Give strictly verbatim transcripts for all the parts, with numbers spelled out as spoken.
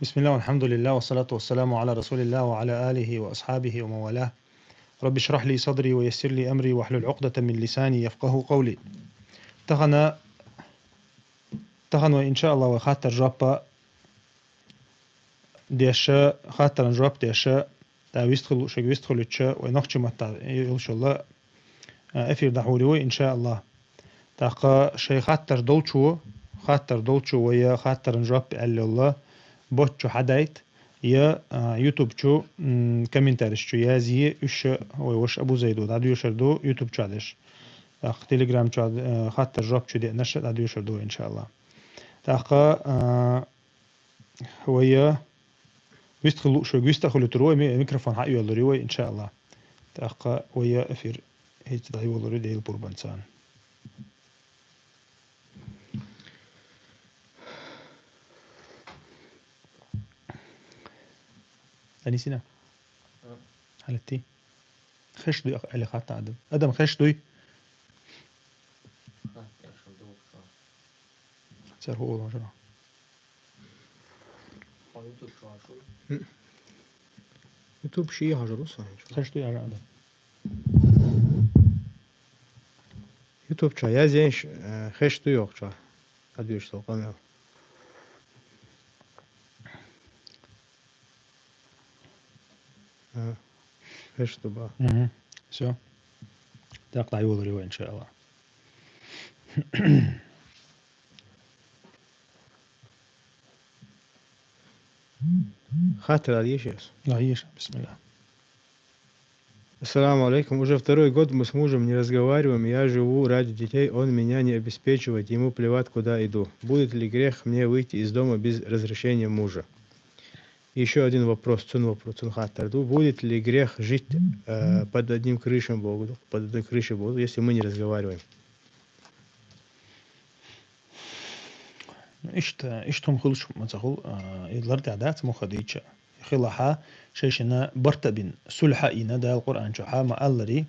بسم الله والحمد لله والصلاة والسلام على رسول الله وعلى آله وأصحابه ومن والاه. رب اشرح لي صدري ويسر لي أمري واحلل عقدة من لساني يفقهوا قولي. Тахан, тахан вай, иншааллах, вай хаттар жоп деша, хаттаран жоп деша, да, вистхул, шаг вистхулича, вай нохчи матта, иншалла, а, эфир дахури вай, иншааллах. Таха шай хаттар долчу, хаттар долчу вай хаттаран жоп аьлла, бот чу хьадайта, я, а, YouTube чу, м, комментариш чу язъе, уьш вай ваша Абу Зайду дӀадоьшур ду YouTube чу деш. Таха Telegram чу, а, хаттар жоп чу деънаш дӀадоьшур ду, иншааллах. Таха, а, вай вистхул, шуга вистхулуьйтур вай, ми-, микрофон хьайоаллур вай, иншааллах. Таха вай эфир хӀинца дӀайоллур Дела пурбанца. Анисина? А. Хьалатти? Хеш дуй, ах-, аьле хатта адам. Адам хеш дуй? Цар хӀу олан жара. М. YouTube ши хьажар ву сан. Хеш дуй ара адам. YouTube чу язъеш, э, хеш дуй йоах чу. Адвеш со къамел. А, хеш ду ба. Мгм. Всё. Так, дӀайоллур вай, иншааллах. Хаттар дӀаешаш? ДӀаешаш, бисмиллах. Ассаламу алейкум. Уже второй год мы с мужем не разговариваем. Я живу ради детей, он меня не обеспечивает, ему плевать, куда иду. Будет ли грех мне выйти из дома без разрешения мужа? Ещё один вопрос, цун вопрос, цун хаттар ду. Будет ли грех жить, э, под одним крышем Богу, под одной крышей Богу, если мы не разговариваем? Ну, иштта, иштта хӀума хулаш ма ца хул, а, и лар тӀехь дац муха дийча. Хилахьа, шайшина барта бин, сулхьа йина Дала Къуръан чу хьа ма аллари,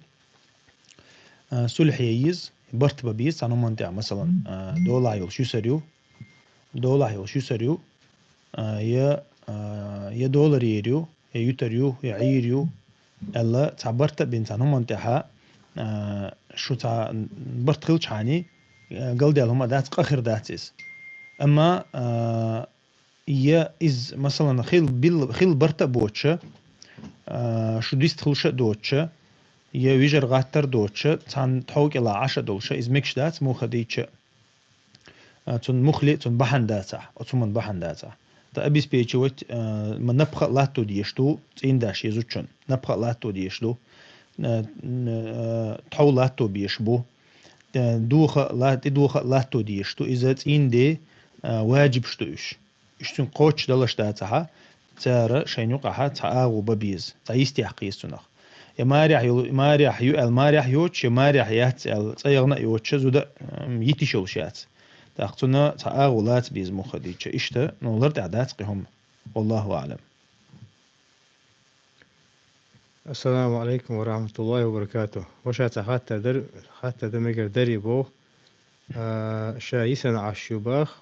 а, сулхье йиз, барт ба беза цхьан хӀуман тӀехь, масалан, а, долахь йолуш юсар ю, долахь йолуш юсар ю, а, я, а, я долар ер ю, я ютар ю, я Ӏийр ю, аьлла, цхьа барта а бина цхьан хӀуманна тӀехьа, а, шу цхьа барт хилчхьани, а, галдаьлла хӀума дац, къа хир дац иза. Амма, а, я иза, масалан, хил бил-, хил барта а боцуша, а, шу дистхилша а доцуша, я вижар гӀаттар а доцуша, цхьана тхов кӀела Ӏаш а долуша, иза мегаш дац, муха дийча а. А, цунна мухли, цунна бахьана дацахь, оцу хӀуманна бахьана дацахь. Дан обеспечивать, а, ма напха а латто дезаш ду, цӀийндаш я зудчун, напха а латто дезаш ду, а, н-, а, тхов латто безаш бу, а, доха а ла-, тӀедоха а латто дезаш ду, иза цӀийнде, а, ваджибаш ду уьш. Уьш цуьнга кхоччуш далаш дацахьа, цара шайна юкъахьа цхьа агӀо бан беза, цхьа йист яккха еза цунах. Я марехь йолу, марехь ю аьлла, марехь йоцуш, я марехь яц аьлла, цӀа яхана а йоцуша, зуда, м, йитиш йолуш яц. ТӀаккха цунна цхьа агӀо лаца беза муха дийча. Иштта, ну, лар тӀехь дац кхин хӀума. Валлаху аӀлам. Ассаламу алейкум ва рахматуллахи ва баракатух. Ваша цхьа хаттар дар, хаттар дан мегар дарий боху. А, ша йисана Ӏаш ю бах,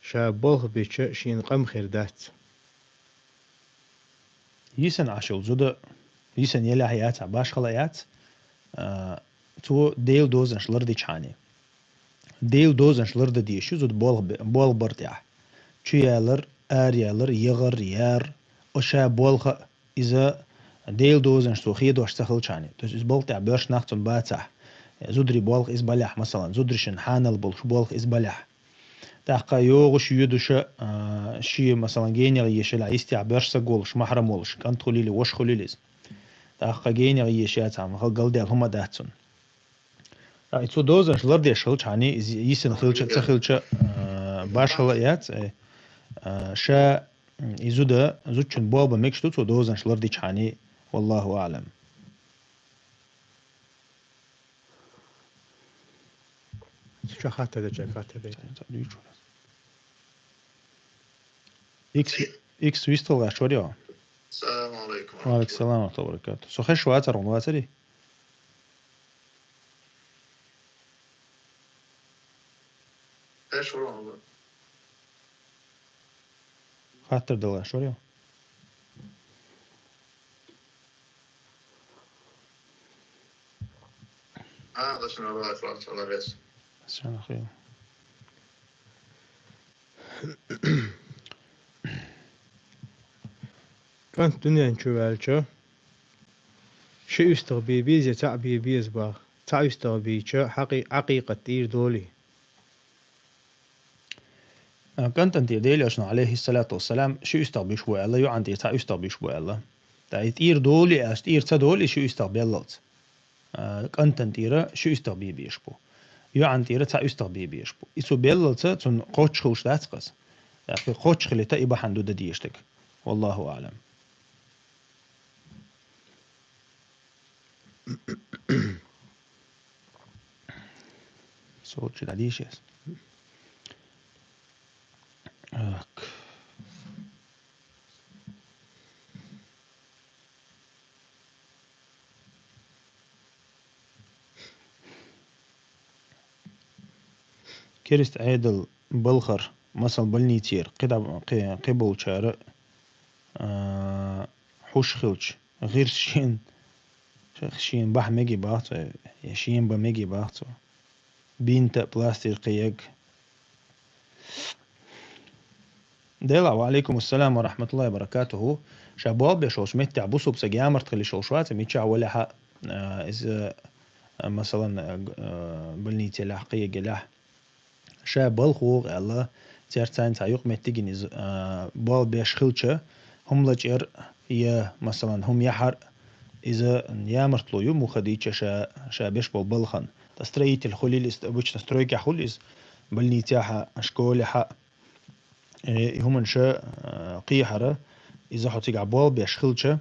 ша болх бича шена къам хир дац. Йисана Ӏаш йолу зуда, йисана елехь яцахь, башхала яц, а, цо Делан дозанаш лардичхьани. Делан дозанаш лардан дезаш ю зуда болх бе-, болх бар тӀехь. Чу ялар, ара ялар, ягӀар, яр, о ша болх а, иза Делан дозанаш цо хедош ца хилчхьани. То есть иза болх тӀехь боьрша нах цунна бацахь. Зударий болх иза балехь, масалан, зударшин хьанал болуш болх иза балехь. ТӀаккха йогӀуш, йоьдуша, а, шен, масалан, генега ешалахь, йистехь боьрша саг волуш, махьрам волуш, кӀант хуьлийла, ваша хуьлийла иза. ТӀаккха генега ешац, амма хала галдаьлла хӀума дац цунна. А, и цу дозанаш лардеш хилчхьани, иза йисина хилча, ца хилча, а, башхала яц, э, а, ша, м, и зуда, зудчун болх бан мегаш ду цу дозанаш лардичхьани, валлаху аӀлам. Цу чохь хаттар дан, чохь хаттар дан. Икс, икс вистхила гӀаш варио? Салам алейкум. Ва алейкум салам ва рахматуллахи ва баракатух. Со хеш вацар, хӀун вацари? Хеш ву. Хаттар дала шо ре? А, лашна ва фарцала рес. Шана хил. КӀант дуьнен чу ваьлча, ши уьстагӀ бе беза, цхьаъ бе беза бах. Цхьа уьстагӀ бийча, хьакъи-, хьакъикъат тӀера долий? А, кӀантан тӀера Делан Элчано, алейхиссалату вассалам, ши уьстагӀ биш бу аьлла, йоӀан тӀера цхьа уьстагӀ биш бу аьлла. ТӀаккха и тӀера долий аьлча, тӀера ца долий ши уьстагӀ беллалц. А, кӀантан тӀера ши уьстагӀ бе безаш бу. ЙоӀан тӀера цхьа уьстагӀ бе безаш бу. И цу беллалца цунна кхоччуш хилча дац-кх из. ТӀаккха кхоччуш хилийта и бахьана ду дан дезаш дерг. Валлаху аӀлам. Сочи да дишес. Так. Керист Ӏедал балхара, масала, больницера, кхидӀа-, кхи-, кхиболчара, а, хьуш хилча, гӀирс шен, шен бахьа меги бах цо, я шен ба меги бах цо. Бинта, пластырь кхиярг. Делахь, ва алейкум ассалам ва рахматуллахи ва баракатуху. Ша болх беш волчу меттехь бусулба саг ямарта хила йиш йолуш вац, мичахь валехь а, а, иза, а, масалан, а, г-, а, больницелехь, кхиягелехь. Ша балха вогӀу аьлла, церца цхьаьна цхьа юкъаметтиг йина иза, а, болх беш хилча, хӀума лачкъар я, масалан, хӀума яхьар, иза ямартло ю, муха дийча ша, ша беш болу балхан. Ткъа строитель хуьлийла иза, обычно стройкехь хуьлу иза, больницехьа, школехьа, э, и хӀуманаш, а, кхехьара, иза хьо цигахь болх беш хилча,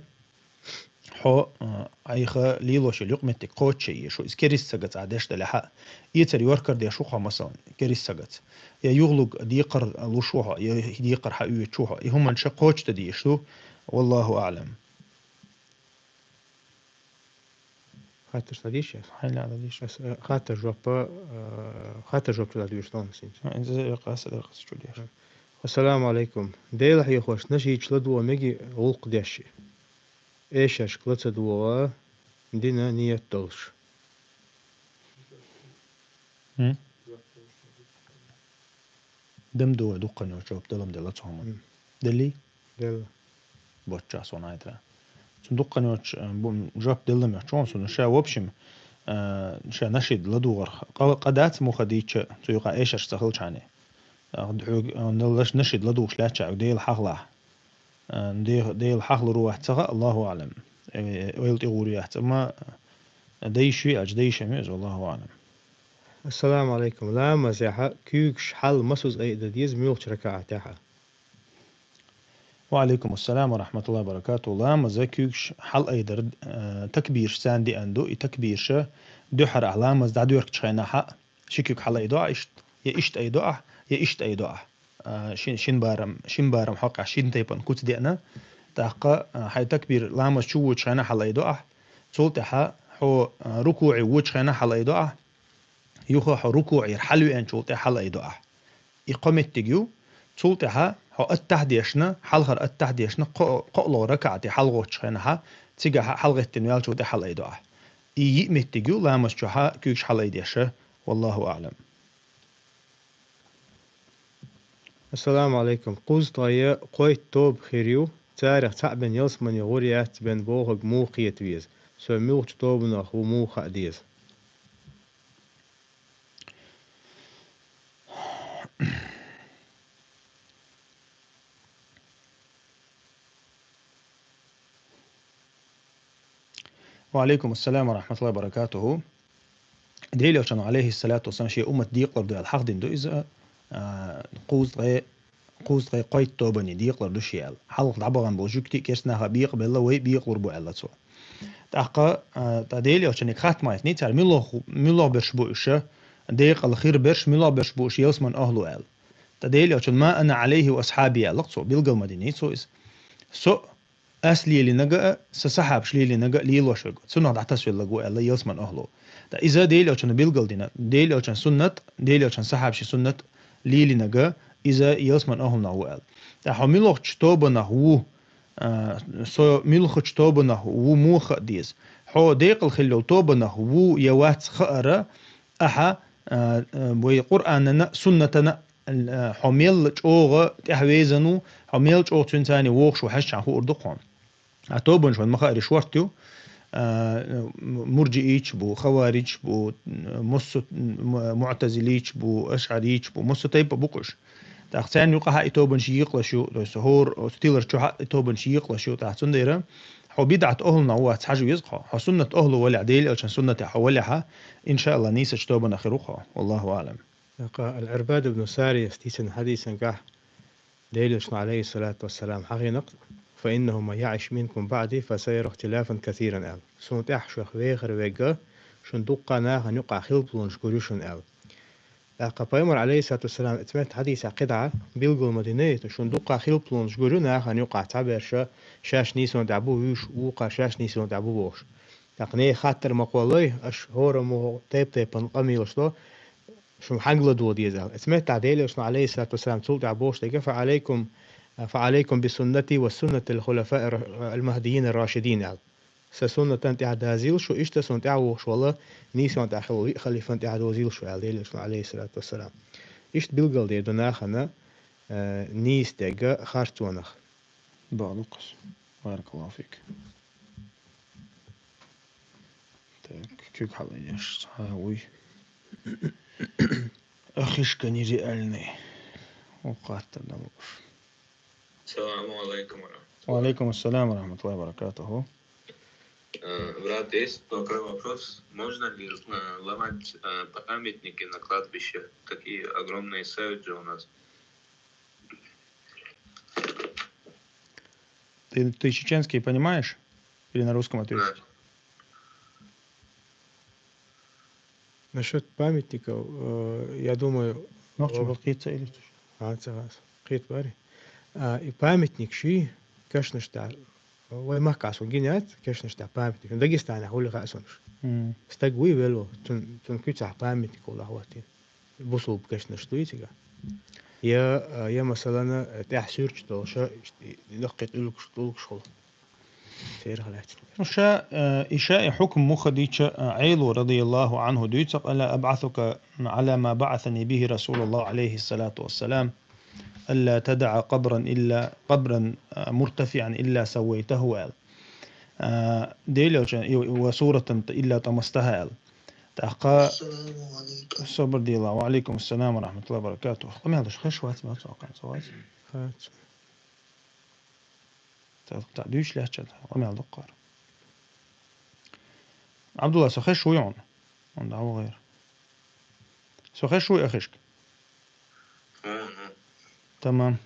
хьо, а, айха лелош йолу юкъаметтиг кхочуш езаш ву, иза керист сагаца ахь деш делахь а. Эцар йоркар деш ву хьо, масалан, керист сагаца. Я юхалург декхар луш ву хьо, я декхар хьаоьцуш ву хьо. И хӀуманаш кхочушдан дезаш ду. Валлаху аӀлам. Хаттар ца дийша? Хьайла ца дийша. Ас, э, хаттар жоп, э, хаттар жоп чу ладуьйш тхуна синца. А, иза дакъа аса, дакъа аса чу деш. Ассаламу алейкум. Делахь хьехош нашидаш ладогӀа меги гӀуллакх деш. Эшаршка ла ца догӀа, дина ниет долуш. М? Дам ду вай дуккханчу жоп далам делла цхьа хӀума. М. Деллий? Делла. Бочча сон айтра. Цу дуккханчу, э, бу-, жоп делла мехчон, сон ша, в общем, э, ша нашид ладугӀар. Къа-, къа дац муха дийча, цу юкъа эшарш ца хилчхьани. Э, хьоьга, э, нал-, нашид ладугӀуш лаьттача, Дела хьахалахь. Э, де-, Дела хьахалур вац ца хаьа, Аллаху аӀлам. Э, ойла тӀе гӀур яц, амма дайши аьлча, дайшам иза, Аллаху аӀлам. Ассаламу алейкум. Ламазехьа куьйгаш хьал масуза айда деза, муьлхачу ракаӀатехьа? Ва алейкум ассалам ва рахматуллахи ва баракату. Ламаза куьйгаш хьал айдар, э, такбираш царна деана ду, и такбирша дуьххьара ахь ламаз дӀадоьркучу хенахьа, ши куьг хьал айдо ахь иштта, я иштта айдо ахь, я иштта айдо ахь. А, шин, шин барам, шин барам хьокъехь шин тайпана куц деана. ТӀаккха, а, хьайн такбир ламаз чу вучу хенахь хьал айдо ахь. Цул тӀаьхьа хьо, а, рукуӀе вучу хенахь хьал айдо ахь. Юха хьо рукуӀера хьалавеанчул тӀаьхьа хьал айдо ахь. И кхо меттиг ю. Цул тӀаьхьа хьо аттахь дешна, хьалхара аттахь дешна, кхо-, кхоалгӀа ракаӀате хьалгӀоттучу хенахьа, цигахьа хьалгӀеттина ваьлчул тӀаьхьа хьал айдо ахь. И йиъ меттиг ю, ламаз чохьа куьйгаш хьал айдеша. Валлаху аӀлам. Ассаламу алейкум. Кхузткъе кхойтта тоба хир ю, царах цхьаъ бен ялсамане гӀур яц бен бохург муха кхета веза? Со муьлхачу тобанах ву муха хаа деза? Ва алейкум ассалам ва рахматуллахи ва баракатуху. Делан Элчано, алейхиссалату вассалам, шен уммат декъалур ду аьлла хьахдина ду иза, а, кхузткъе, кхузткъе кхойтта тобане декъалур ду шен аьлла. Хьалха дӀабахана болу жуьгтий, керста наха бекъабелла, вай бекъалур бу аьлла цо. ТӀаккха, а, тӀа Делан Элчаниг хаттам хьаьстина, цара муьлха, муьлха берш бу уьш, декъала хир берш, муьлха берш бу уьш ялсаман ахьлу аьлла. ТӀа Делан Элчано, ма ана алейхи ва асхьаби аьлла цо, билгал ма дина цо иза. Со Ас лелийнарг а, сан сахьабаш лелийнарг а лелош верг ву, цунах дӀатасвелларг ву аьлла ялсаман ахьлу. Ткъа иза Делан Элчано билгал дина, Делан Элчан суннат, Делан Элчан сахьабаши суннат лелийнарг а, иза ялсмален охӀлунах ву аьлла. ТӀаккха хьо муьлхача тобанах ву, а, со муьлхача тобанах ву муха а деза. Хьо декъала хилла йолу тобанах ву я вац хаарна, ахьа, а, а, вай Къуръанана а, суннатана а, а, хьо мел чӀогӀа тӀаьхьавезаш ву, хьо мел чӀогӀа цуьнца вогӀуш ву хьаьжча хуур ду хьуна. А тобанаш вайна ма-хаъара шортта ю, а, м-, мурджиийча бу, хавариджаш бу, м-, массо-, м-, муӀтазилийча бу, ашӀарийча бу, массо тайпа бу-кх уьш. ТӀаккха царна юкъахь а и тобанаш екъалуш ю, то есть хӀора оцу тилар чохь а и тобанаш екъалуш ю, тӀаккха цундела хьо бидӀат охӀлунах ву аьлла хьажа веза хьо. Хьо суннат охӀлу валахь, Делан Элчан суннатехь хьо валахь, иншааллахӀ, нийсачу тобанах хир ву хьо. Валлаху аӀлам. ТӀаккха Ал-Ӏирбад ибн Сарияс дийцина хьадисангахь Делан Элчано, Ӏалайхиссалату вассалам, хьахийнарг: «Фа иннаху ман яӀиш минкум баӀди, фа саяра ихтилафан касиран», аьлла. Суна тӀаьхьа шух вехар верг, шуна дуккха нахана юкъахь хилпалонаш гур ю шуна аьлла. ТӀаккха пайхамар, Ӏалайхиссалату вассалам, цу метта хьадисехь кхидӀа билгал ма динай, шуна дуккха хилпалонаш гур ю нахана юкъахь, цхьаберш шаьш нийсонан тӀехь бу вуьйш, вукхара шаьш нийсонан тӀехь бу бохуш. ТӀаккха нехан хаттар ма кхоллай, аша хӀораммо тайп-тайпана къамелаш до, шуна хьаьнга ладогӀа деза аьлла. Оцу меттехь Делан Элчано, Ӏалайхиссалату вассалам, цул тӀаьхьа бохуш дерг: «Фа Ӏалайкум, фа Ӏалайкум би суннати ва суннатил хулафаир ал-махдийин ар-рашидин», аьлла. «Сан суннатан тӀехь дазийла шу, иштта суна тӀаьхьа вогӀуш волу нийсонан тӀехь хилла виъ халифан тӀехь дозийла шу», аьлла Делан Элчано, Ӏалайхиссалату вассалам. Иштта билгал дер ду нахана, э, нийса дерг харцонах. Бакъ ду-кх. Баракаллаху фик. Так, куьг хьалаеш цхьа вуй. Ахишка нереальный. Вукхаттар дан лууш. Саламу алейкум ва рахматуллах. Ва алейкум ассалам ва рахматуллахи ва баракатуху. Э, брат, есть такой вопрос. Можно ли, э, ломать, э, памятники на кладбище? Такие огромные ставят же у нас. Ты, ты чеченский понимаешь? Или на русском ответить? Да. Насчёт памятников, э, я думаю, Нохчо о, был кхица или что? А, ца хас. Кхет бари. А, и памятник ши, кешнаш тӀехь. Вай махкахь сон гина яц, кешнаш тӀехь памятник. Дагестанехь хуьлу хаьа сонаш. Мгм. Стаг вуй вело, цун, цун куьцахь памятник волахь ваттийна. Бусулба кешнаш дуй цигахь. Я, а, я, масалана, тӀехь суьрташ долуш, и, и, и даккхий тӀулгаш, тӀулгаш хуьлу. Церах лаьцна. Ну, ша, э, и ша и хьукм муха дийча, э, Ӏело, радияллаху анху, дуьйцу: «Ала абъасука Ӏала ма баъасани бихи Расулуллах, Ӏалайхиссалату вассалам, алла тадаъа къабран илла, къабран, э, муртафиъан илла саввайтаху», аьлла. Э, Делан Элчан, и, ва суратан илла тӀамастахьа аьлла. ТӀаккха Ассаламу алейкум. Собар дела. Ва алейкум ассалам ва рахматуллахи ва баракатух. Къамел даш хеш вац, ма цо къан цо вац. Хац. Та, та дуьйш лаьчча, къамел доккхар. Абдулла, со хеш вуй хьуна? Хьуна дӀа ву гӀайра. Со хеш вуй ахишка? Мгм. Тамам.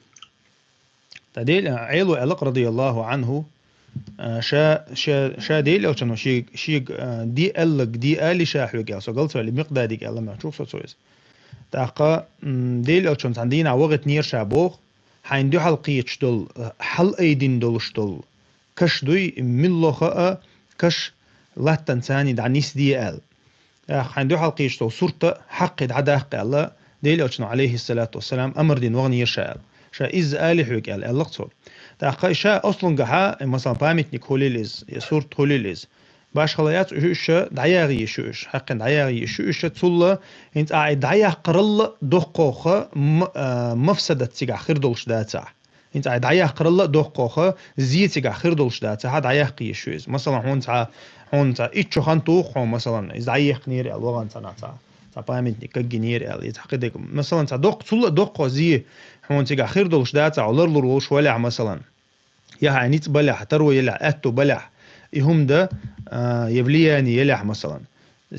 Та Дел-, Ӏело аьлла-кх, радияллаху анху, а, ша, ша, ша Делан Элчано ши-, шига, а, де аьлларг де али ша хьоьга аьлла, со галцваьлли Микъдадига аьлла, мехчух со цо иза. ТӀаккха, м, Делан Элчано цхьана дийнахь вахийтинера ша боху, хьайна дуьхьал кхеташ долу, хьалаайдина долуш долу каш дуй, муьлхха а каш латтанца дӀанисде аьлла. ТӀаккха хьайна дуьхьал кхеташ долу сурт а хьакхе дӀадаккха аьлла, Делан Элчано, Ӏалайхиссалату вассалам, амар дина ваханера ша аьлла. Ша изза али хьоьга аьлла, аьлла-кх цо. ТӀаккха и ша ослунгахьа, масалан, памятник хуьлийла иза, я сурт хуьлийла иза. Башхала яц уьш, уьш дӀаяха йиш ю уьш, хьаькхина дӀаяха йиш ю уьш, цулла, хӀинца ахь и дӀаяккхаралла доккхох м-, а, мафсадат цигахь хир долуш дацахь. ХӀинца ахь дӀаяккхаралла доккхох, зе цигахь хир долуш дацахь, дӀаяккха йиш ю иза. Масалан, хьуна цхьа, хьуна цхьа итт шо хан туху хьуна, масалан, иза дӀаехкинера аьлла, вахана цхьа, цхьа памятник каггинера аьлла, иза хьакхидерг. Масалан, цхьа доккха, цулла а доккхох зе хьуна цигахь хир долуш дацахь, хьо ларлур волуш валахь, масалан. Я хьайн ницкъ балехь, таро елахь, аьтту балехь, и хӀума дан, а, я влияние елахь, масалан.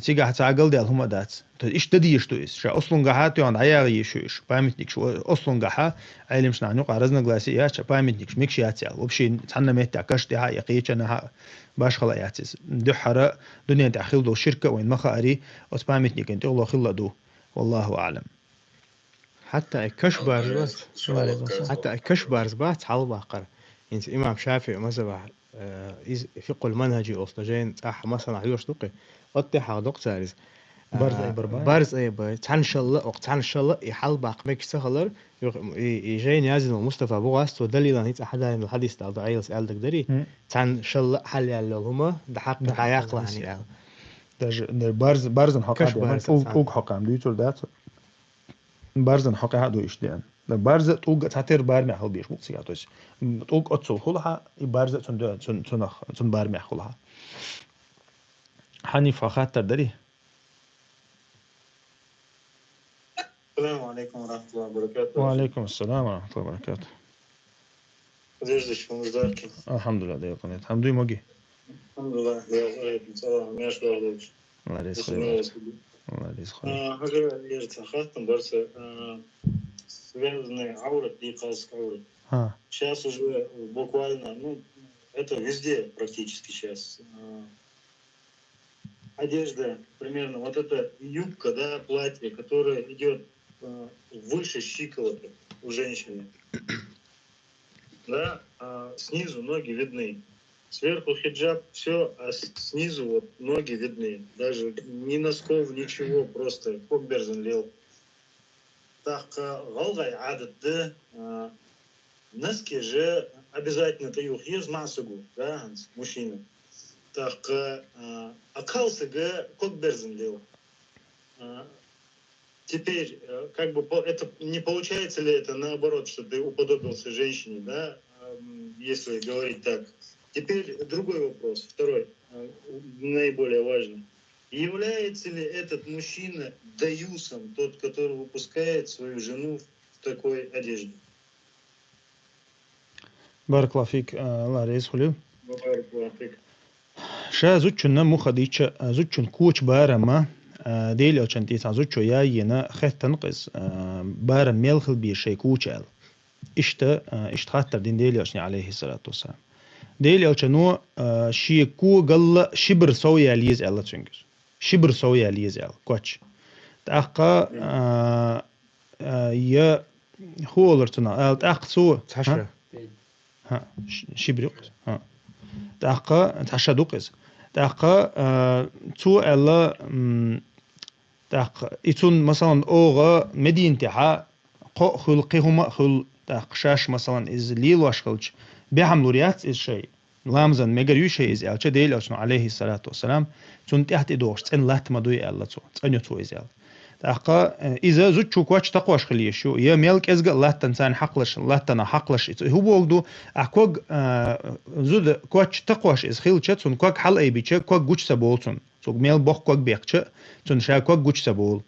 Цигахь цхьа галдаьлла хӀума а дац. То есть иштта дан дезаш ду иза. Ша ослунгахьа тоьхна дӀаяха йиш ю уьш. Памятникаш о-, ослунгахьа, Ӏелимаш нахана юкъа разногласие яц, ша памятникаш мегаш яц аьлла. Вообще цхьанна меттехь каш тӀехьа а, я кхечанахьа а башхала яц иза. Дуьххьара дуьнен тӀехь хила долу ширк а вайна ма хаари, оцу памятникийн тӀехула хилла ду. Валлаху аӀлам. Хьатта и каш барз бац. Хьатта и каш барз бац хьалабаккхар. ХӀинца имам ШафиӀи мазхабахь, э, иза фикъхул манхӀажи олуш дан жайна цӀахь масала хьоьжуш ду-кх. Оцу тӀехь хьахдо-кх цара иза. Барз а, айбар бай. Барз а айбар. Цхьан шалла, окх цхьан шалла, и хьал баккха мегаш ца хилар, юх-, и, и жайна яздина Мустафа бугӀас, цо далилан хӀинца хьадалийна хьадис дала, дӀо Ӏелас аьлла дагадерий? Мгм. Цхьан шалла хьал яьлла йола хӀума, да хьакъ, да хьакъ, дӀаяккхалахьан яла. Даже, да, барз-, барзан хьакъ каш а да, барз тӀулг, цхьан. ТӀулг хьакъ а ду, цур дац. Барзан хьакъ а ду иштта деан. Да барза тӀулг цхьатера бармехь хила беш бу цига, то есть, м, тӀулг оццул хулахьа, и барза цун дё-, цун, цунах, цун бармехь хулахьа. Хьанифа хаттар дарий? السلام عليكم ورحمة الله وبركاته. وعليكم السلام ورحمة الله وبركاته. Подожди, что мы ждали? الحمد لله، да, الحمد لله. الحمد لله، да, وعليكم السلام. Меня что ждать? الله يرزقك. الله يرزقك. А, хажа, я же хаттам барса, а, связанный аврат и калск аврат. А. Сейчас уже буквально, ну, это везде практически сейчас. А, одежда, примерно, вот эта юбка, да, платье, которое идет, э, выше щиколоток у женщины. Да, а снизу ноги видны. Сверху хиджаб, все, а с-, снизу вот ноги видны. Даже ни носков, ничего, просто ког берзан лел. ТӀаккха гӀалгӀай Ӏадат да, а, носки же обязательно тӀаювха еза маӀасаго, да, хӀанз, мужчина. ТӀаккха, а, а калсага ког берзан лел. А, теперь, э, как бы по-, это, не получается ли это наоборот, что ты уподобился женщине, да, ам, если говорить так? Теперь другой вопрос, второй, э, наиболее важный. Является ли этот мужчина даюсом, тот, который выпускает свою жену в такой одежде? Баракаллаху фик, а, Аллах реза хуьлийла. Баракаллаху фик. Ша зудчунна муха дича, а, зудчун коча барамма, а, Дела Элчан тӀе цхьа зудчо яйена хеттан къиз, а, барам мел хила беза шай коча аьлла. Иштта, а, иштта хаттар дина Дела Элчане, алейхиссалату вассалам. Дела Элчано, а, шен когалла шибр сов яла еза аьлла цуьнга. Шибр сов яла еза аьлла, коч. ТӀаккха, а, а, я хулар цунах, аьлла, тӀаккха цо, цхьа ша. ХӀа? ХӀа, ш-, шибр ю-кх иза. ХӀа. ТӀаккха, цхьа ша ду-кх иза. ТӀаккха, а, цо аьлла, м, тӀаккха, и цун, масалан, оха Мединатехьа кхоъ хуьлу, кхин хӀума а хуьлу, тӀаккха шаьш, масалан, иза лелош хилча, бехьам лур яц иза шай. Ламазан мегар ю шай иза аьлча, Дела Элчано, алейхиссалату вассалам, цунна тӀехь тӀедогӀуш цӀена латта ма дуй аьлла цо, цӀанйо цо иза аьлла. ТӀаккха, э, иза зудчо коч такхош хила езаш ю, я мел кӀезга а латтан царна хьакхалаш, латтана хьакхалаш, и цу-, хӀу боху ду, а ког, э, зуда коч такхош иза хилча, цунна ког хьалаайбича, ког гуча ца болу цунна. Цуьнга мел боккха ког бехча, цунна ша ког гуча ца болу.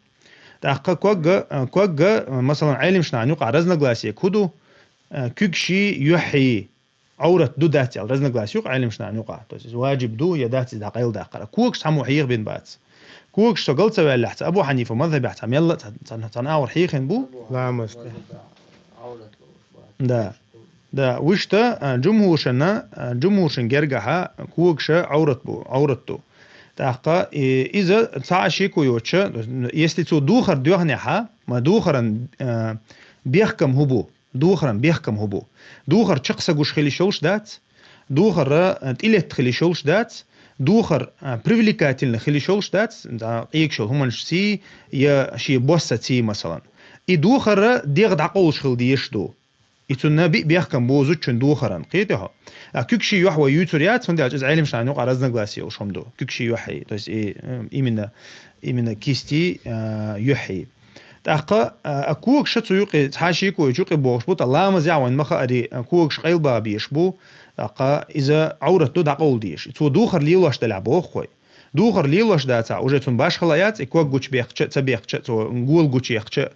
ТӀаккха когга, э, когга, э, масалан, Ӏелимашна юкъахь разногласие хӀу ду, э, куьгший, юьхьий, Ӏоврат ду дац аьлла, разногласие ю-кх Ӏелимашна юкъахь. То есть иза ваджиб ду, я дац иза дӀакъайладаккхар. Когаш цхьаммо хьеха бина бац. Когаш со гал ца ваьллехь, цхьа Абу Хьанифа мазхабехь цхьа мелла а цхьа, цхьа, цхьа агӀор хьехина бу. Ламаз тӀе. Да. Да, вуьшта, а, джумхуршна, а, джумхуршна гергахьа когаша Ӏоврат бу, Ӏоврат ду. ТӀаккха, и, иза цхьа а шеко йоцуша, если цо духар доьхнехьа, ма духаран, а, бехкам хӀу бу. Духаран бехкам хӀу бу? Духар чекх са гуш хила йиш йолуш дац, духар, а, тӀелетта хила йиш йолуш дац, духар, а, привлекательно хила йиш йолуш дац, а, къегаш йолу хӀуманаш ций, я шен босса ций, масалан. И духар дегӀ дӀакъовлуш хила дезаш ду. И цунна биъ бехкам бу зудчун духаран. Кхетий хьо? А куьгший юьхь вай юьйцур яц, хӀунда аьлча иза Ӏелимашна юкъахь разногласие йолуш хӀума ду. Куьгший юьхьий, то есть и, э, именно, именно кисти, а, юьхьий. ТӀаккха, а, а когаш цу юкъе, цхьа шеко йоцуш юкъе бохуш бу, ткъа ламазехь вайн ма хаари, а, когаш къайлабаха безаш бу, тӀаккха иза Ӏоврат ду дӀакъовла дезаш. Цо духар лелош делахь боху вай. Духар лелош дацахь, уже цунна башхала яц, и ког гуча бехча а, ца бехча а, цо гола гуча яхча а.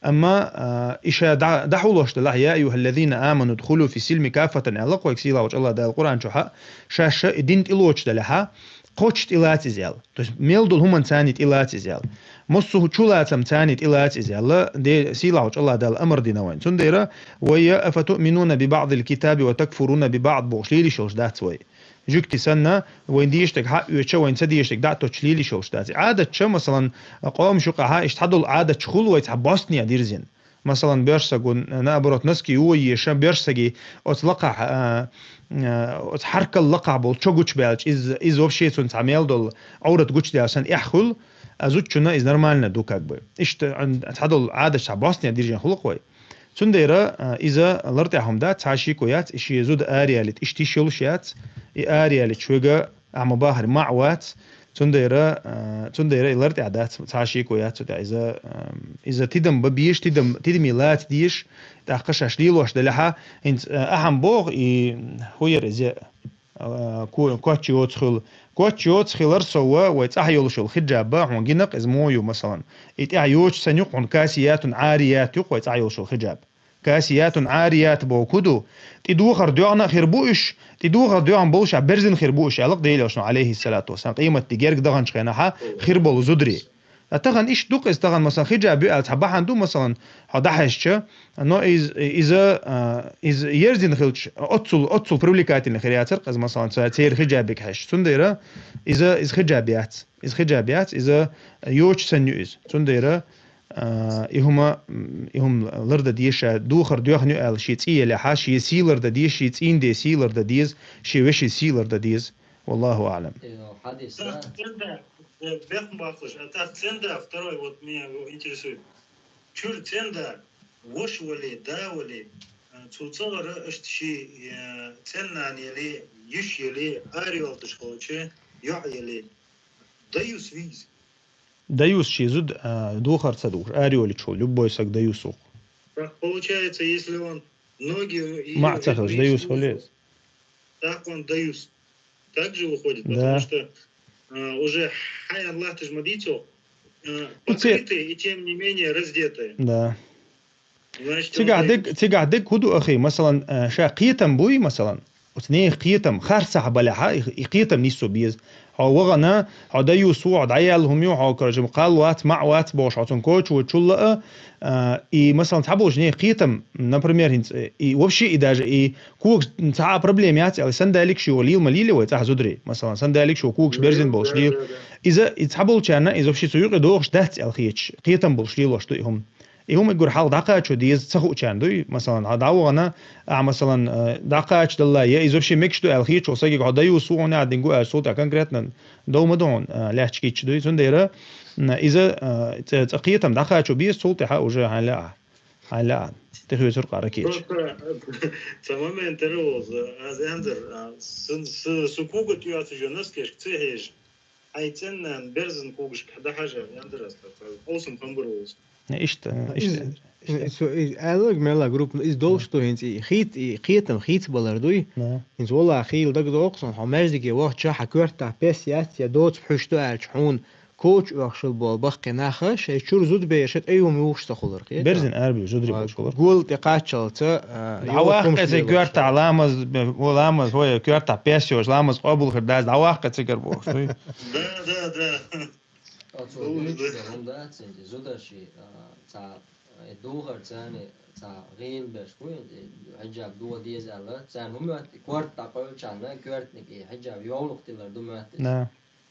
Амма, а, и ша дӀа-, дӀахьулош делахь, «Я айюхаллазина аману дхулу фи силми каффатан», аьлла кхойга сийлахь волчу Аллах Дала Къуръан чохьа, шаьш и дин тӀелоцуш делахьа, кхоччуш тӀелаца иза аьлла. То есть мел долу хӀуманна царний тӀелаца иза аьлла. Массо а чулацам царний тӀелаца иза аьлла, де сийлахь волчу Аллах Дала амар дина вайн. Цундела вай я «Афатуъминуна би баъдил китаби ва такфуруна би баъд» бохуш лелаш йолуш дац вай. Жуьгти санна, вайн дешдаг хьаоьча, вайн ца дешдаг дӀа а тоттуш лелаш йолуш дац. Ӏадатча, масалан, къомаш юкъахьа иштта хьадолу Ӏадатча хула вай цхьа бостане дирзина. Масалан, боьрша саго, наоборот, носки йо еза, боьрша саги оцу лакхахь, а, а, оцу хьаркал лакхахь болу чо гучубаьлча, иза, иза вообще цунна цхьа мел долу Ӏоврат гучудаьлла санна эхь хуьлу, а зудчунна иза нормально ду как бы. Иштта, ан-, цхьадолу Ӏадаташ цхьа бостане диржина хуьлу-кх вай. Цундела, а, иза лартӀехь хӀума дац, цхьа шеко яц, и шен зуда араялийта, иштта йиш йолуш яц, и араялийта шуьга ахьа ма бахара маӀа вац, цундела, а, цундела и лартӀехь дац, цхьа шеко яц цу тӀехь. Иза, а, иза тидам бан безаш, тидам, тидаме лаца дезаш, тӀаккха шаьш лелош делахьа, хӀинца, а, ахьа ма боху, и хӀун яра иза, а, ко-, коч йоцу хила. Коч йоцу хилар сов, вай цӀахь йолуш йолу хиджаб, хьуна гина-кх иза муха ю, масалан. И тӀехь йоцуш санна ю-кх хьуна касиятун Ӏарият ю-кх вай цӀахь йолуш йолу хиджаб. Касиятун Ӏарият боху хӀун ду? ТӀедухар доьгӀна а хир бу уьш, тӀедухар доьгӀна болуш а берзина хир бу уьш, аьлла-кх Делан Элчано, алейхиссалату вассалам, къематде герга даханчу хенахьа хир болу зударий. А тахана иштта ду-кх иза, тахана, масалан, хиджаб ю аьлла цхьа бахьана ду, масалан, хьо дӀахьаьжча, но из-, иза, а, иза ерзина хилча, оццул, оццул привлекательный хир яцара-кх иза, масалан, ца-, церан хиджабега хьаьжча. Цундела иза, иза хиджаб яц, иза хиджаб яц, иза йоцуш санна ю иза. Цундела, а, и хӀума, м, и хӀума лардан деза, ша духар доьгӀна ю аьлла, шен цӀий елехьа, шен сий лардан деза, шен цӀийнан ден сий лардан деза, шен вешин сий лардан деза. Валлаху аълам. Э, хьадис, да? Э, бехк ма баккхалаш, а тӀаккха цӀен да, второй, вот меня его интересует. Чуьра цӀен да, ваша вале, да вале, э, цу цӀагӀара иштта шен, э, цӀен-нана еле, йиша еле, арайолуш хилча, йоӀ еле, даюс ву иза? Даюс шен зуда, а, духар ца духуш, арайолуьйтуш волу любой саг даюс ву-кх. Так получается, если он ноги её... МаӀа ца хилча, даюс хила веза. Так он даюс. Так же выходит, потому что, а, уже хьаян латташ ма дийцо, а, покрытые и тем не менее раздетые. Да. Значит, он даюс. Цигахь дерг, цигахь дерг хӀун ду, ахи, масалан, а, ша кхетам буй, масалан, оцу нехан кхетам, харцахь балехьа, и, и кхетам нисо беза. Хьо вахана, хьо даюс ву, хьо дӀаяьлла хӀума ю, хьо, короче, кхалла вац, маӀа вац бохуш, хьо цунна коча воьдуш чул а, а, и, масалан, цхьаболчу нехан кхетам, например, хӀинца, и вообще, и даже, и когаш цхьа а проблема яц аьлла, сандаликаш йо лийла ма лийла вай цӀахь зударий, масалан, сандаликаш йо когаш берзина болуш лийла. Да, да, да. Иза, и цхьаболчарна, иза вообще цу юкъе догӀуш дац аьлла хеташ, кхетам болуш лелош ду и хӀума. И хӀума уггар хьалха дӀакхачо деза ца хуучарна дуй, масалан, хьо дӀавахана, ахьа, масалан, э, дӀакхачадалла, я иза вообще мегаш ду аьлла хеташ волу сагига хьо даюс ву хьуна а динга аьлча, цул тӀаьхьа конкретно дов ма ду хьуна, э, лаьтташ гича дуй. Цундела, м, иза, э, цӀа, цӀа кхетам дӀакхачо беза, цул тӀаьхьа уже хьайла а, хьайла а. Тхоьцура къара кеча. Просто ца момент эр волза, аз янзар, а, сан, с-, су кугат юац уже носкешка ца хьежа. Хьайн цӀеннан берзан когашка дӀахьажа, яндара ас тӀаккха, олсам хам бара волчу. Иштта, иштта, иштта. Иза, иза аьлларг мелла группа, иза долуш ду хӀинца и хит-, и кхетам хийцабалар дуй. Да. ХӀинца валлахӀи хийла дагадогӀу сан, хьо маьждиге вахча, хьан коьртахь пес яц, я доцу хьуьш ду аьлча, хьуна коча оьхуш хила болу баккхий наха, шайн чуьра зудабераш тӀе юхума юхуш ца хуьлура, кхетий? Берзина арабевлла зударий болуш хуьлура. Гул тӀе кхаччалца, а, дӀаваккха цигара тӀехь ламаз, ламаз, хӀой, коьртахь пес йолуш, ламаз къобал хир дац, дӀаваккха цигара бохуш дуй. Да, да, да. Оцо дуьйцуш долу хӀума дац, цуьнца зударши, а, цхьа, э, духар царна, цхьа гӀийла берш бу, э, хьиджаб дохо деза аьлла, царна хӀун моьтту, и корта дӀакъевлчарна, коьртаниг и хьиджаб йовлакх тиллар ду моьтту. Да.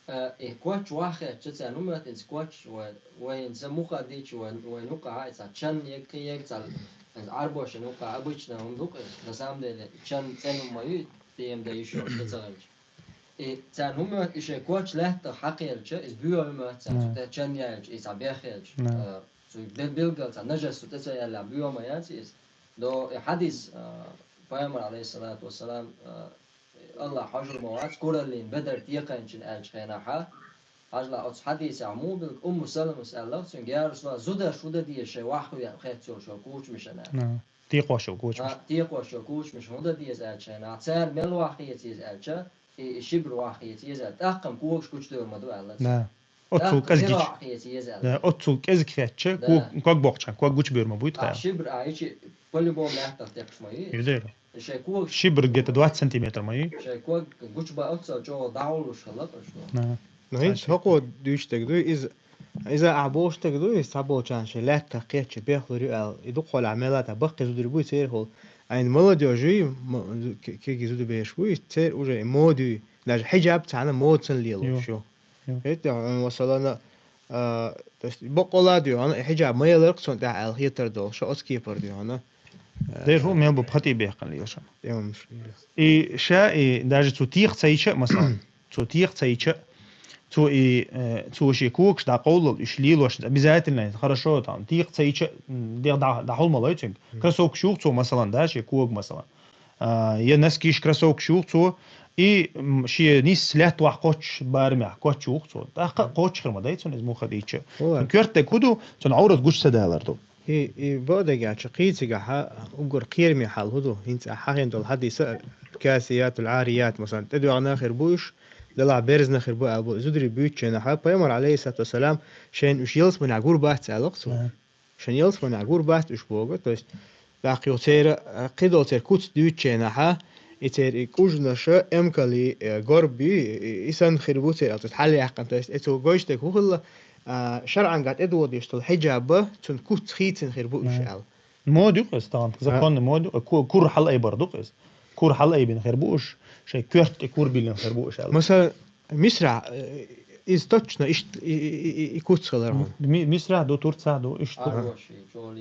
Э, и коч ваххетча, царна хӀун моьтту, иза коч, вай, вайна сан муха дича, вай, вай нукъа хьа, и цхьа чан ег, кхин ег, цхьа, иза Ӏарбошна юкъа обычно хӀума ду-кх иза. На самом деле, чан цӀена хӀума ма ю, тӀе ма дай йиш йолуш, тӀе ца хилча. И царна хӀун моьтту, и шайн коч лаьттах хьакхаьлча, иза боьха ма моьтту царна, цу тӀе чан яьлча, и цхьа беххаьлча. А, цу бе-, билггал цхьа нажас цу тӀе ца яьлла, боьха ма яц иза. До и хьадис, а, пайхамар, алейхиссалату вассалам, а, Аллах хьожур ма вац, кураллин бедар текханчун аьллачу хенахьа, хьажала оцу хьадисехь муха билг Умму Саламас аьлла, цуьнга: «Я Расулаллах, зударш хӀун дан деза шайн ваххаве кхетта йолчу кучамашна?» Текхош йолу кучамаш. А, текхош йолу кучамаш хӀун дан деза аьллачу хенахь, цара мел ваххеца еза аьлча, и, и шибр ваххеца еза аьлла, тӀаккха-м когаш гучудевр ма ду аьлла цара. Да. Оццул кӀезиг. ТӀаккха мел ваххеца еза аьлла. Да, оццул кӀезиг хетча, да, ког, ког боккхучхьан, ког гучубевр ма буй тхьа. А шибр а ичи по-любому лаьттах текхаш ма ю. Ю дера. Шайн ког... Шибр где-то двадцать сантиметр ма ю. Шайн ког гучуба оццул чӀогӀа дӀагӀуллуш хилла, аш ду. Да. Ну, хӀинца хӀокхо дуьйцу дерг дуй, иза Иза ахь бохуш дерг ду, иза цхьаболчарна шайн лаьттах кхетча бехлур ю аьлла. И дукхахьолахь мел лаьттахь баккхий зударий буй церан хьол. Айн молодёжь юй, м-, ке-, кегий зудабераш буй, церан уже и мода юй. Даже хьиджаб царна мода санна лелош ю. Ю. ХӀетте хьуна, масалана, а, То есть боккъала а дуй хьона, и хьиджаб ма ялар-кх цунна тӀехь аьлла хетар долуш, оцу кепара дуй хьона. Дера хӀу мел бу пхи тӀе бехкана лелаш. ТӀе хӀумаш. И ша, и даже цо теха ца йича а, масалан, цо теха ца йича а, цо и, э, цо шен когаш дӀакъовллал, уьш лелош, обязательно, хорошо, там, теха ца йича а, м, дегӀ дӀа-, дӀахьул ма лой цуьнга. Кроссовкаш юх цо, масалан, да, шен кога, масалан. А, я носкиш, кроссовкаш юх цо, и, м, шен нис лаьтта вахь кхоччуш барамехь, коч юх цо. ТӀаккха а кхоччуш хир ма дай цунна иза муха дийча. Цунна коьртаниг хӀу ду, цунна Ӏоврат гучу ца далар ду. И, и бакъдерг аьлча, кхин цигахь уггар кхераме хьал хӀу ду? ХӀинца ахь хьахийна долу хьадис а, касиятул Ӏарият, масалан, тӀедоьгӀна хир бу уьш, делахь берзна хир бу аьлла бу. Зударий буьйцучу хенахь, пайхамар, алейхиссалату вассалам, шайна уьш ялсаманехь гур бац аьлла-кх цо. Шайна ялсаманехь гур бац уьш боху, то есть, тӀаккха юха церан, а, кхидолу церан куц дуьйцучу хенахь, и церан и кӀужнаша эмкали, э, горби, и, и санна хир бу церан, то есть, хьалаяьккхина, то есть, и цо гойтуш дерг хӀун хилла, а, шарӀангахь тӀедоха дезаш долу хьиджаб, цуьнан куц хийцина хир бу уьш аьлла. Мода ю-кх иза тахана, законный мода ю-кх, ку-, кур хьалаайбар ду-кх иза. Кур хьалаайбина хир бу уьш, шайн коьрта тӀе кур биллина хир бу уьш аьлла. Масала, Мисрахь, э, иза точно иштта и, и, и, и куц хилар хьуна. Ми-, Мисрахь ду, Турцахь ду, иштта ду.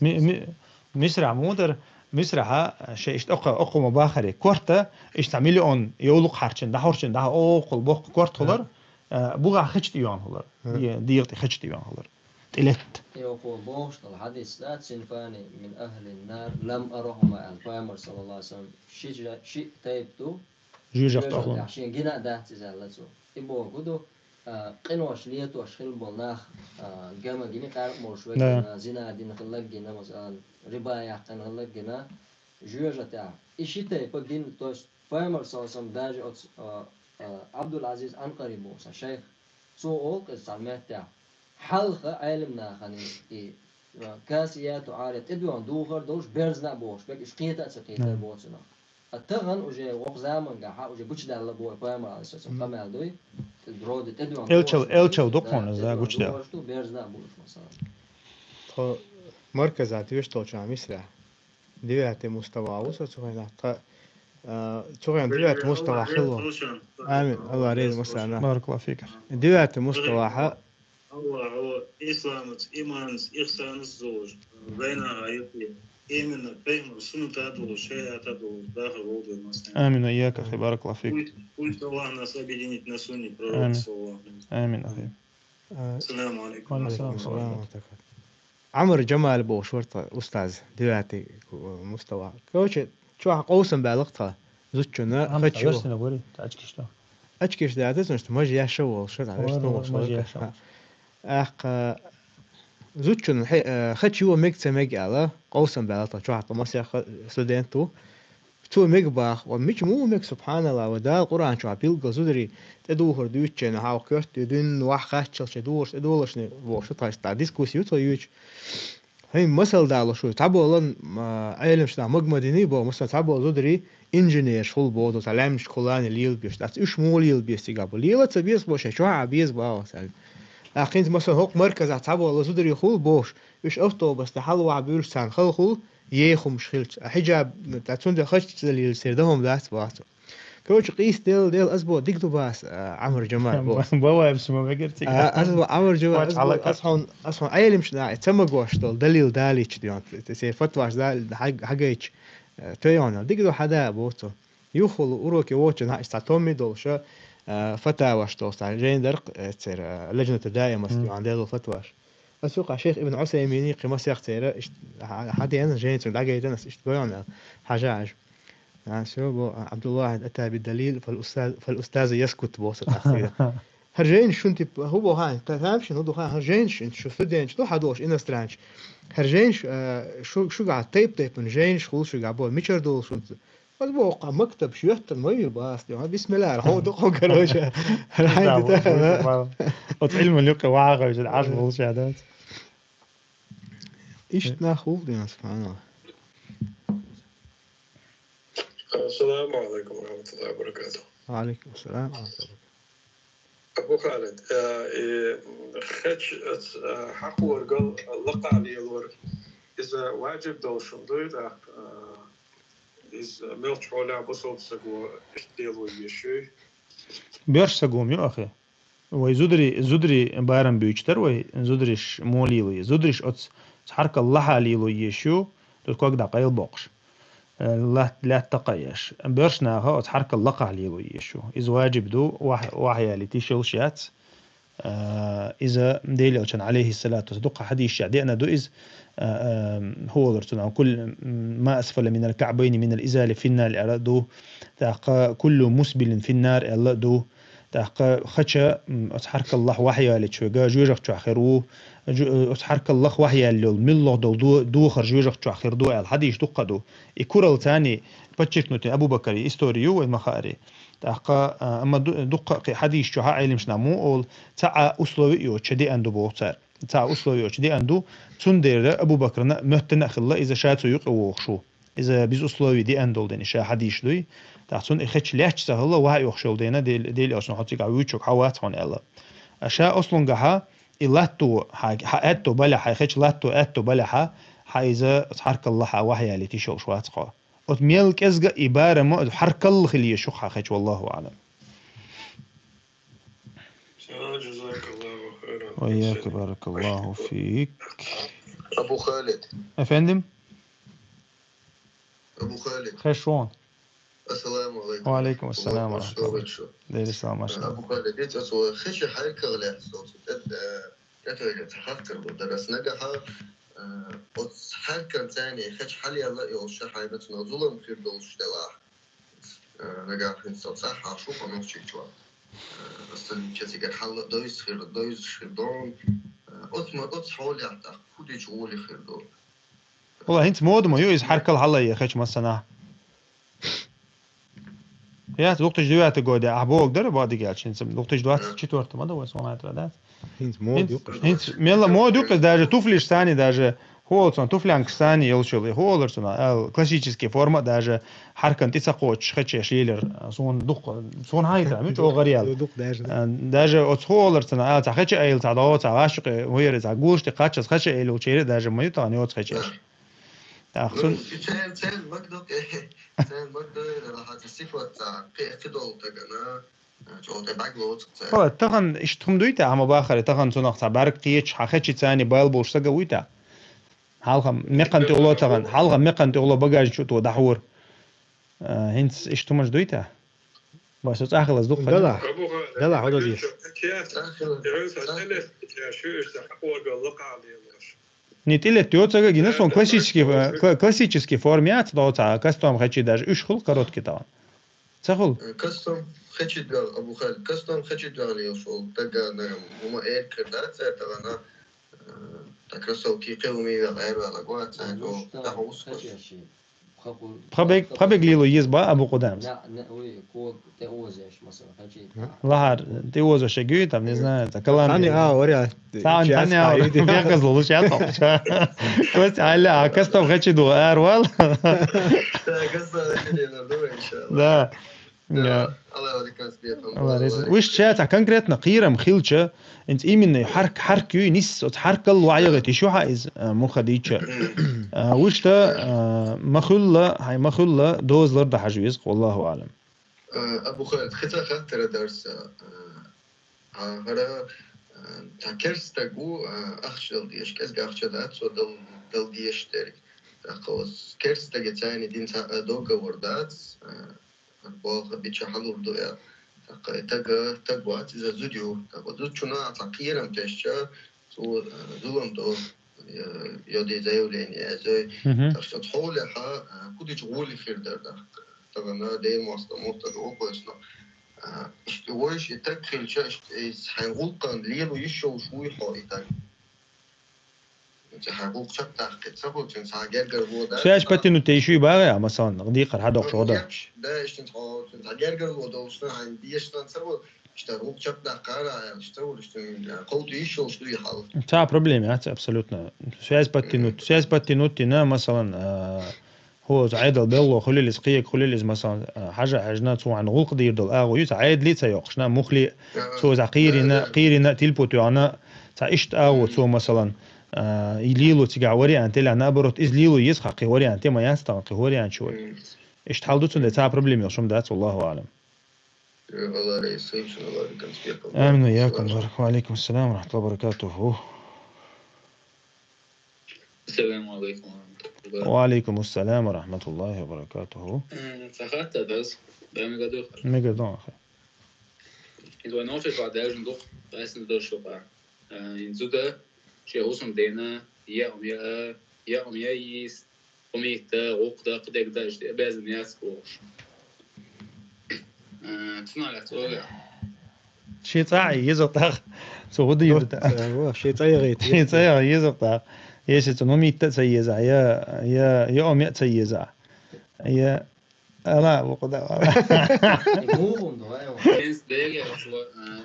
Ми-, ми-, Мисрахь муха дара, Мисрахьа, шайн иштта оккха, оккха ма бахаре, корта, иштта цхьа миллион йовлакх хьарчина, дӀахьорчина, дӀа оккхул боккха корта хилар, э, бугӀахь хечу тӀе йоьхна хилар. Де-, дегӀа тӀе хечу тӀе йоьхна хилар. ТӀелетта. И оха бохуш долу хьадис да, цинфани мин ахлин нар лам арахума аьлла, пайхамар, саллаллаху алейхи ва саллям, ши жа-, ши тайп ду, жоьжахатехь, шен гина а дац иза аьлла цо. И боху ду, а, къинош летош хилла болу нах, а, гама гина, къаьркъа молуш вегина, зина дина хилларг гина, масалан, риба яьккхина хилларг гина, жоьжахатехь. И ши тайпа гина, то есть пайхамар, саллаллаху алейхи ва саллям, даже оцу, а, а, Абдул-Азиз Анкъари боху сан шайх, цо олу-кх иза цхьана меттехь, хьалха Ӏелам нахана и, а, касияту Ӏарият тӀедоьгӀна духар долуш, берзна а бохуш, бек уьш кхета а ца кхетара боху цунах. Ткъа тахана уже вокху замангахь уже гучудаьлла боху пайхамар, алейхиссалату вассалам, къамел дуй, роде тӀедоьгӀна духар ду, берзна а бу уьш, масалан. Тхо марказа тоьшаллачу Мисрахь девятый мустава ву со цу хенахь, тха, а, цу хенахь девятый мустава хилла. Амин. Алла реза масана. Баракаллаху фик. Девятый муставахьа. Аллахьо исламаца, иманаца, ихсанаца зулуш, вайнаха юкъе, именно пайхамар сунната долуш, шариата долуш дахар вовдойла массарна. Амин, ва ийяка, ахи, баракаллаху фик. Пусть, пусть Аллах нас объединит на сунне пророка, саллаллаху алейхи ва саллям. Амин, ахи. Ассаламу алейкум. Ва алейкум ассалам. Ӏамар Джамаль бохуш вара тхан устаз, девятый, э, мустава. Короче, чохь къовсам баьлла-кх тхан зудчунна, хачо. Очкиш дац, значит, мажа еш а волуш, тӀаккха зудчунна хе-, э, хачо мега ца мега аьлла, къовсам баьлла тхан чохь, тхан масех студент ву. Цо мега баха, ва мича муха мега, субханаллахь, ва Дала Къуръан чохь билггал зударий тӀедухар дуьйцучу хенахь, хьалха коьрта дуьйна ваха кхаччалц шайн духарш тӀедолуш бохуш, тхаьш дискуссия ю тхо юьйцу. ХӀинца масал далош ву, цхьаболан, а, Ӏеламаш нах мага ма дина боху, масала, цхьаболу зударий инженераш хула боху, цхьа лаьмнашкахула а лелабеш, дац уьш муха лелабеш цигахь бу. Лела а ца беза боху, шайн чохь а беза боху, аьлла. ТӀаккха хӀинца, масала, хӀокху марказахь цхьаболу зударий хула бохуш, уьш автобус тӀе хьалавахь буьйлуш царна хала хула, еха хӀумаш хилча, а хьиджаб, ткъа цундела хаччалц лелаш церан дан хӀума дац боху цо. Короче, къийса дела, дела, ас боху, дика ду боху ас, а, Ӏамар Джамаль боху. Баваевс ма мегар цига. А, ас боху, Ӏамар Джамаль, ас боху, ас хьуна, ас хьуна Ӏеламаш нах ца магош долу далил далийча доьгӀна, церан фатваш да-, хьаг-, хьагайча, э, тоьйгӀанал. Дика ду хьада боху цо. Юххул уроке воцучу наха иштта цхьа томми долуш, а, фатаваш долуш, цхьа жайна дара-кх, э, церан, а, лежната даимас доьгӀна делла фатваш. Ас юкъахь шайх Ибн Ӏусаймини кхин масех церан иштта хьа-, хьадеана, жайна цуьнга дӀагайтина, ас иштта гойту хьуна аьлла, хьажа хьажа. А, всё, бо, а, Абдуллахьид ата биддалил, фал устаз-, фал устазу яскут боху со тӀаккха. ХӀара жайнаш шуна типа, хӀун боху хьан, ка-, хӀун ду хьан, хӀара жайнаш шу студенташ ду хьан долуш иностранча. ХӀара жайнаш, а, шу-, шуьгахь тайп-тайпана жайнаш хула шуьгахь боху, мичара долуш шуна. Ас боху, кху мактаб шоьттан ма вийр бац, тӀе, бисмиллахӀ, хьо ду кхо, короче. Оцу Ӏилман юкъе вахьа хевшина, Ӏаш болуш а дац. Иштта нах хӀух дина, субханаллахӀ. Ассаламу алейкум ва рахматуллахи ва баракатух. Ва алейкум ассалам ва рахматуллахи ва баракатух. Абу Халид, э, и хеч, э, хьакхоргал лакха лелор, иза ваджиб долуш дуй, тӀаккха, э, иза мелча хьолехь бусалба саго иштта лело езаш юй? Боьрша саго ма ю, ахи. Вай зударий, зударий барам буьйцуш дара вай, зударий мо лело еза. Зударий оцу, оцу хьаркал лахьа лело езаш ю, цу ког дӀакъайлабоккхуш. Э, лат-, лаьтта кхайеш. Боьрша наха оцу хьаркал лакхахь лело езаш ю. Иза ваджиб ду, вахь-, вахьа ялийта йиш йолуш яц. Э, иза Делан Элчанан, алейхиссалату вассалам, дуккха хьадисашкахь деана ду иза, э, э, хӀу олура цунах, «Куллу ма асфала минал каъбайни минал изари финнар» аьлла а ду, тӀаккха «Куллу мусбилин финнар» аьлла а ду, тӀаккха хача, м, оцу хьаркал лахь вахьа ялийча верг жоьжахати чохь хир ву, жо-, оцу хьаркал лахь вахьа яьлла йолу муьлхха долу до-, дохар жоьжахати чохь хир ду аьлла хьадисаш дуккха ду. И куралла царний подчеркнутый Абу Бакаран истори ю вай ма хаари. ТӀаккха, а, амма ду-, дуккха а кхин хьадисаш чохь а Ӏеламнаха муха олу, цхьа а условие йоцуш деана ду боху цара. Цхьа а условие йоцуш деана ду, цундела Абу Бакрана а моьттина а хилла, иза ша цу юкъа вогӀуш ву. Иза без условий деана долу дела ша хьадисаш дуй. ТӀаккха цунна и хача лаьтташ ца хилла, вахьа оьхуш йолу дела, Дел-, Делан Элчано хьо цигахь вуьйцург хьан вац хьуна аьлла. А ша ослунгахьа и латто, хьан, хьан аьтто балехь, хьайн хача латто аьтто балехь, хьан иза оцу хьаркал лахьа вахьа ялийта йиш йолуш вац хьо. Оцу мел кӀезга а и барам а хьаркал хила езаш ю хьан хача, валлаху аӀлам. Всё, джазакаллаху хайран. Ва ийяка, баракаллаху фик. Абу Халид. Эфендим? Абу Халид. Хеш вон. Ассаламу алейкум. Ва алейкум ассалам ва рахматуллах. Дели салам, машалла. Абу Халид, эцо хача хьаркал лаьцна соцу тӀе, э, тӀетоьга ца хаттар ду дарас нагахьа, э, оцу хьаркан царний хача хьалъяла йолуш хьайна цунах зулам хир долуш делахь. Э, нагахь хӀинца цхьа хьал шу къа нохчийчо. Э, аса ча цигара хьал а дойзуш хир, дойзуш хир дон. Э, оцу ма, оцу хьолехь тӀаккха хӀу дича гӀоли хир ду. Вала, хӀинца мода ма ю иза хьаркал хьалае хача массанахь. Яц, две тысячи девятый годе ахь бохург дара, бадигалча, хӀинца две тысячи двадцать четвёртый ма ду вай, сон хьайтара дац. ХӀинца мода ю-кх. ХӀинца мелла мода ю-кх, даже туфлиш санна, даже хӀу олу цунах, туфлянкаш санна йолчул, хӀу олура цунах, аьлла, классический форма даже хьаркан тӀе ца кхочуш хачеш лелар, суна дукха, суна хьайтара, мича огӀар ял. Дукха даже, да. А, даже оцу хӀу олура цунах, аьлла, цхьа хача айла, цхьа догӀу, цхьа гӀаш чу кхе, вуьйр, цхьа гулаш тӀе кхаччалц хача айла йолчеран даже ма ю тахана йоцу хачеш. Так, ну, цун цен, цен магдо, цен магдо, ра хьаца сифат ца, кхе, кхидолу тагана. Чо тӀе бӀаьг лоцу цара. Хьо, тахана иштта хӀума дуй те, хьан ма бахара, тахана цунах цхьа бӀаьрг кхеча, хьан хачи царни байла болуш сага вуй те? Хьалха мекхан тӀехула тахана, хьалха мекхан тӀехула багажник чу то дӀахьора. Э, хӀинца иштта хӀумаш дуй те? Ва со цӀахилаз дукха. Дала. Дала, хьо дозийш. ЦӀахилаз, цӀахилаз. Не тӀилетта йоцага гина сон классический, э, кла-, классический форме яц доцу, а кастом хачи даже уьш хуьлу короткий тахана. Ца хуьлу? Э, кастом хачи дуьгӀал, Абу Халид, кастом хачи дуьгӀал йолуш волу дага нагам. ХӀума эр кхир дац цара тахана, э, та кроссовки кхевми вегӀ эр вала гуа, цара доху, дахьа ус хуш. Пхабег, пхабег лело еза ба Абу Къудамас. Лахар, тӀе оза шегуьй, там, не знаю, та Колумбия. Тани, а, оря. Тани, тани, а, оря. Бекъаз лулуш, я, тохча. Костя, аля, а кастом хачи ду, эр вал. Да, кастом хачи ду, иншалла. Да. Да. Алла риза. Уьш ча цхьа конкретно кхерам хилча, инца именно хьарк, хьарк юй нис, оцу хьаркал ваьгӀа тишу хьа иза, а, муха дийча. А, уьш та, а, ма хуьлла, хьай ма хуьлла, дозалар дахьаш веза, валлаху аӀлам. Э, Абу Халид, хица хаттара дарса, э, а, хӀара, э, цхьа керста стаг ву, э, ахча дала дезаш, кӀезга ахча дац, цо дал-, дала дезаш дерг. ТӀаккха оцу керста стаге царни дина цхьа, э, договор дац, э, болх бича хьалур ду аьлла. ТӀаккха и тага, таг вац, иза зуда ю. ТӀаккха зудчунна цхьа кхерам тесча, цо, э, зулам до, э, йоди заявление, зой. Мгм. Так что цхьолехьа, э, кудича гӀоли хир дара, тӀаккха. Тахана ден мостагӀа, мостагӀа вокхойсна. А, иштта вайша и таг хилча, иштта и хьайн гӀуллакхан лело йиш йолуш вуй хьо и таг? Иштта хьайн гӀуллакх чекхдаккхи, ца хуьлу цуьнан цхьа гергарло дац. Связь подтянуть тӀе йиш юй багӀа, масалан, декхар хьадоккхуш гӀо дан. Да, иштта хьо цуьнан цхьа гергарло долуш сан хьайн дешаш сан ца хуьлу, иштта гӀуллакх чекхдаккхара, аьлла, иштта ца хуьлу, иштта, а, кховда йиш йолуш дуй хьал. Ца проблема яц, абсолютно. Связь подтянуть, связь подтянуть дина, масалан, а, ХӀу, иза Ӏедал белхало хуьлийла иза, кхиерг хуьлийла иза, масалан, а, хьажа хьаьжна, цо хьайна гӀуллакх дийр долу агӀо ю, цхьа Ӏедале а ца йоккхуш, на, муххале а, цо иза кхийрина, кхийрина, тилпу тоьхна, цхьа иштта агӀо цо, масалан, а, и лело цигахь вариант, или, наоборот, иза лело еза хьан кхин вариант, ма яц тахана кхин вариант шу вай. Иштта хьал ду цундела, цхьа проблема йолуш хӀума дац, валлаху аӀлам. Э, Аллах раиса, иншаллах, конспект. آمين وإياكم. وعليكم السلام ورحمة الله وبركاته. السلام عليكم ورحمة الله. وعليكم السلام ورحمة الله وبركاته. Э, сахатта дас, да, мега духа. Мега духа. Из войны офис ва даже дух, да, если не дошел, да. Э, из зуда, че усум дена, я ум я, я ум я из, умита, укда, кудек да, что обязан я скош. Э, цуна ля цуга. Ши цӀа йиза тӀаккха. Цу гӀуди йиза тӀаккха. Ва, ши цӀа йигӀит. Ши цӀа йиза тӀаккха. Если цу ну митта ца йиза, я, я, я ум я ца йиза. Я, ала, ву куда, ала. Мугум да, ва, ва. Сенс дега чула, э,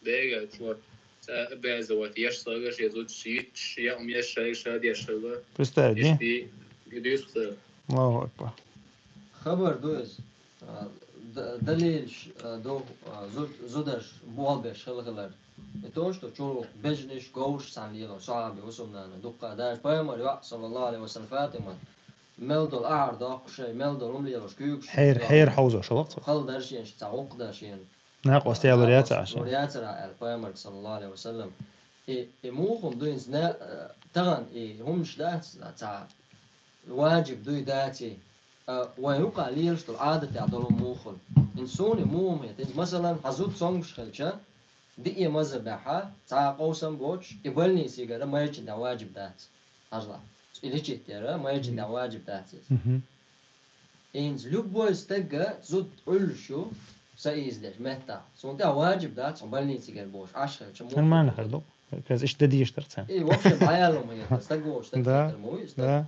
дега чула. Ца бяза вот еш сага, ши зуд ши, ши я ум я шай, шад я шала. Представь, не? Ишти, гидюс пса. Аллаху акбар. Хабар дуэс. А, д-, далилш, а, до, а, зуд-, зудаш, буалбеш хала-халар. И то, что чурух, бежниш, гоуш, сан лила, сахаби, усумнана, дукка, даже пайгамбар, ва, саллаллаху алейхи ва саллям, Фатима. Мел дол ахар доккхуш, мел дол умлелуш, куьйгуш. Хьер, хьер хьовзош, аллах цо. Хала даршен, ца гӀукх даршен. Накъост ялур яцар аша. Лур яцар аьлла, пайгамбар, саллаллаху алейхи ва саллям. И, и мухум дуйнс на, э, таган, и хумш дац, ца важиб дуй даци. А, вай юкъа лелаш дол Ӏадатехь долу мухул. Ин суна мухум хет. Ин, масалан, хьан зуд сонгуш хилча, диъе маза баьхьа, цхьа а къовсам боцуш, и больницигара майрчин да важиб дац. Хьажла. И лечить яра майрчин да важиб дац иза. Мгм. Инца любой стагга зуд Ӏуьллуш ю, са ийзадеш, меттахь. Суна тӀехь важиб дац, хьо больницигара бохуш, Ӏаш хилча, мухул. Нормально хир ду. Каз иштта дан дезаш дара царна. И вообще дӀаяло ма яра, стаг волуш, стаг хетар ма вуй, стаг. Да.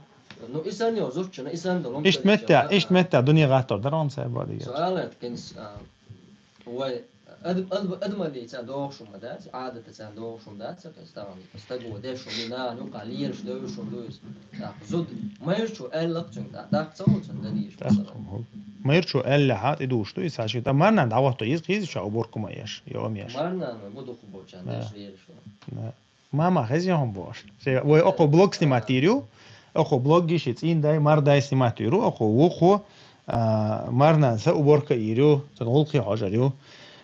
Ну, и санна йо зудчунна, и санна долу. Иштта меттехь, иштта меттехь дуьне гӀаттор дара хьуна цара бадига. Суал это, кхин, а, вай, ад-, ад-, адамаллица догӀуш хӀума дац, Ӏадатаца догӀуш хӀума дац, кхин, стаган, стаго деш хӀума ду, нахана юкъа лелаш девзаш хӀума ду иза. ТӀаккха зуда майрачо аьлла-кх цуьнга, тӀаккха ца хуьлу цунна дан дезаш, масала. Майрачо аьллехьа, тӀедугӀуш ду иза, хьажа, ткъа марнана дӀахӀотто еза, хеза ша уборка ма еш, йо, ма еш. Марнана ма дукха болчарна деш лелаш хӀума. Да. Мама, хезий хьуна бохуш. Шен вай окхо блог снимать йийр ю. Окхо блог йи шен цӀийндай, мардай снимать йийр ю. Окхо вукхо, а, марнан са уборка йийр ю. Цун гӀуллакхе хьожур ю.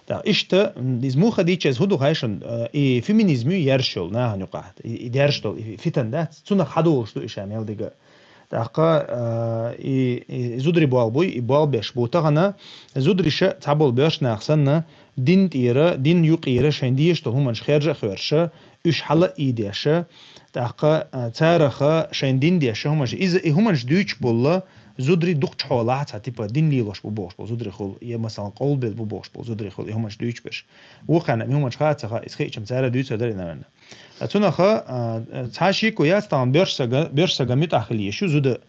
ТӀаккха иштта, м, иза муха дийча, иза хӀун ду хаьий шуна, а, и феминизм ю ерш йолу нахана юкъахь. И, и дерш долу, и фитан дац. Цунах хьадолуш ду и ша мел дика. ТӀаккха, а, и, и зударий болх буй, и болх беш бу. Тахана зударий ша цхьаболу боьрша нах санна, дин тӀера, дин юкъера шайн дезаш долу хӀуманаш хержа а хоьрша, уьш хьала а ийдеша, тӀаккха, а, цараха шайн дин деша хӀуманаш. Иза и хӀуманаш дуьйцуш болла, зударий дукхачу хьолахь цхьа типа дин лелош бу бохуш болу зударий хула, я, масалан, къовлабелла бу бохуш болу зударий хула, и хӀуманаш дуьйцуш берш. Вукхарна и хӀуманаш хаа ца хаьа, иза хиъча цара дуьйцур дара, наверное. Ткъа цунах, а, цхьа шеко яц тахана боьрша сага, боьрша сага муьтӀахь хила езаш ю зуда.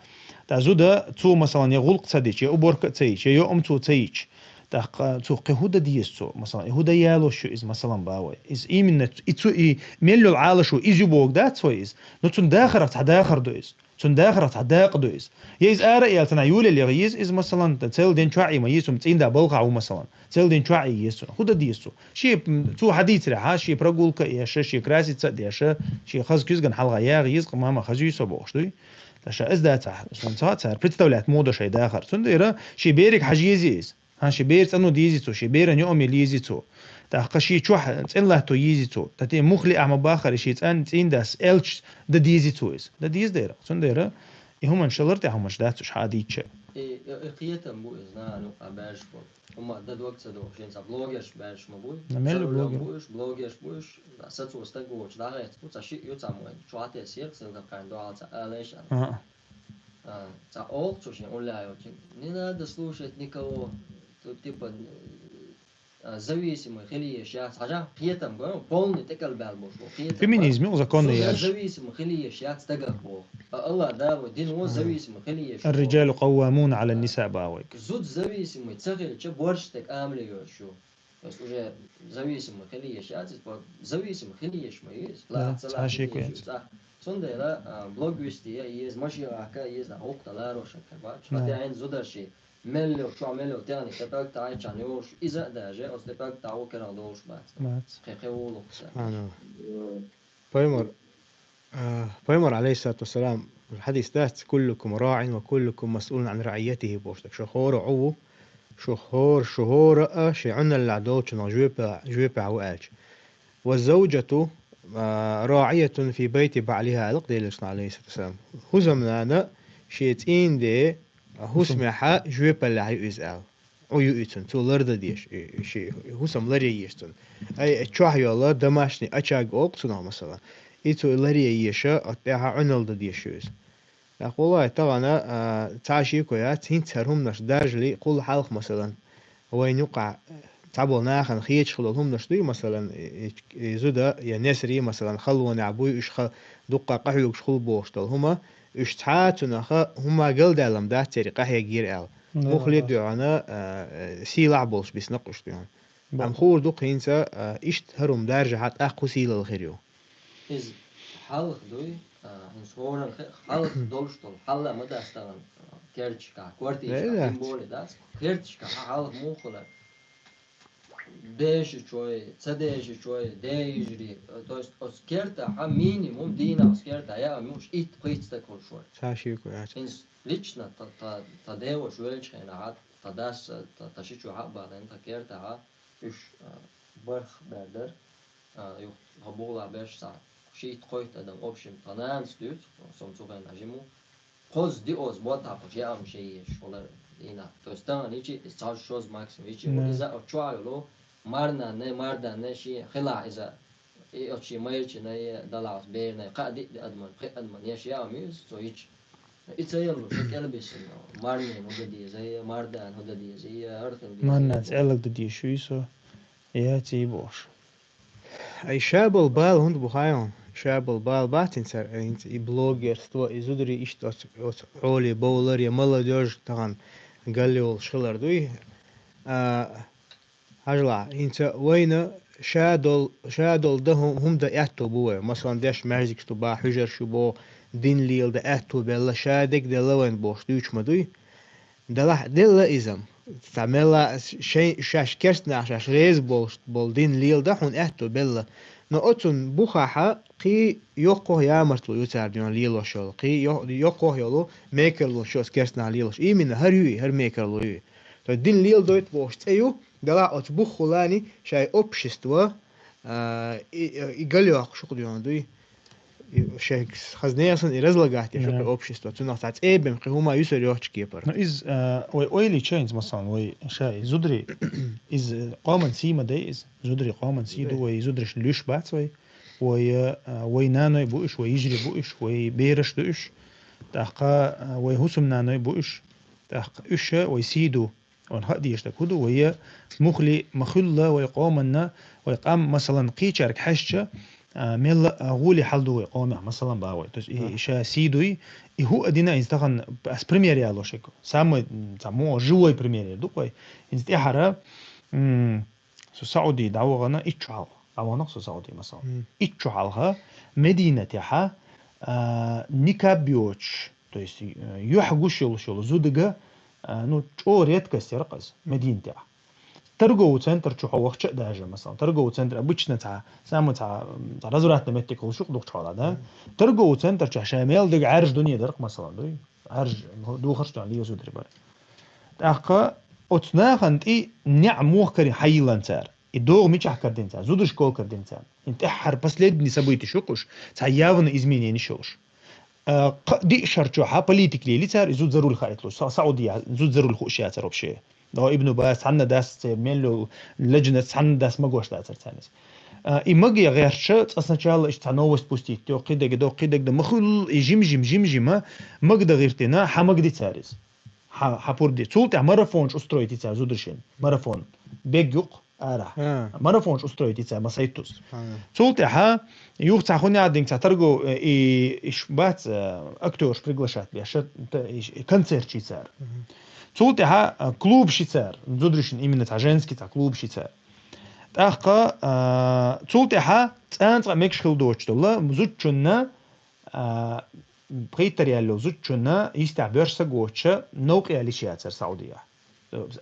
ТӀаккха зуда цо, масалан, я гӀуллакх ца дича, я уборка а ца йича, я йоам цо ца йича. ТӀаккха цо кхин хӀун дан деза цо, масалан, и хӀун дан ялош ю иза, масалан, бан вай. Иза именно и цо, и мел йолу Ӏалашо иза ю бохург дац вай иза. Но цунна дахарах цхьа дахар ду иза. Цунна дахарах цхьа дакъа ду иза. Я иза ара а яьлла, цхьана юлел яха еза иза, масалан, цел ден чохь а ма еза, хӀума цӀийнда балхахь ву, масалан. Цел ден чохь а еза цунна. ХӀун дан деза цо? Шен, м, цо хьадийцарехьа, шен прогулка а еша, шен краситься а деша, шен хаза куьзгана хьалха яха еза, кху мама хаза юй со бохуш дуй. Ткъа ша иза дацахь, сан ца хаьа цара представлять муха до шайн дахар. Цундела шен бериг хьажа еза иза. ХӀан, шен бер цӀано дезий цо, шен беран йоам яла езий цо. ТӀаккха шен чохь цӀена латто езий цо. Ткъа те мухли ахьа ма баххара, шен цӀан-, цӀийндас аьлча дан дезий цо иза. Дан деза дера. Цундела и хӀуманаш шалар тӀехь хӀуманаш дац уьш хьан а дийча. И, и, и кхетам бу иза, нана, юкъа баьржаш бу. Хьума дан дог ца доху, шен цхьа блогерш баьржаш ма буй. На, мел ца ю рулам блогер? Бу уьш, блогерш бу уьш. Сан цо стаг воцуш дӀахецна бу, цхьа шиъ ю цхьа мой. Чохь а тесира, сан кхайна дуьхьал ца алайша. Ага. А, цхьа олу цо шен уллехь йолчу. Не надо слушать никого. Тут, типа, а, зависимый хила езаш яц. Хьажа, кхетам го, полный тӀекӀел баьлла болуш бу. Кхетам го. Феминизм узаконный яц. Зависимый хила езаш яц стагах боху. А Аллах Дала вай дина вон зависимый хила езаш боху. الرجال قوامون على النساء бан вайга. Зуда зависимый ца хилча, борша стаг амале йоцуш ю. То есть уже зависимый хила езаш яц, иза по-, зависимый хила езаш ма ю иза. Да, цхьа шеко яц. Цундела, а, блог вести а еза, машин гӀахка а еза, гӀуллакх ларошан хир бац. Да. Хьан тӀе хьайна зударши, мел йолу, чохь мел йолу техник, тӀе пӀелг тӀе Ӏайчхьана йолуш, иза а даже, оцу тӀе пӀелг тӀе ву кирал долуш бац. Бац. Кхин, кхин ву лукхуш. Ана. Пайхамар, а, пайхамар, алейхиссалату вассалам, хьадис дац: «Куллукум раъин ва куллукум масъулун ан раъиятихи», бохуш. Так что хӀора Ӏу ву, Шу хӀора, шу хӀора а ши Ӏуналлехь долчунах жоьпа-, жоьпехь ву аьлча. «والزوجة راعية في بيت بعلها», аьлла Делан Элчано, عليه الصلاة والسلام. ХӀусамнана шен цӀийнан де хӀусамехь жоьпаллехь ю иза аьлла. Ӏу ю и цунна, цо лардан дезаш, и, и ши хӀусам ларъян еза цунна. Ай, чохь йолу домашний очаг олу цунах, масала. И цо ларъян езаш, оцу тӀехь Ӏуналла дан дезаш ю иза. ТӀаккха валлахӀи тахана, а, цхьа шеко яц, хӀинца хӀара хӀуманаш даржале, кхул хьалха, масалан, вайн юккъахь цхьаболу нахана хеташ хилла хӀуманаш дуй, масалан, и, и, и зуда я несаре, масалан, халонехь буй, уьш ха-, дуккха къахьоьгуш хуьлу бохуш долу хӀума, уьш цхьа а цунах хӀума галдаьлла ма дац церан къахьегира аьлла. Да, муххале а да. Дуьхьана, а, а, сийлахь болуш бисина-кх уьш дуьхьана. Бо- Амма хуур ду-кх хӀинца, а, иштта хӀара хӀума даржахь тӀаккха хӀун сийлалла хир ю? Иза хьалха дуй, а, хӀинца хӀоранна хи-, хьалха долуш долу, хьалла ма дац тахана, а, керташкахь, квартирашкахь, да, тем более дац. Керташкахь хьалха муха хилар? Дешачой, ца дешачой, де йижарий, то есть оцу кертахь минимум дийнахь оцу кертахь яа муш итт-пхийтта стаг хуьлуш вара. Ца шеко яц. ХӀинца лично та, та, та деваша веллачу хенахь, та дас, та, та шичу хьа а балийна, та кертахь, уьш, а, барх бер дара. А, юха тхан бугӀалахь берш цхьа шийтта-кхойтта адам, в общем, тхан нанас дуьйцу, со-м цу хенахь жима ву. Кхозза диоза мотт хьакхуш яа ма шен езаш хилар дийнахь. То есть тахана йичи, иза цхьа шозза максимум йичи ву. Да. Иза оцу чохь йолу марнанна, марданна шен хилахь иза, и оцу шен майрачунна, и далахь оцу берана, кхаа диъ адаман, пхи адаман еш яа ма ю иза цо йичи. И ца яллуш, и кӀелбисина, марнина хӀун дан деза, я мардана хӀун дан деза, я хӀара хила деза, марнана я цӀеллаг дан дезаш ю и со, я цӀий бохуш. Ай, ша болу бала хӀунда бу хаьий хьуна? Ша болу бала бац хӀинца, хӀинца и блогерство, и зударий иштта оцу, оцу хьоле бовлар, я молодёжь тахана галли волуш хилар дуй? А, Хьажалахь, хӀинца вайна ша дол-, ша долу дан хӀу-, хӀума дан аьтто бу вай. Масалан, деш маьждигаш ду боху, хьуьжарш ю боху, дин леладан аьтто белла, ша дерг делла вайна бохуш дуьйцуш ма дуй. Делахь, делла иза-м. Цхьа мелла а шайн, шаьш керстанах шаьш реза болуш болу дин леладан хьуна аьтто белла. Но оцунна бухахь кхин йоккхох ямартло ю цара дуьйна лелош йолу, кхин йо-, йоккхох йолу мекарло шу оцу керстанах лелош. Именно хӀара ю и, хӀара мекарло ю и. То есть дин леладойту бохуш цӀе ю, делахь оцу буххулани шайн общество, а, и, и галйоккхуш ю-кх дуьйна дуй. И шайга хаза нехан и разлагать деш ю-кх и общество. Цунах цхьа цӀе бен кхин хӀума юсур йоцчу кепара. Ну, иза, а, вай ойла йича хӀинца, масалан, вай ша и зударий, иза къоман сий ма дай иза. Зударий къоман сий ду, вай зударшна луьйш бац вай. Вай, а, вай наной бу уьш, вай йижарий бу уьш, вай бераш ду уьш. ТӀаккха, а, вай хӀусамнаной бу уьш. ТӀаккха уьш вай сий ду. Вайн хаа дезаш дерг хӀун ду, вай муххале ма-хуьллу вай къоманна, вай къам, масалан, кхечаьрга хьаьжча, а, мелла а гӀоле хьал ду вай къомехь, масалан, боху вай. То есть, и, и ша сий дуй, и хӀуъа дина, хӀинца тахана ас пример яло шеко. Самый, м, цхьа мо живой пример ду вай. ХӀинца тӀаьхьара, м, со Сауди дӀавахана итт шо хьалха. ДӀавахана-кх со Сауди, масалан. Итт шо хьалха Мединатехьа, а, никаб йоцуш, то есть, э, юьхь гуш йолуш йолу зудага, а, ну, чӀогӀа редкость яра-кх иза Мединатехь. Торговый центр чу хьо вахча а даже, масалан, торговый центр обычно цхьа, самый цхьа, м, цхьа развратный меттиг хуьлуш ю-кх дукхачу хьолахь, да? Торговый центр чохь ша мел дерг Ӏаьржа дуьне дара-кх, масалан, дуй? Ӏаьржа, ну, духарш тӀехь лезо дерг бара. ТӀаккха оцу нахана тӀе неӀ муха карийна хьайиллина цара? И догӀа мичахь карадина цара? Зударшкахь карадина цара. ХӀинца тӀаьххьара последний события шу-кх уьш, цхьа явный изменениш йолуш. А, кхаа-диъ шарчохь политика лели цара, и зуда за руль хаитлуш, Са-, Саудия зуда за руль хууш яцара вообще. До Ибн Баз, цхьанна дас, церан мел йолу леджнат, цхьанна дас магош дацара царна иза. А, и магъе гӀерташ, цкъа сначала иштта цхьа новость пустить йо, кхидерг до, кхидерг до, ма-хуьллу, и жим-жим, жим-жима, магда гӀиртина, хьа магди цара иза. Хьа, хьа пурди. Цул тӀаьхьа марафонаш устроить цара зударшна. Марафон. Бег ю-кх арахь. А. Марафонаш устроить цара масайтуз. Субханалла. Цул тӀаьхьа юха цхьа хуьнех динг цхьа торгов, э, и, иш бац, э, актёрш приглашать беш, та, иш, и концерт ши цара. Цул тӀаьхьа, э, клуб ши цара. Зударшна именно цхьа женский цхьа клуб ши цара. ТӀаккха, э, цул тӀаьхьа цӀан цкъа мегаш хила доцуш долу, зудчунна, э, пхийттара яьлла йолу зудчунна йистехь боьрша са гоцуша новкъа ялийш яцара Саудияхь.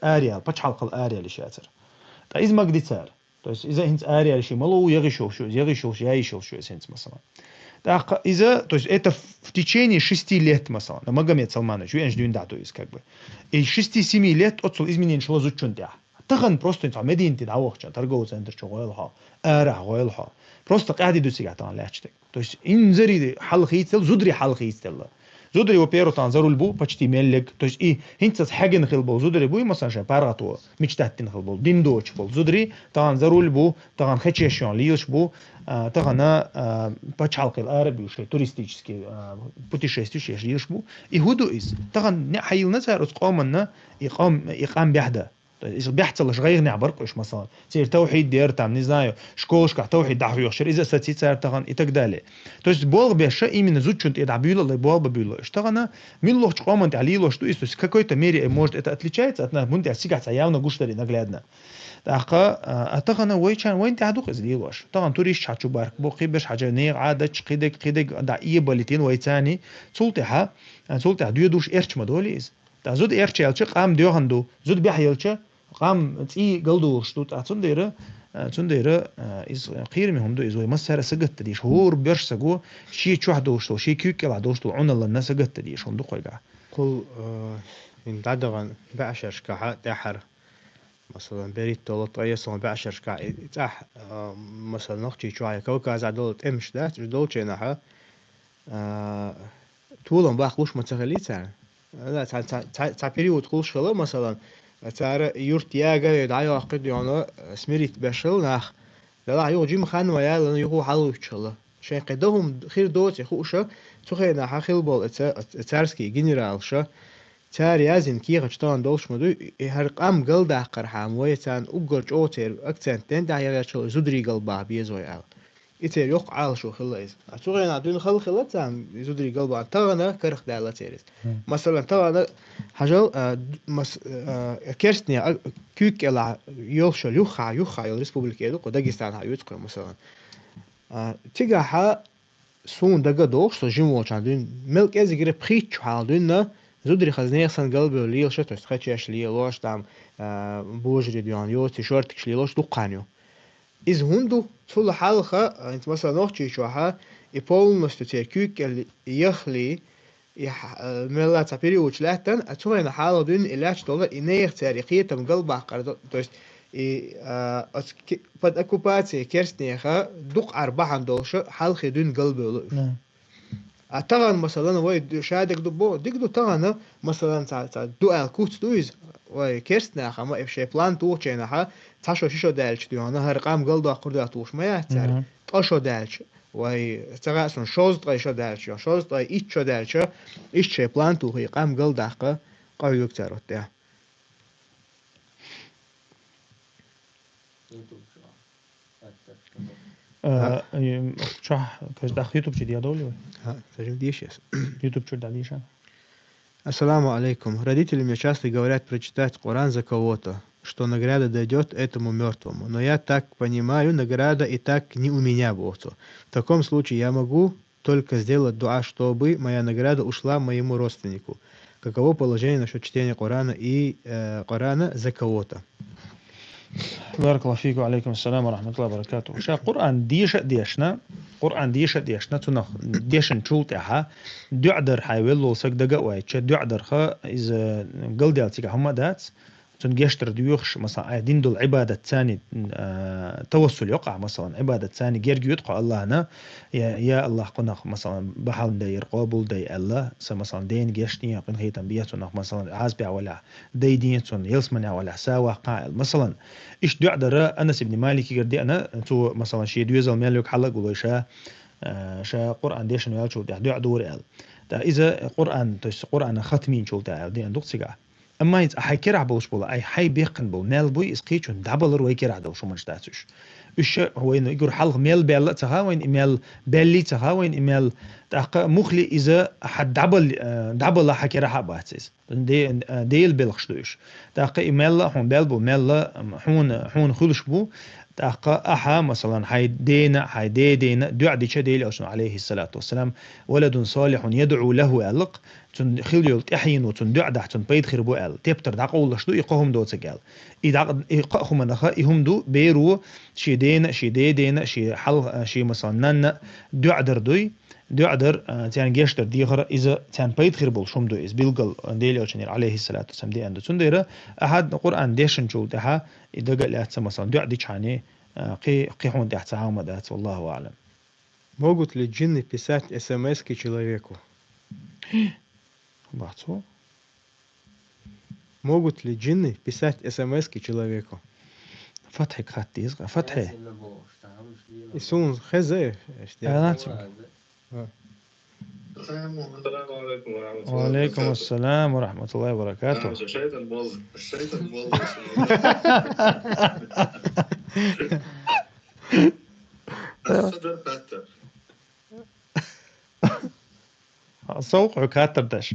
Араяла, пачхьалкхал араяла йиш яцара. Ткъа иза магди цара. То есть иза хӀинца араяла йиш ма ло, я гӀишлуш ю иза, я гӀишлуш, я йиш йолуш ю иза хӀинца, масалан. ТӀаккха иза, то есть это в, в течение шести лет, масала, Магомед Салманович, веанчу дуьйна дӀа ду иза, как бы. И шести-семи лет оццул измененеш хилла зудчун тӀехь. Тахан просто цхьа Мединате дӀавахча, торговый центр чу гӀойла хьо, арахь гӀойла хьо. Просто къаьхьа ду цигахь тахан лаьтташ дерг. То есть инзаре хьал хийцаделла, зударий хьал хийцаделла. Зударий, во-первых, тахан за руль бу, почти мел лег. То есть и хӀинца хьегна хила болу зударий буй, масала, шайн паргӀато мичтаттина хила болу, дин доцуш болу зударий, тахан за руль бу, тахан хечеш йон лелаш бу, а, тахан, а, пачхьалкхел арабуьйш, туристический, а, путешествуеш еш лелаш бу. И хӀун ду иза? Тахан неӀ хьайиллина цара оцу къоманна и къам, и къам бехда. То есть иза бехцалаш гӀайгӀанехь баркъуьш, масала. Церан тавхьид дера, там, не знаю, школашкахь тавхьид дӀахьоьхуш яра, иза а саций цара тахан и так далее. То есть болх беш именно зудчун тӀе дӀа буьйлалла, болх бан буьйлалла. Иштта тахана муьлххачу къоман тӀехь лелош ду иза, то есть в какой-то мере, э, может, это отличается от нас, мун тӀехь цигахь цхьа явно гуш дарий наглядно. ТӀаккха, а, а тахана вайчан, вайн тӀехь ду-кх иза лелош. Тахан туристаш хьачу барг бу, кхин берш хьача нехан Ӏадаташ, кхидерг, кхидерг дӀа эбалийтина вайцани. Цул тӀаьхьа, а, цул тӀаьхьа доьдуш эрча ма долий иза. ТӀаккха зуда эрча яьлча, къам доьхна ду, зуда бехьа елча, къам цӀий галдолуш ду, ткъа цундела, а, цундела, а, иза кхераме хӀума ду, иза вай массара а сагатдан дезаш, хӀора боьрша саго шен чохь долуш долу, шен куьйга кӀелахь долуш долу Ӏуналлана сагатдан дезаш хӀума ду кхойгахь. Кхул, а, хӀин дӀадахана бӀешерашкахьа тӀаьххьара, масалан, берхӀитталгӀа, ткъе ялсаманин бӀешерашкахь, и, и цӀахь, а, масалан, Нохчийчохь я Кавказахь долу тӀемаш дац, уьш долчу хенахьа, а, толам баккхалуш ма ца хилий царна. Ала, цхьа, цхьа, цхьа, цхьа период хуьлуш хилла, масалан, цара юрт яга а, дӀайоккхуьйту йоно, смирить беш хилла нах. Делахь юха жима хан ма яьллана, юха хьалуьйтуш хилла. Шайн кхин дан хӀума хир доций хууша, цу хенахьа хилла болу и ца-, и царский генералша, цара яздина кехаташ тахана долуш ма дуй, и хӀара къам галдаккхархьама вай царна уггар чӀогӀа церан акцент ден тӀехь яхъяьлча, зударий галбаха беза вай аьлла. И церан йоккха Ӏалашо хилла иза. А цу хенахь дуьйна хала хилла царна и зударий галбаха, тахана карах даьлла церан иза. Мгм. Масалан, тахана хьажал, а, д-, мас-, а, керстне, а, куьйга кӀелахь йолуш йолу юххехь, юххехь йолу республика эр ду-кх, Дагестанхьа оьцу-кх, масалан. А, цигахьа суна дага а догӀуш, со жима волчохь дуьйна, мел кӀезигара пхийтта шо хьалха дуьйна, зударий хаза нехан санна галбевлла лелаш, то есть хечеш лелош, там, а, божаре доьхна йоций шортигаш лелош дуккха хан ю. Иза хӀунда ду? Цул хьалха, а, хӀинца, масалан, Нохчийчохьа, и полностью церан куьйга кӀел яхлий, и хьа-, а, мелла цхьа периодаш лаьттан, а цу хенахь хьалха дуьйна и лаьтташ долу, и нехан церан и кхетам галбаккхар ду, то есть и, а, оцу ки-, под оккупацией керстнеха дукха Ӏар бахьана долуша хьалхе дуьйна галбевлла уьш. Да. А тахана, масалан, вай ду-, ша дерг ду бо-, дерг ду тахана, масалан, цхьа, цхьа ду аьлла куц ду иза, вай керстнех, амма и шайн план тухучу хенахьа, цхьа шо, ши шо даьлча дуьхьа, хӀара къам галдоккхур ду аьлла тухуш ма яц цаьрга. Мгм. Ткъа шо даьлча, вай, ца хаьа суна, шовзткъе шо даьлча, шовзткъе итт шо даьлча, иштта шайн план тухий, къам галдаккха, къахьоьгу цара оттадаьхьа. Э, э, чохь, кхечу дӀахо YouTube чу дӀадовлий вай? Ха, ца жима дийша ас. YouTube чуьра дӀадийша. Ассаламу алейкум. Родители мне часто говорят прочитать Коран за кого-то, что награда дойдёт этому мёртвому. Но я так понимаю, награда и так не у меня, боху цо. В таком случае я могу только сделать дуа, чтобы моя награда ушла моему родственнику. Каково положение насчёт чтения Корана и, э, Корана за кого-то? Баракаллаху фикум, ва алейкум ассалам ва рахматуллахи ва баракатуху. Ша Къуръан деша а дешна, Къуръан деша а дешна, цунах дешначул тӀаьхьа, дуӀа дар хьайн велла волу саг дага а вайча, дуӀа дарха, иза галдаьлла цигахь хӀума а дац, цунна гечдар доьхуш, масалан, айхьа дина долу Ӏибадат царни, а, тавассул йоккхахь, масалан, Ӏибадат царни герга йоьду кхо Аллахьна, я, я Аллахь, кхунах, масалан, бахьална дайра, къобал дай аьлла, сан, масалан, дена гечдин, къинхетам бе цунах, масалан, Ӏазапехь валахь, дайдин цунна, ялсаманехь валахь, са ваккхахьа аьлла. Масалан, иштта дуӀа дара Анас ибн Маликигара деана, цо, масалан, шен доьзал мел йолу хьала а гулой ша, а, ша Къуръан дешна ваьллачул тӀаьхьа дуӀа дора аьлла. ТӀаккха иза Къуръан, то есть Къуръан хатминчул тӀаьхьа аьлла деана ду-кх цигахь. Амма иза хьайн керахь болуш болу, айхьа хьайн беккхина болу мел буй, иза кхечунна дӀабалар вай керахь долуш хӀуманаш дац уьш. Уьш ша вайна уггар хьалха мел баьлла а ца хаьа вайна, и мел баьллий а ца хаьа вайна, и мел, тӀаккха муххале иза хьан дӀабал-, а, дӀабала хьан керахь а бац иза. Де-, а, Делан белхаш ду уьш. ТӀаккха и мелла а хьуна баьлла бу, мелла, м, хьуна, хьуна хуьлуш бу. ТӀаккха ахьа, масалан, хьайн дена, хьайн дедена дуӀа дича, Делан Элчано, алейхиссалату вассалам, «Валадун салихун ядӀу лаху», аьлла-кх, цунна хила йолу тӀаьхьено цунна дуӀа дахь, цунна пайда хир бу аьлла. Тептар дӀакъовлуш ду и кхо хӀума доцург аьлла. И дӀа-, и кхо хӀуманах и хӀума ду, беро шен дена, шен дедена, шен хьал-, шен, масалан, нанна дуӀа дар дуй, ДоӀа дар, а, царна гешт дар дехар, иза царна пайда хир болуш хӀума ду иза, билггал, а, Делан Элчано, алейхиссалату вассалам, деана ду. Цундела ахьа Къуръан дешначул тӀаьхьа и дага лаьцна, масалан, доӀа дичхьана, а, кхи-, кхин хӀума тӀехь цхьа хӀума дац, валлаху аӀлам. Могут ли джинны писать СМС-ки человеку? Бац хьо. Могут ли джинны писать СМС-ки человеку? Фатхье хатта деза, Фатхье. И сун хеза, э, эште. А, нацу. А. السلام عليكم ورحمة الله وبركاته. وعليكم السلام ورحمة الله وبركاته. نعم، شيطان بول، شيطان بول. الصدر فتح. Сов хьо хаттар деш?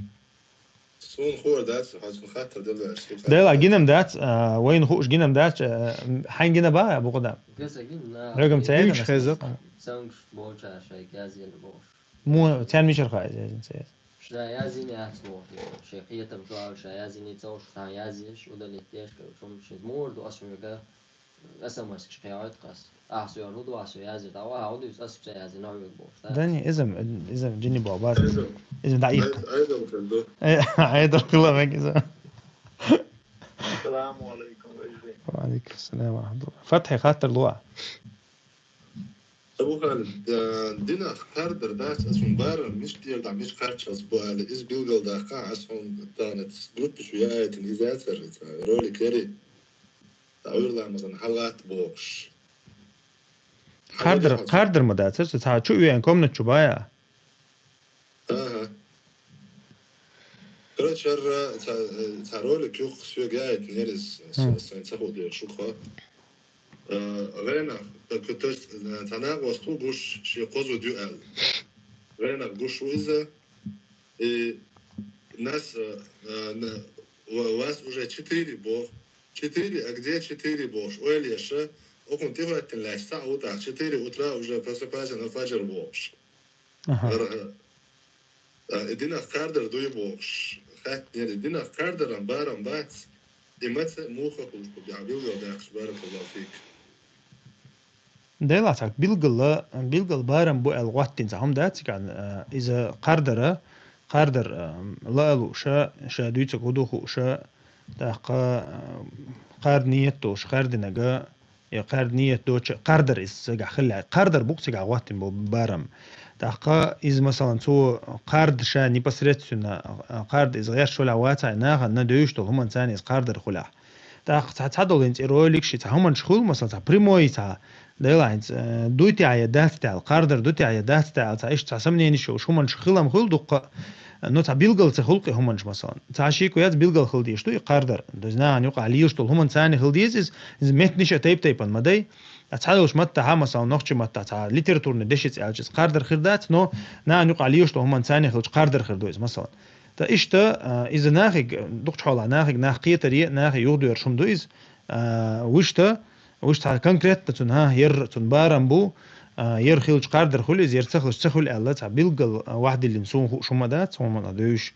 Суна хуур дац, хьо суна хаттар делла аьлла. Дела, гинам дац, а, вайна хууш гинам дац, а, хьайн гина ба, Абу-Къудам? Гаса гина, на. Хьоьгам ца яйна? Хеза. Цангаш болча шай газел бош. Му, цан мичар хай, зин ца яйна. Ша язини ац бош. Шай хиятам шо ал ша язини цауш, ша язиш, удалит деш, кар шум шиз мур ду ас шумга. СМС-каш кхиавайт къас. Ахьа со йору ду, ахьа со язйи, тӀаккха ахьа гӀо дуьйцу, ас ца язйи, нагӀвиг бохуш, да? Дани, иза, иза джинни боху, база. Иза. Иза даӀиф. Ай-, айдал хилла. Э, айдал хилла мег иза. السلام عليكم, вежарий. وعليكم السلام ورحمة الله. Фатхье хаттар луа. Абу Халид, э, динах кхардар дац, ас хьуна барам, мича дера дӀа, мича кхаччалц бу аьлла, иза билгал даккха, ас хьуна тахана группа чу яайтина, иза яцар, ролик яри. Ӏуьйрламазан хьалгӀатт бохуш. Кхардар, кхардар ма дацар, цу цхьа чу веан комнат чу бая. Ага. Короче, хӀара цхьа, цхьа ролик юха соьга яйтина ерриг, со, сайн ца хӀу дера шух. Э, гӀенах, так, то есть, э, цхьа накъост ву гуш, шен кхозу дю аьлла. ГӀенах гуш ву иза, и нас, э, э, на-, ва-, вас уже четыре бох. Четыре, а где четыре бохуш? Ойла еша, окхунна тӀехӀоьттина лаьцна цхьаъ ву тӀаккха, четыре утра уже просыпайся на фаджр бохуш. Аха. ХӀара, а, и динах кхардар дуй бохуш. Хаьттинера, и динах кхардаран барам бац, и маца муха хуьлуш бу, бяхьа билгал даьккхаш, баракаллаху фик. Дела цхьа билгала, билгал барам бу аьлла гӀоттина цхьа хӀума дац цигахь, а, иза кхардара, кхардар, а, лаалуша, ша дуьйцург хӀу ду хууша, тӀаккха, а, кхарда ниет долуш, кхардинага, я кхарда ниет доцу, кхардар иза цигахь хилла, кхардар бу-кх цигахь гӀоттина болу барам. ТӀаккха иза, масалан, цо кхарда ша непосредственно, а, кхарда иза гӀерташ валахь вацахь, нахана девзаш долу хӀуманца иза кхардар хуьлахь. ТӀаккха цхьа, цхьадолу хӀинца и ролик ши цхьа хӀуманаш хуьлу, масалан, цхьа прямой цхьа, дела хӀинца, э, дуй те я дац те аьлла, кхардар ду те я дац те аьлла, цхьа иштта цхьа сомнениш йолуш хӀуманаш хилам хуьлу дуккха, но цхьа билгал ца хуьлу-кх и хӀуманаш, масалан. Цхьа шико яц билгал хила дезаш ду и кхардар. То есть нахана юкъахь лелаш долу хӀуманца хила деза иза, иза меттанаш а тайп-тайпана ма дай. Цхьадолуш маттахь, масалан, нохчийн маттахь цхьа литературный дешица аьлча иза кхардар хир дац, но нахана юкъахь лелаш долу хӀуманца хила кхардар хир ду иза, масалан. Ткъа иштта, а, иза нахиг, дукхачу хьолахь нахиг, нах кхетаре, нахе юхадоьрзуш хӀума ду иза, а, вуьшта, вуьшта цхьа конкретно цунна, хӀа, ер цунна барам бу, а, ер хилча кхардар хуьлу иза, ер ца хилча ца хуьлу аьлла, цхьа билггал, а, вахдиллина суна хууш хӀума дац, хӀума ма девзаш.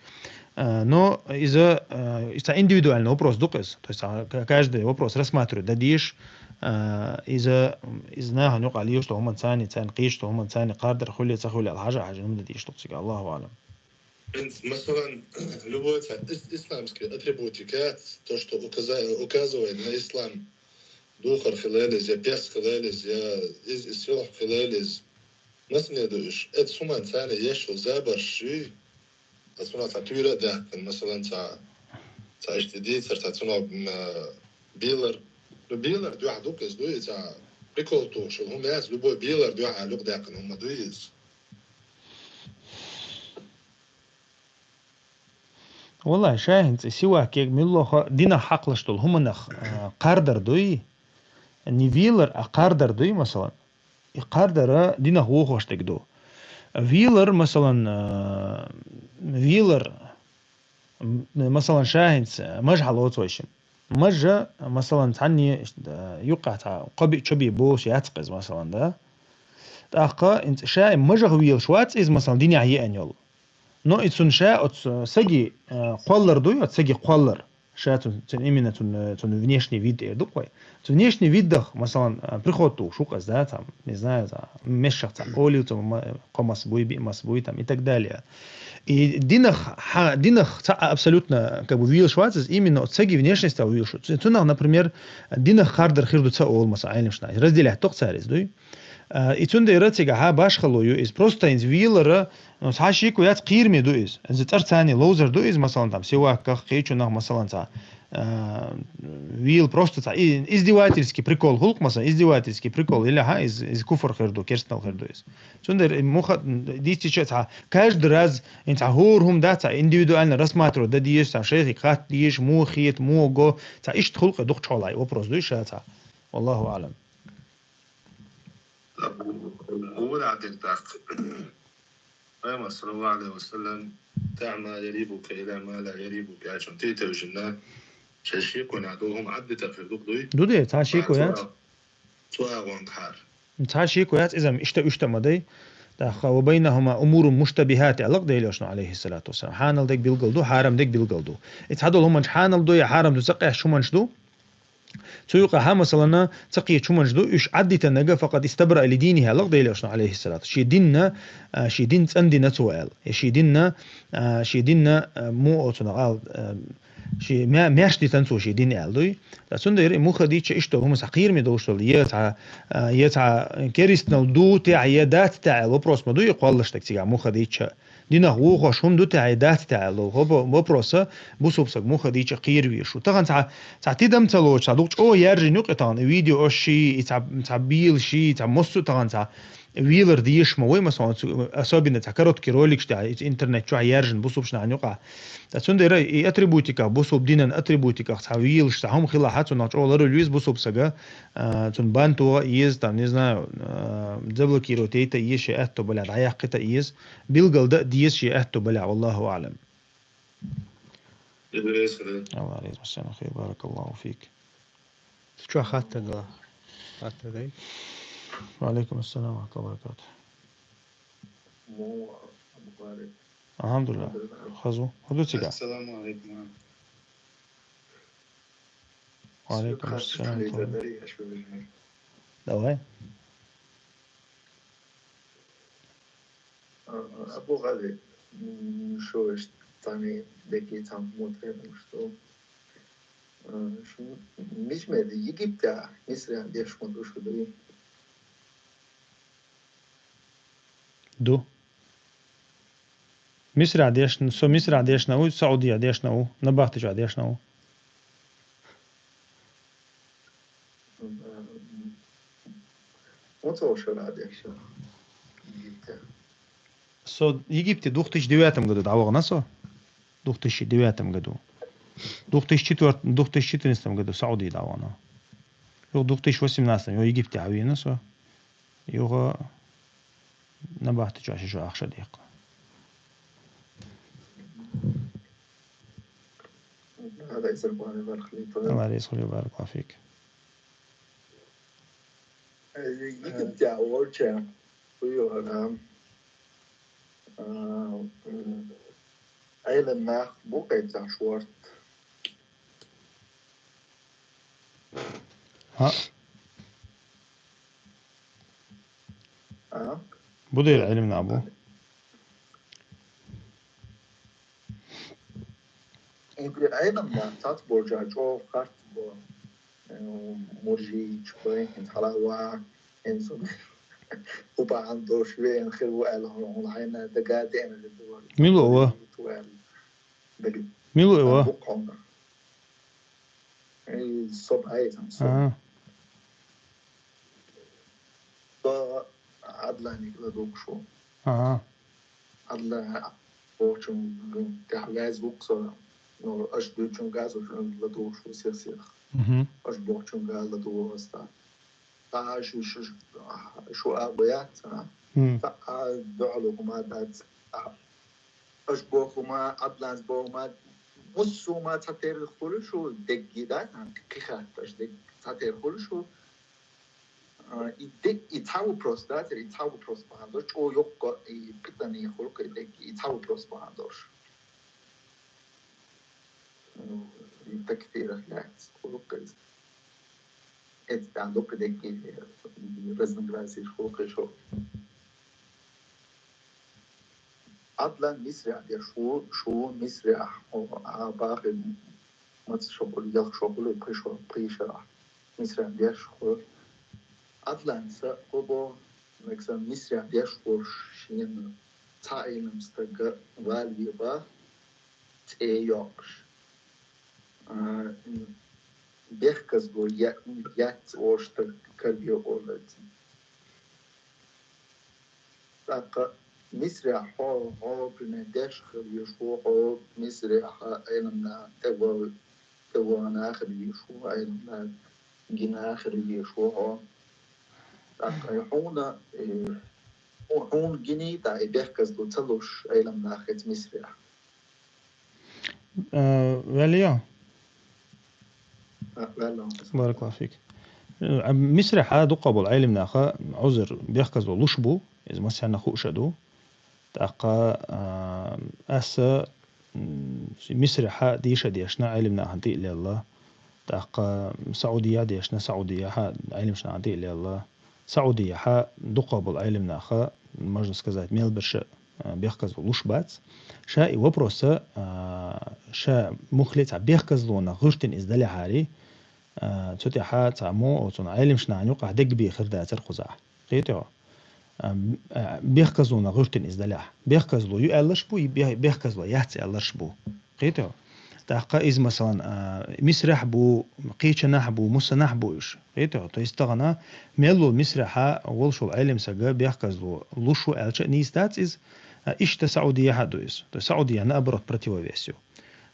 А, но иза, а, иза цхьа индивидуальный вопрос ду-кх иза. То есть, а, к-, каждый вопрос рассматривать дан дезаш, а, иза, иза нахана юкъахь лелаш долу хӀуманца, царна кхеташ долу хӀуманца кхардар хуьлу, ца хуьлу аьлла, хьажа, хьажа, хӀума дан дезаш ду-кх цига, Аллаху аӀлам. Принцип, масалан, любой цхьа ис-, исламский атрибутика, то, что указа-, указывает на ислам, духар хилализ, я пес хилализ, я из, из силх хилализ. Масане ду уьш, эцу хӀуманца еш йолу забарш юй, аса цунах цхьа туьйра а даьккхина, масалан, цхьа, цхьа иштта дийцар, цхьа цунах, м, а, белар. Ну, белар дуьхьа ду-кх иза, дуй, цхьа прикол тухуш йолу хӀума яц, любой белар дуьхьа юкъадаьккхина хӀума дуй иза. Валлай, ша хӀинца и сивак ерг муьлхха динах хьакхалуш долу хӀуманах, а, кхардар дуй? Не велар, а кхардар дуй, масалан? И кхардара динах вохош дерг ду. Велар, масалан, а, велар, м, масалан, ша хӀинца мажа хьалоцу вайшимма. Мажа, масалан, цхьанне, а, юккъехь цхьа кхо-биъ чо бен болуш яц-кх иза, масалан, да? ТӀаккха хӀинца ша и мажах велаш вац иза, масалан, динехь еана йолу. Но и цунна ша оцу саги, э, кхоллар дуй, оцу саги кхоллар. Ша цун, цун именно цун, э, цун внешний вид эр ду-кх вай. Цун внешний видах, масалан, э, приход ду шукъаз, да, там, не знаю, там, мешах цхьа олил, цун ма-, кхо мас буй, биъ мас буй, там, и так далее. И динах, ха-, динах цхьа абсолютно, как бы, вийлаш вац из, именно цаги внешность а вийлаш. Цу-, цунах, например, динах хардар хир ду ца олу, масалан, Ӏелимашна. Разделять доккху цара из, дуй? А, и цундела цигахьа башхало ю иза. Просто иза вийлара, ну, цхьа шеко яц, кхераме ду иза. Иза цӀарца царна ловзар ду иза, масалан, там, сиваках, кхечунах, масалан, цхьа, а, вийла просто цхьа и-, издевательский прикол хул-кх, масалан, издевательский прикол, или, хьа, из, из куфр хир ду, керстанал хир ду иза. Цундела и муха-, дийцича цхьа, каждый раз, ин цхьа хӀора хӀума дац, цхьа индивидуально рассматривать дан дезаш, цхьа шайхига хатта дезаш, муха хета, муха го, цхьа иштта хул-кх дукхачу хьолахь, вопрос ду ша цхьа. Валлаху аӀлам. Хьуна дира тӀаккха. Пайхамар, саллаллаху Ӏалайхи ва саллам, «دع ما يريبك إلى ما لا يريبك», аьлча, тӀе тевжина, шайн шеконехь долу хӀума Ӏаддита хир ду-кх, дуй? Ду де, цхьа шеко яц. Цу агӀонгахьара. Цхьа шеко яц, иза-м иштта уьш тӀе ма дай. ТӀаккха: «وبينهما أمور مشتبهات», аьлла-кх Делан Элчано, Ӏалайхиссалату вассалам. Хьанал дерг билгал ду, хьарам дерг билгал ду. И цхьадолу хӀуманаш хьанал ду я хьарам ду ца къаьсташ хӀуманаш ду. Цу юкъахь, масалан, ца кхеташ хӀуманаш ду, уьш Ӏаддитанага, «فقد استبرأ لدينه», аьлла-кх Делан Элчано, Ӏалайхиссалату. Шен динна, а, шен дин цӀандина цо аьлла. Я шен динна, а, шен динна, а, муха оцунах ала, а, шен ма-, маьрша дитина цо шен дин аьлла дуй. Ткъа цундела и муха дийцича иштта хӀума цхьа кхераме долуш долу, я цхьа, а, я цхьа керстанал ду техь, я дац техь аьлла вопрос ма ду и кхоллаш дерг цигахь муха дийцича. Динах вухуш хӀума ду техь, я дац техь аьлла. ХӀо-, вопроса бусулба саг муха дийцича кхера везаш ву. Тахана цхьа, цхьа тидам ца лоцуш, цхьа дукха чӀогӀа яьржина ю-кх и тахана, и видеош ши, и цхьа, цхьа бийлаш ши, цхьа массо а тахана цхьа вийлар дезаш ма вай, масалан, цу, особенно цхьа короткий роликаш тӀехь, и интернет чохь яьржина бусулба нахана юкъахь. Ткъа цундела и атрибутиках, бусулба динан атрибутиках цхьа вийлаш, цхьа хӀума хилахь, цунах чӀогӀа ларвала веза бусулба сага, а, цунна бан тоха а еза, там, не знаю, а, заблокировать яйта а еза, шен аьтто балахь дӀаяккхийта а еза, билгал дан а деза шен аьтто балахь, валлаху аӀлам. Аллах реза хуьлда. Баракаллаху фик. Цу чохь хаттар дала. Хаттар дай. Ва алейкум ассалам ва рахматуллахи ва баракатух. Алхьамдулиллах. Хаза ву. ХӀун ду цига? Ассаламу алейкум. Ва алейкум ассалам. Давай. А, Абу Гали, м, шо иштта цхьаьна декий цхьаьна хӀума тӀе, что, а, шу мича мел ду, Египтехь, Мисрехь деш хӀума ду шу дуй? Ду. Мисрехь дешна, со Мисрехь дешна ву, Саудехь дешна ву, набахти чохь дешна ву. ХӀун цо шарахь деш, Египте? Со Египте двух тысячи девятом году дӀавахана со. Двух тысячи девятом году. Двух тысячи четвёртом, двух тысячи четырнадцатом году Саудехь дӀавахана. Юха двух тысячи восемнадцатом, юха Египте хьавеана со. Юха набахти чохь ши шо ахча дехка. Аллах реза хуьлда, баракаллаху фик. Египте волча, хӀун ю хӀара, а, м, Ӏелам нах бу кхин цхьа шорта. ХӀаъ. А? Бу дера Ӏелам нах бу. Эгер Ӏелам нах цхьацца болчара чӀогӀа харц бу. Э, муржийчу бай, хӀинца хьалха ван, хӀинца хӀу бахьана долуш веана хир ву аьлла, хьуна хьайна дага деана хир ду. Мила ва? Дага. Мила ва? Буккъонга. Эй, со бай, со. Ага. Со Адланиг ладугуш ву. Ага. Адла бохучун тӀехь ваьза ву-кх со. Ну, аша дуьйцучун газ, аша ладугуш ву сих-сих. Мгм. Аша бохучун газ ладугуш ву аса. Ца шу, шу, шу а бу яц, а? Мгм. Ца а дуьхьало хӀума дац. А, аша боху хӀума, Адланс боху хӀума, муссу хӀума цхьатерра хуьлу шу дегги дац, а? Кхин хатташ дегги цхьатерра хуьлу шу. А, и де-, и цхьа вопрос дац, и цхьа вопрос бахьана долуш, чӀогӀа йоккха и питана хуьлу-кх и дегги, и цхьа вопрос бахьана долуш. Ну, такфирах яц, хулукъиз. Эц тӀан дукха декки разногласиш хулукъишо. Адлан Мисря деш ву, шу Мисря, о, а бахи мац шо хул, ялх шо хул, пхи шо, пхи шарахь. Мисря деш ху. Адлан са хубо, мексан Мисря деш ву шин ца илм стага валви ба, цӀе йокъш. А, бехказло я-, яц оштаг карбио олац. ТӀаккха Мисря хьо, хьо, пример, деш хир веш ву хьо, Мисря хьа Ӏилмна тӀе ва-, тӀе вана хир веш ву, Ӏилмна гина хир веш ву хьо. ТӀаккха хьуна, э, хьу-, хьуна гини, тӀа и бехказло ца луш Ӏилмнах эц Мисря. Э, валио? А, валио. Баракаллаху фик. Э, Мисря хьа дукха бол Ӏилмнаха узр бехказло луш бу, из масана хуша ду. ТӀаккха, а, аса, м, Мисря хьа диша дешна Ӏилмнахан тӀилелла. ТӀаккха Саудия дешна, Саудия хьа Ӏилмшнахан тӀилелла. Саудия хьа дукха бол Ӏилмнаха, можно сказать, мел берша, а, бехказло луш бац. Ша и вопроса, а, ша мухлица бехказлона гӀуртин из даляхьари, а, цу тӀехьа ца мо, оцун Ӏилмшнахан юкъа дег бихир дацар хуза. Кхетё? А, а, бехказлона гӀуртин из даляхь. Бехказло ю аьллаш бу, и бе-, бехказло яц аьллаш бу. Кхетё? ТӀаккха из, масалан, а, Мисрахь бу, кхечанахь бу, мусанахь бу уж. Кхетё? То есть тагана меллул Мисрахьа волшул Ӏилмсага бехказло лушу аьлча нийс дац из, а, ишта Саудия хьа ду из. То есть Саудия, наоборот, противовес ю.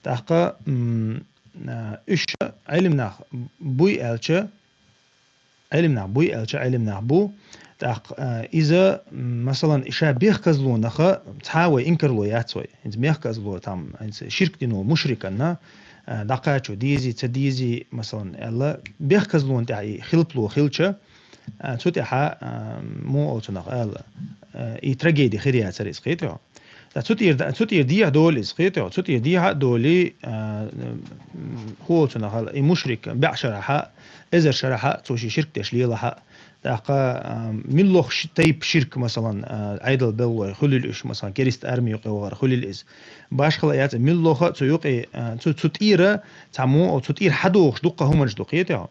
ТӀаккха, м, а, уж Ӏилмнах буй аьлча, Ӏилмнах буй аьлча, Ӏилмнах бу. ТӀаккха, а, иза, м, масалан, иша бехказлонаха цхьа вай инкарло яц вай. Из бехказло там, из ширк дино мушриканна, а, дӀакхачо дизи, ца дизи, масалан, аьлла, бехказлон тӀехь и хилпло хилча, а, цу тӀехьа, а, мо олцунах аьлла, а, и трагеди хир яцар из, кхетё? Ца цу тӀера, цу тӀера дехьа доли из, кхетё? Цу тӀера дехьа доли, а, м, ху олцунах аьлла, и мушрик, баьӀ шарахьа, эзар шарахьа, цу ши ширк деш лелахьа. ТӀаккха, а, миллох ши-, тайп ширк, масалан, а, Ӏайдал беллой, хулил уж, масалан, керист арми юкъе вагӀар, хулил из. Башхала яц, миллоха цу юкъе, а, цу, цу тӀера, ца мо, цу тӀера хьадохуш дукха хӀуманаш ду, кхетё?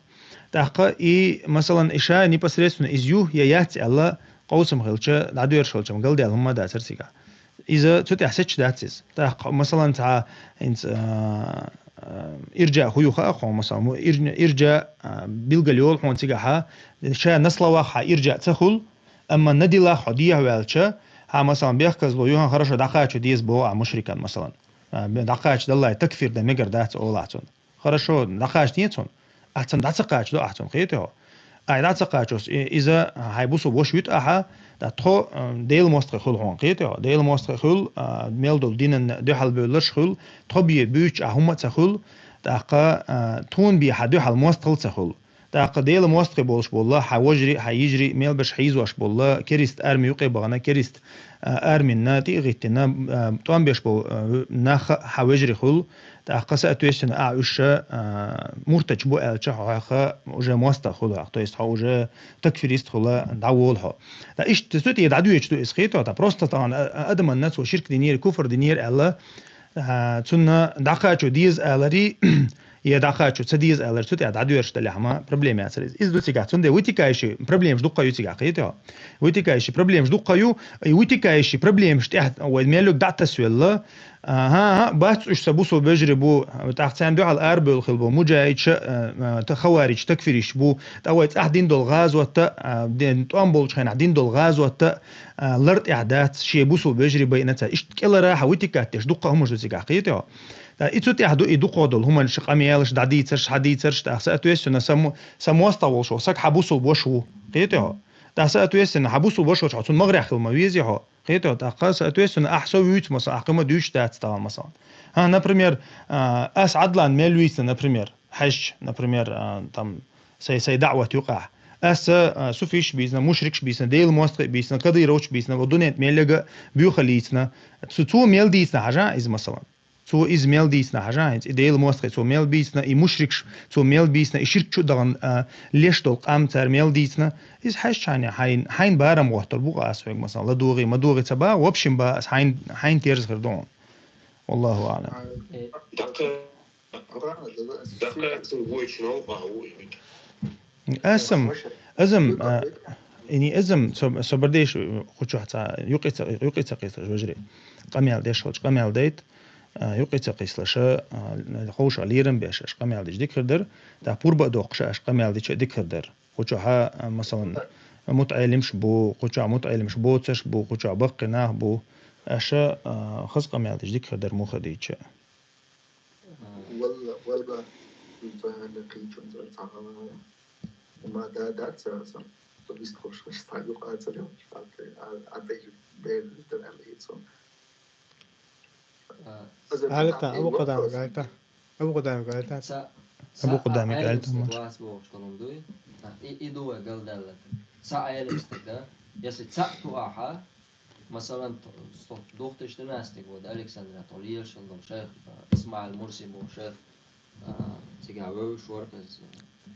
ТӀаккха и, масалан, иша непосредственно из ю, я яц аьлла, къовсам хилча, дӀадоьрш хилчам, галдел хӀумма дацар цига. Иза цу тӀехь сеча дац из. ТӀаккха, масалан, цхьа, инц, а, а, иржа хӀу ю хаьа хьо, масалан, му-, иржа, иржа, а, билгал йолу хьуна цигахьа, ша на словах хьа иржа ца хуьлу, амма на дилах хьо дехьаваьлча, хьа, масалан, бехказло юхан хорошо дӀакхачо деза боху а мушрикан, масалан. А, бе-, дӀакхача даллай такфир дан мегар дац олахь цунна. Хорошо, дӀакхача ден цунна. Ахь цунна дӀа ца кхачадо ахь цунна, кхетий хьо? Ахь дӀа ца кхачос, и-, иза хьайн бусу вош вуьту ахьа, ткъа тхо, а, Делан мостагӀий хуьлу хьуна, кхетий хьо? Делан мостагӀий хуьлу, а, мел долу динан дуьхьал бевлларш хуьлу, тхо бен буьйцуш ахь хӀумма а ца хуьлу, тӀаккха, а, тхуна бен хьан дуьхьал мостагӀал а ца хуьлу. ТӀаккха Делан мостагӀий болуш болла, хьан вожарий, хьан йижарий, мел берш хьийзош болла, керист арми юкъе бахана, керист, а, арминна, тӀе а гӀиттина, а, тӀом беш болу, а, нах а хьан вежарий хуьлу, тӀаккха, соответственно, ахь уьш, а, муртача бу аьлча, хьо хьаха уже мостагӀа хуьлу ахь, то есть хьо уже такфирист хуьла дӀаволу хьо. Ткъа иштта цу тӀера дӀадоьдуш ду иза, кхетий хьо, ткъа просто тахана, а, а, адаманна цо ширк динера, куфр динера аьлла, а, цунна дӀакхачо деза аларий, я дӀакхачо ца деза алар, цу тӀехь дӀадоьрзуш далехь ма проблема яцара иза. Иза ду цигахь, цундела вытекающий проблемаш дуккха ю цигахь, кхетий хьо? Вытекающий проблемаш дуккха ю, и вытекающий проблемаш тӀехь вай мел юг дӀа а тасвелла, аха, аха, бац уьш сан бусул бежарий бу, тӀаккха царна дуьхьал арабевлла хила бу, муджахидша, а, а, та-, хаваридж, такфириш бу, ткъа вай цӀахь дина долу гӀазотта, а, ден тӀом болчу хенахь дина долу гӀазотта, а, лар тӀехь дац, шен бусул бежарий байина ца. Иштта кӀелара хьан вытекать деш дуккха хӀумаш ду цигахь, кхетий хьо? Ткъа и цу тӀехь ду и дукха долу хӀуманаш, къамелаш, дӀадийцарш, хьадийцарш, тӀаккха, соответственно, сан мо-, сан мостагӀа волуш ву, саг хьан бусул бош ву, кхетий хьо? ТӀаккха, соответственно, хьан бусул бош ву, хьо цунна магӀарехь хила ма везий хьо, кхетий хьо? ТӀаккха, соответственно, ахь со вуьйцу, масала, ахь кхин ма дуьйцуш дац тахана, масала. А, например, а, ас Ӏадлан мел вуьйцу, например, хьаьжча, например, а, там, сай, сай даӀват юкъахь. Ас, а, суфиш бийцина, мушрикш бийцина, Делан мостагӀий бийцина, кадыровч бийцина, ва дунен тӀе мел яга буьйхаллийцина. Цу, цо мел дийцина хьажа иза, масала. Цо иза мел дийцина хьажа хӀинца, и Делан мостагӀий цо мел бийцина, и мушрикаш цо мел бийцина, и ширк чу а дахана, а, леш долу къам цара мел дийцина. Иза хьаьжча хьайна, хьайн, хьайн барам гӀоттур бу-кх ас хьоьга, масалан, ладогӀий, ма догӀий ца боху, в общем, боху ас, хьайн, хьайн терза хир ду хьуна. Валлаху аӀлам. Ас-м, аз-м, а, ини аз-м, со, со бар деш, кху чохь цхьа юкъе ца, юкъе ца кхийсалаш, вежарий. Къамел деш хилча, къамел дайта, а, юкъе ца кхийсалаш, а, ховшах лерам беш, аша къамел дича дика хир дара, тӀаккха пурба а доккхуш, аша къамел дича дика хир дара. Кху чохь, а, масалан, мутаӀелимаш бу, кху чохь мутаӀелимаш боцурш бу, кху чохь баккхий нах бу, аша, а, хаза къамел дича дика хир дара, муха дийча. Валла, валла, цхьана кхин чу цхьа хала. Ма да, да, ца, ца, ца вистхуш, ца юкъа ца лев, ца, а, а, ца ю, де, де, де, де, ца. А, Ца, Гайта, ца, Абу Къудам, вопрос. Гайта. Абу Къудам, Гайта. Ца, Абу ца Къудам, а, Гайта, Ӏелим стаг муш. Вас бохуш долун дуй? А, и, и дуй галдалла. Ца Ӏелим стаг, да? Если ца ту ахьа, Масалан, тхо, тхо духтуш династиг ву, Александра, тхо лелаш долу шайх, а, Исмаил Мурси бу шайх, а, цигахь вевзаш вара,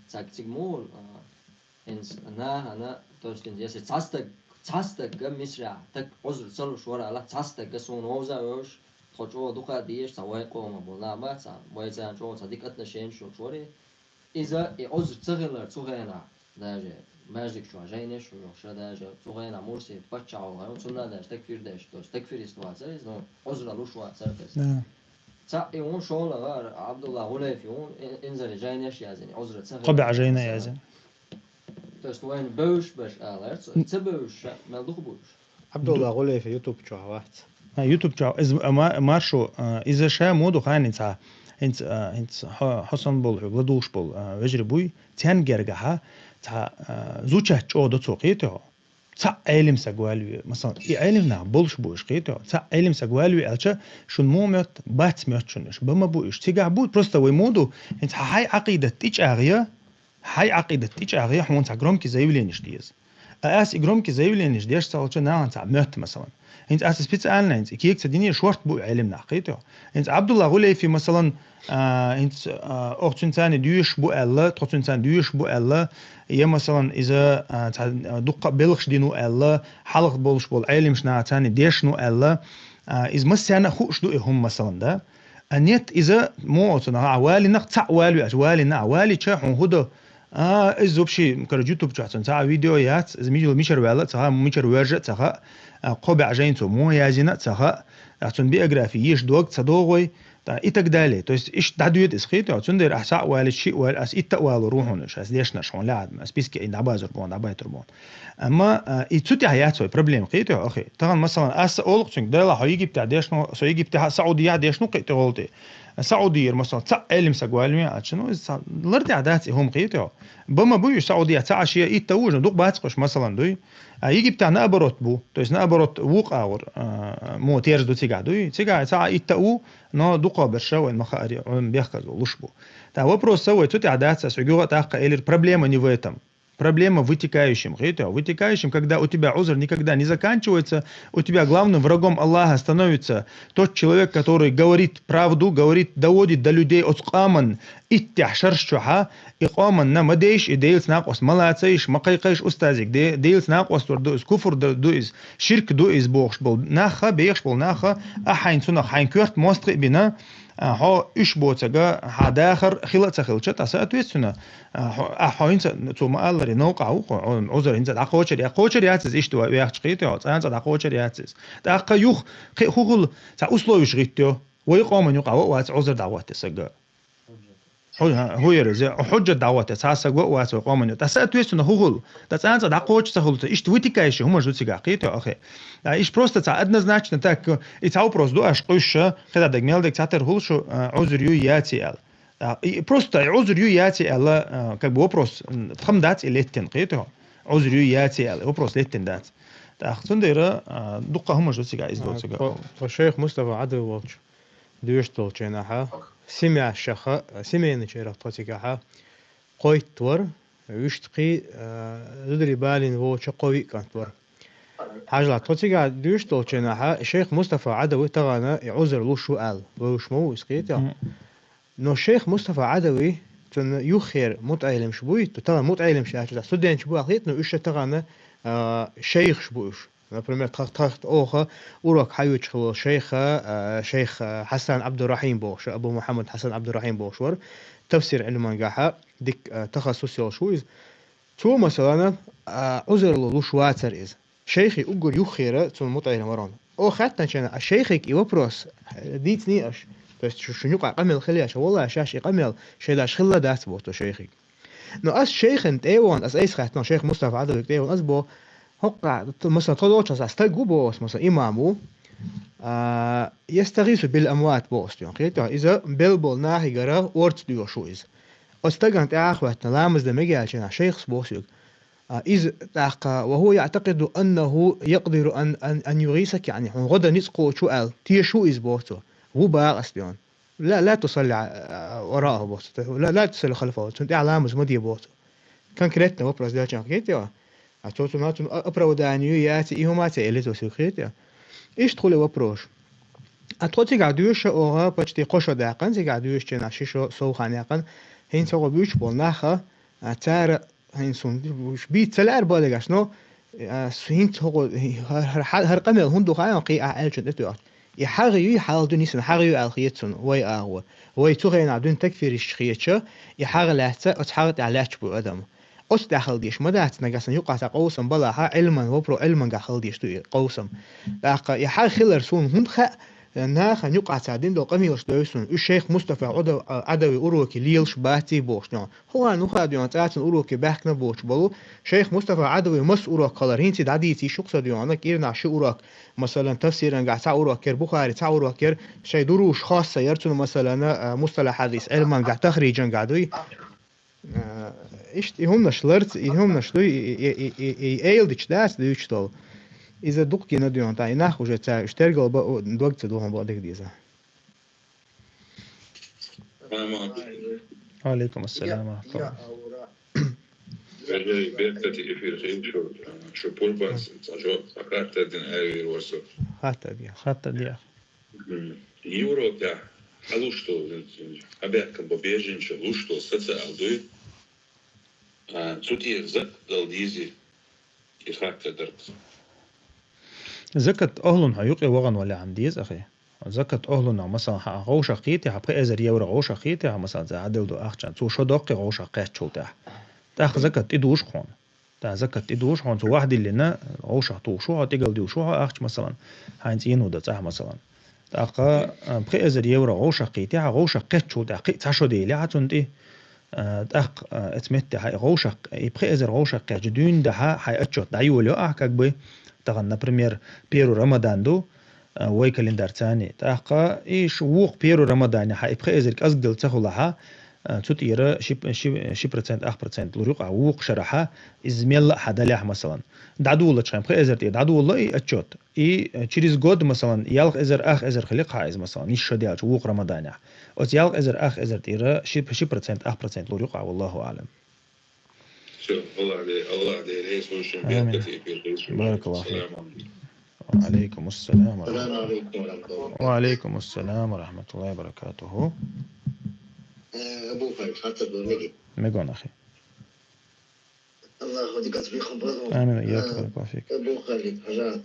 цаьрга цига муха, а, хӀинца нахана, то есть, если цхьа стаг, цхьа стагга Мисрахь, так Ӏузр ца луш вара, ала, цхьа стагга суна вовза а вевзаш, тхо чӀогӀа дукха а дезаш, цхьа вай къомах болу нах бац, цхьа вай царна чӀогӀа цхьа дика отношенеш йолуш вара, Иза и Ӏузр ца хилар цу хенахь, даже маьждиг чохь жайнеш а йохуш, даже цу хенахь Мурси паччахь волу хенахь, цунна даже такфир деш, то есть такфирист вацара иза, ну, Ӏузра луш вацара иза. Да. Цхьаъ и ву шолгӀа вара, Абдулла Гулейфи ву, и-, инзаре жайнеш а язйина, Ӏузра ца хилар. Кхо бӀе жайна язйина. То есть вайна бевзаш берш алар, ца, ца бевзаш, мел дукха бу уьш. Абдулла Гулейфи YouTube чохь вац. А, YouTube чохь, иза, а, ма-, маршо, а, иза ша ма ду хьайна цхьа, хӀинца, а, хӀинца хьо-, хьо санна болу хьоьга ладугӀуш болу, а, вежарий буй, царна гергахьа, цхьа, а, зучат чӀогӀа до цо кхетий хьо. Цхьаъ Ӏелим саг валве, масалан, и Ӏелим нах болуш бу уьш кхетий хьо. Цхьаъ Ӏелим саг валве аьлча, шун муха моьтту, бац моьтту шун уьш, бан ма бу уьш. Цигахь бу, просто вай ма ду, хӀинца хьайн Ӏакъидат тӀечӀагӀъя, Хьайн Ӏакъидат тӀечӀагӀъе хьуна цхьа громкий заявленеш деза. А ас и громкий заявленеш деш ца хилча, нахана цхьа моьтту, масалан. ХӀинца ас специально хӀинца и кега ца динера, шорта бу и Ӏелим нах, кхетий хьо. ХӀинца Абдулла Гулейфи, масалан, а, хӀинца, а, оха цуьнан царна доьшуш бу аьлла, тхо цуьнан царна доьшуш бу аьлла, я, масалан, иза, а, цхьа, а, дуккха а белхаш дина ву аьлла, хьалха болуш болу Ӏелимаш наха царна дешна ву аьлла, а, иза массарна а хууш ду и хӀума, масалан, да? А нет, иза муха оцу наха, а, валинах цхьаъ валве аьлча, валина, а, валича хьуна хӀун до? А, иза вообще, короче, YouTube чохь цуьнан цхьа а видео яц, иза мичара, мичара ваьлла а ца хаьа, мичара воьржа а ца хаьа, а, кхо бӀе жайна цо муха язйина а ца хаьа, а, цуьнан биографи еша дог ца догӀу вай, а, и так далее. То есть, иштта дӀадоьду иза, кхетий хьо, цундела ахь цхьаъ валича, шиъ валича, ас итт а вало ву хьуна уьш, ас дешнаш хьуна лаьа, ас списке и дӀабазар бу хьуна, дӀабайтар бу хьуна. Амма, а, и цу тӀехь яц вай проблема, кхетий хьо, ахи. Тахана, масалан, ас олу-кх цуьнга, делахь хьо Египтехь дешна, со Египтехь а, Саудехь а дешна ву кхин а тӀехула тӀе. Саудера, масалан, цхьаъ Ӏелим саг валве аьлча, ну, иза цхьа лар тӀехь дац и хӀума, кхетий хьо. Бан ма буй уьш Саудехь цхьа а шен итт а ву, ну, дукха бац-кх уьш, масалан, дуй. А Египтехь наоборот бу. То есть, наоборот, вукху агӀор, а, мо терза ду цигахь, дуй. Цигахь цхьа а итт а ву, но дукхахберш вайна ма хаари, Ӏуьллам бехказло луш бу. Ткъа вопрос ца вай, цу тӀехь дац, ас хьоьга юха а тӀаккха элира, проблема не в этом. Проблема в вытекающем, кхетий хьо? Вытекающем, когда у тебя узр никогда не заканчивается, у тебя главным врагом Аллаха становится тот человек, который говорит правду, говорит, доводит до людей оцу къаман иттех шарш чохьа, и къаманна ма дейш, и Делаца накъост ма лацайш, ма кхайкхайш устазиг, де-, Делаца накъост вар ду иза, куфр ду, ду иза, ширк ду иза бохуш болу наха, бехаш болу наха, а хьайн цунах хьайн коьрта мостагӀий а бина, а, хьо уьш боцага, хьан дахар хила а ца хилча, ткъа соответственно, а, хьо, а, хьо хӀинца цо ма-алларе новкъахь ву, хьо, хьо, узр хӀинца дӀакхочур я, кхочур яц иза иштта ваьхча, кхетий хьо, цкъа а цкъа дӀакхочур яц иза. ТӀаккха юха кхин а хӀун хуьлу, цхьа условиш гӀиттайо, вай къоман юкъахь ваъ вац узр дӀахӀотта сага. Хьу-, хьу яра иза, хьуьжжат дӀахӀотта, цхьа саг ваъ вац вай къоман юкъахь. Ткъа соответственно хӀун хуьлу? Ткъа цкъа а цкъа дӀакхочуш ца хуьлу, иштта вытекающий хӀумаш ду цигахь, кхетий хьо, ахи. А, иштта просто цхьа однозначно так, и цхьа вопрос ду аш къуьйсуш, кхидӀа дерг мел дерг цхьатера хуьлу шу, а, узр юй яций аьлла. А, и просто и узр юй яций аьлла, а, как бы вопрос, м, тхан дац и леттина, кхетий хьо? Узр юй яций аьлла, вопрос леттина дац. ТӀаккха цундела, а, дуккха хӀумаш ду цигахь иза доцург. А, тхо, тхо шайх Мустафа Ӏадил волчу доьшуш долчу хенахь, семьяшаха, семейный чарах тхо цигахь кхойтта вара, вуьшта кхин, а, зударий балийна воцуш кхо-виъ кӀант вара. Хьажал, тхо цигахь дуьйцуш долчу хенахь, шайх Мустафа Ӏадавий тахана и Ӏузар луш ву аьлла, луш ма ву иза, кхетий хьо? Мгм. Но шайх Мустафа Ӏадавий, цуьнан юххера мутаӀеллимаш буй, тахана мутаӀеллимаш аьлча, студенташ бу аьлла хета, но уьш тахана, а, шайхаш бу уьш. Например, тха-, тха-, оха урок хьаоьцуш хилла шайха, а, шайх, а, Хьасан Абдурахим бохуш, Абу Мухаммад Хьасан Абдурахим бохуш вара, тафсир Ӏилмангахьа дика, а, тахассус йолуш ву иза. Цо, масалана, а, Ӏузар луш вацара иза. Шайхи уггар юххера цунна мутаӀеллим вара. Оха хаьттинчу хенахь, а шайхига и вопрос, э, дийцинехь аша. То есть шу-, шун юкъахь къамел хилла еш, валлахӀи, шаьш и къамел шайн даш хилла дац боху цо шайхига. Но ас шайхана тӀе а вахана, ас айса хаьттина, шайх Мустафа Ӏадавига тӀе а вахана, ас боху, хӀокху, т-, масалан, тхо долчохь сан стаг ву боху ас, масалан, имам ву, а, ястагӀису бил амват боху ас, кхетий хьо, иза белла болу нахигара орца доьхуш ву иза. Оцу стагана тӀаьхьа а хӀоьттина, ламаз дан мега аьлча, шайхас боху соьга. А, иза тӀаккха, ва хӀува яӀтакъиду аннаху якъдиру ан, ан, ан югӀисак, яъни, хьуна гӀо дан ницкъ кхочу аьлла, теша ву иза боху цо. Ву бакъ ас доьху. Ла, ла тусалли, а, варааху боху цо. Ла, ла тусалли халфаху. Цунна тӀехь ламаз ма де боху цо. Конкретно вопрос делча, кхетий хьо? А цо цунна, цунна а-, оправдание яц, и хӀума ца элира цо соьга, кхетий хьо? Иштта хуьлу вопрос. А тхо цигахь доьшу оха почти кхо шо даьккхина, цигахь доьшучу хенахь ши шо сов хан яьккхина. ХӀинца хӀокху буьйцуш болу нах, а, цара хӀинца суна уьш бийца ца лаьара бадагаш, но, а, су хӀинца хӀокху, хӀара, хӀара, хӀара къамел хӀунда ду хаьий, кхин ахь аьллачун тӀе тоьхча. И хьагӀ юй, хьалха дуьйна йисина хьагӀ юй аьлла хета суна вай агӀо. Вай цу хенахь дуьйна такфиристаш хетча, и хьагӀ лаьцна оцу хьагӀ тӀехь лаьтташ бу адам. Оцу тӀехь хила дезаш ма дац, нагахь санна юкъахь цхьа къовсам балахь, Ӏилман вопро-, Ӏилмангахь хила дезаш ду и къовсам. ТӀаккха и хьагӀ хилар суна хӀунда хаьа, нахана юкъахь цхьа дина долу къамелаш девза суна, уьш шайх Мустафа Ӏада-, Ӏадавий уроке лелаш баций бохуш дуьйна. ХӀун ван, хӀун хаа дуьйна, цӀа цуьнан уроке баьхкина боцуш болу, шайх Мустафа Ӏадавий маса урок хилар, хӀинца и дӀадийцийша ю-кх сан дуьйна, кӀирнахь ши урок, масалан, тафсирангахь цхьа урок яра, Бухари цхьа урок яра, шайн дуруш хосса яра цунна, масалан, а, мусталахь хьадис, Ӏилмангахь, тахриджангахь дуй. А, иштта и хӀуманаш ларца, и хӀуманаш дуй, и, и эладича дац дуьйцуш долу. Иза дукха гина дуьйна, тӀаккха и нах уже цара уьш тергал бан, дог ца дохьун бан дика деза. Салам алейкум. Ва алейкум ассалам ва рахматуллах. Беркате эфир хилла шу, шу пурбанца цхьа жоп, цхьа хаттар дина аьлла вара со. Хаттар де. Хаттар де. М, Европехь хьалуш долу, хьабаьхкина бо беженцаш луш долу социал дуй, а, цу тӀера закат дала дезий, и хаттар дара. Закат охьлун хьо юкъе вахана валахьана деза ахи. Закат охьлунах, масалан, хьан вовшах кхетий, хьан пхи эзар евро вовшах кхетий, хьан, масалан, цӀа Ӏадилла ду ахчана, цо шо доккхий вовшах кхеттачул тӀаьхьа. ТӀаккха закат тӀедужу хьуна. ТӀаккха закат тӀедужу хьуна, цо вахдиллина, вовшах тухуш ву хьо, тӀигала дуьллуш ву хьо ахча, масалан, хьайна цӀено дан цӀахь, масалан. ТӀаккха, а, пхи эзар евро вовшах кхетий, хьан вовшах кхеттачул тӀаьхьа кхин а цхьа шо делий хьан цунна тӀе, а, тӀаккха, а, эцу меттехь хьан и вовшах, и пхи эзар вовшах кхеттачу дуьйна дахьа хьайн отчет дӀайолайо ахь, как бы, тахана, например, первый Рамадан ду, а, вай календарь царний. ТӀаккха и ш-, вукху первый Рамаданехь хьан и пхи эзар кӀезиг делла ца хуьлахь, а, цу тӀера ши, ши, ши процент, ах процент лур ю-кх ахь вукху шарахь, иза мелла а хьан далехь, масалан. ДӀадолалучу хенахь пхи эзар тӀера дӀадолало и отчет. И, э, через год, масалан, ялх эзар, ах эзар хили-кх хьан иза, масалан, нисса шо даьлча вукху Рамаданехь. Оцу ялх эзар, ах эзар тӀера ши, ши процент, ах процент лур ю-кх ахь, валлаху аълам. Всё, Аллах де-, Аллах де-, рейс лучшим. Амин. Беркате эфир лучшим. Баракаллаху фик. Салам алейкум. Ва алейкум ассалам ва рахматуллах. Салам алейкум ва рахматуллах. Ва алейкум ассалам ва рахматуллахи ва баракатуху. Э, Абу Халид, хаттар ду, меги. Мегон, ахи. Аллаху дикат бихум базу. Амин, ва иякум, э, баракаллаху фик. Абу Халид, хьажа,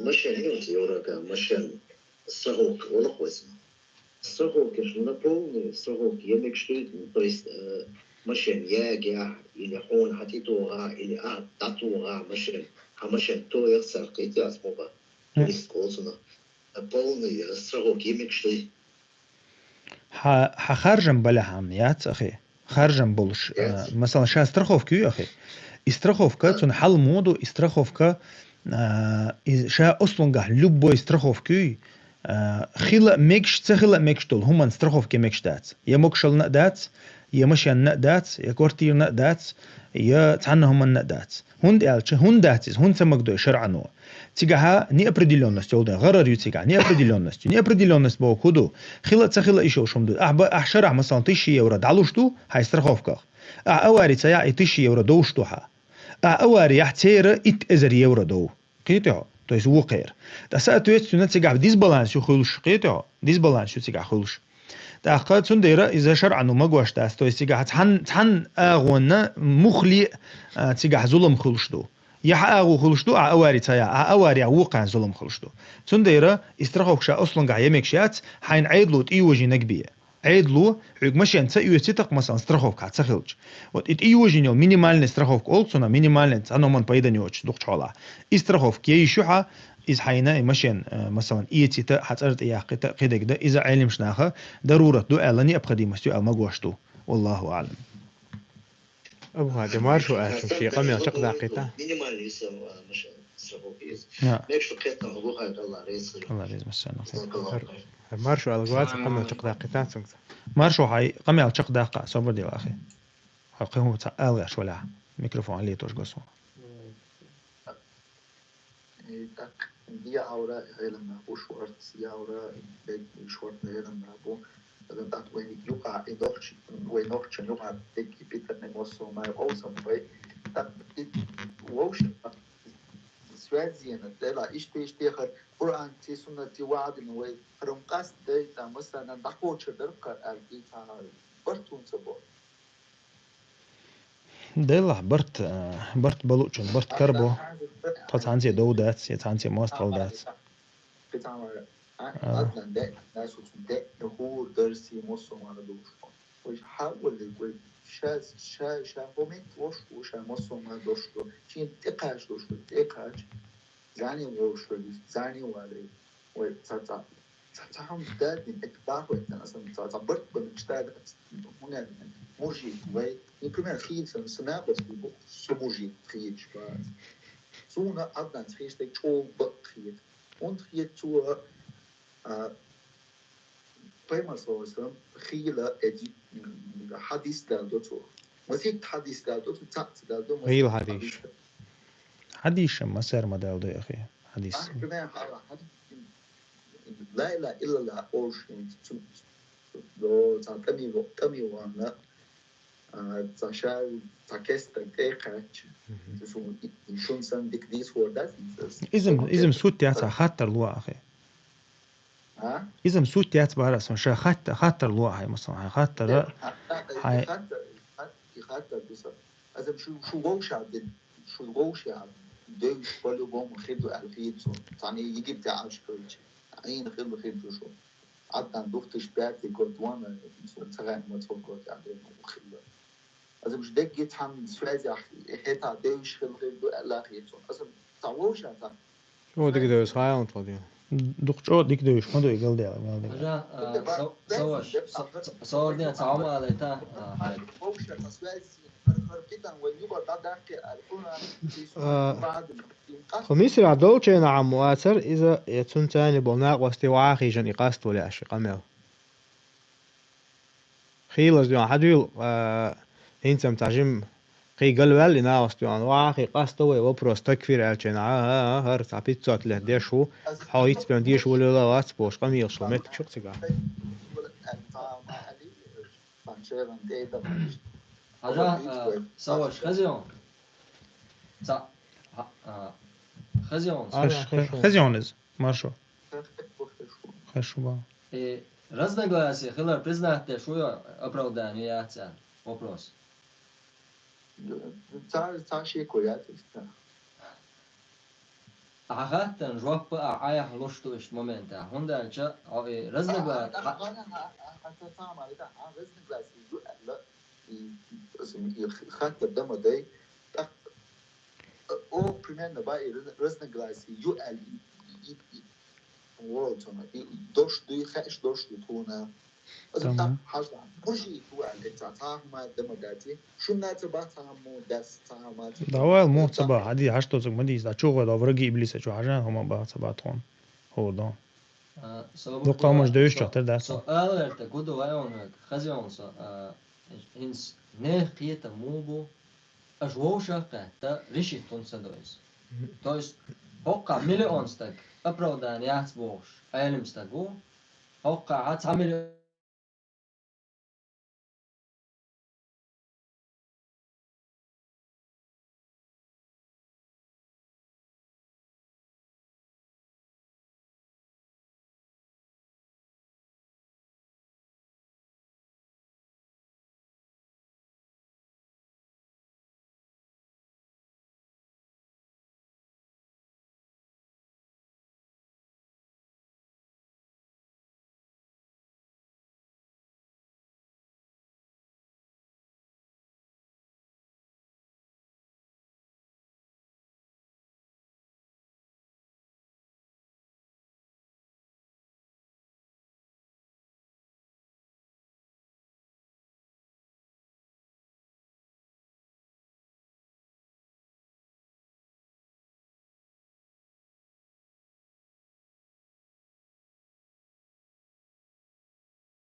машен юнус еврока, машен страховка, олах вайсма. Страховкаш на полную, страховка емекаш дуй, то есть, э, машен ягахь, или хьуна хьан тӀетогӀа, или ахь дӀатогӀа машен, хьан машен тояхь цара кхетий ас муха, турист кхочунах. На полную страховка емекаш дуй. Хьан, хьан харжам балехь хьан яц, ахи? Харжам болуш, яц. А, масалан, ша страховка юй, ахи? И страховка, цунна хьал муха ду, и страховка, а, и ша ослунгахь любой страховка юй, а, хила а мегаш, ца хила а мегаш долу хӀуманна страховка емекаш дац. Я могушаллина а дац, я машенна а дац, я квартирна а дац, я цхьанна хӀуманна а дац. ХӀунда аьлча, хӀунда дац иза, хӀунда ца магадой шарӀано? Цигахьа неопределённость йолу дела, гӀарар ю цигахь, неопределённость ю. Неопределённость боху хӀун ду? Хила а, ца хила а йиш йолуш хӀума ду. Ахь ба-, ахь шарахь, масалан, тысяча евро дӀалуш ду хьайн страховках. Ахь авари ца яхь, и тысяча евро довш ду хьан. Ахь авари яхь, церан итт эзар евро дов. Кхетий хьо? То есть вокхар. ТӀаккха соответственно цигахь дисбаланс ю хуьлуш, кхетий хьо? Дисбаланс ю цигахь хуьлуш. ТӀаккха цундела иза шарӀан магош дац, то есть цигахь цхьан, цхьан агӀонна муххале а, цигахь зулам хуьлуш ду. Я хьан агӀо хуьлуш ду, ахьа авари ца яа, ахьа авари яа вокхарна зулам хуьлуш ду. Цундела и страховка ша ослунгахь я мегаш яц, хьайна Ӏедало тӀейожийнарг бе. Ӏедало хьоьга машен ца оьций тӀаккха, масалан, страховка ца хилча. Вот и тӀейожийна йолу минимальный страховка олу цунах, минимальный цхьа номан пайдан йоцуш дукхачу хьолахь. И страховка я йиш ю хьан, иза хьайна и машен, э, масалан, эцийта, хьан цӀарна тӀе яккхийта, кхидерг дан, иза Ӏеламнаха дарурат ду аьлла, необходимость ю аьлла магош ду. Валлаху аӀлам. Абу Хьади, маршо аьлча, шен къамел чекхдаккхийта. Минимальный ю сан, а, машен страховка еза. Я. Мегаш ду кхетта, Абу Хьади, Алла реза хуьлда. Алла реза, массарна. Хьар, хьар маршо аьлла вац, къамел чекхдаккхийта цуьнга. Маршо, хьайн къамел чекхдаккха, собар де, ахи. Хьо кхин хӀума ца аьлла гӀерташ валахь, микрофон летош го суна. И тӀаккха дӀа Ӏавра Ӏеламнах бу, шортта Ӏавра, дерг шортта Ӏеламнах бу. Ада тӀаккха вайн юкъа и нохч-, вайн нохчийн юкъа дерг и питанаш массо а май къовсам вай. ТӀаккха и вовшах связь йина, дела иштта, иштта хӀара Къуръанций, суннатций ваӀда дина вай, хӀара хӀума къастадай, цхьа массарна дӀакхочур дара-кх аьлла, и цхьа барт хӀунда ца бо. Делахь барт, а, барт балучун барт карабо. Тхо цхьаьнца дов дац, я цхьаьнца мостагӀал дац. А. Вай хьаваллиг вай ша, ша, ша хӀуманна вовш ву, ша массо а ма дош ду. Шен тӀекхача дош ду, тӀекхача. Зани вовш ву, зани валий. Вай ца, ца. Ца, ца хьуна дадин, это бахует, аса ца, ца барт бан читает, хунен, мужик, вай, например, хийца, сан, сан набас, бу, со мужик, хийч, ба. Суна абдан хийч, так чо бак хийт. Он хийт цо, а, поймал со, сан, хийла, эди, м, хадис дал до цо. Масит хадис дал до цо, ца, ца дал до, масит хийла хадис. Хадис. Хадис ма сар ма дал до, ахи. Хадис. А, например, ха, ха, لا إله إلا الله олуш, цу, цу, до, цхьа тӀами во-, тӀами ванна, а, цхьа ша, цхьа кестаг тӀекхаьчча, цу су, и, и шун сан дика дийца хӀор дац, иза, иза-м, иза-м сут яц, а хаттар ло, ахи. А? Иза-м сут яц бара сан, ша хатта-, хаттар ло, ахи, масалан, хай хаттара, хай. И хаттар, и хат-, и хаттар ду сан. Азам шу, шу вовшах дин, шу вовшах девзаш по-любому хир ду аьлла хета суна. Цхьана Египте Ӏаш хилча, Ӏийна хилла хир ду шу. Ӏаддан духтуш пятый год ванна, суна ца хаьа ма цхьа год аьлла хилла. Азам шу дегги цхьана связях хӀетахь девзаш хилла хир ду аьлла хета суна. Азам цхьа вовшах цхьа Чо дика девза, хайлан тхо дийна. Дукха чӀогӀа дика девзаш ма ду и галдела, галдела. Хьажа, а, со-, со ваш, со-, со-, со орден цхьа хӀума алайта, а, хьай. А, тхо Мисрахь долчу хенахь Ӏаммо ацара иза, я цунна царна болу накъостий вахьа хьийжина и къаст вале аьлла ши къамел. Хийлаза дуьхьа хьан дуьйла, а, хӀинца-м цхьа жимма кхин галваьлла и нахаста дуьхьа. Вахьа кхин къасто вай вопрос такфир аьлча, а, а, а, хӀара цхьа пятьсот лет деш ву, хьо хӀинца бен деша волавелла вац бохуш, къамелаш хила меттиг шу-кх цигахь. Хьажа, а, са ваша хезий хьуна? Ца, а, а, хезий хьуна? Хезий хьуна иза? Маршо. Хезаш шу бан. И разногласие хилар признать деш ву я оправдание яц аьлла? Вопрос. Ца, ца шеко яц иштта. Ахьа хаттарна жоп а ахьа Ӏайха луш ду иштта моментехь. ХӀунда аьлча хьо и разногласие, а, а, а, а, а, ца, ца, ма, и, а, разногласие ю аьлла, и, и хаттар дан ма дай. ТӀаккха О, примерно, ба, и раз-, разногласие ю аьлла, и, и, и, и, вот оно, и дош дуй, хеш дош ду тхуна. Аза там хьажа, бужи ду аьлла, ца, ца хӀума дама дати, шунна ца ба ца хӀума дас, ца хӀума ца. Давай, мо ца ба, хьади, хьаш тоцуг ма дийс, да, чугӀа да, враги иблиса, чу хьажа, хӀума ба, ца ба тхуна. Хо, да. А, со Дукха муж девиш со-, чохтар дац. Со аларта гуда вай он век, хази он со, а, хинс нех кхета мул бу, Аша вовшах а кхетта, решить хӀунда ца до иза? То есть, хӀоккхахь миллион стаг оправдание яц бохуш, Ӏелам стаг ву, хӀоккхахь цхьа миллион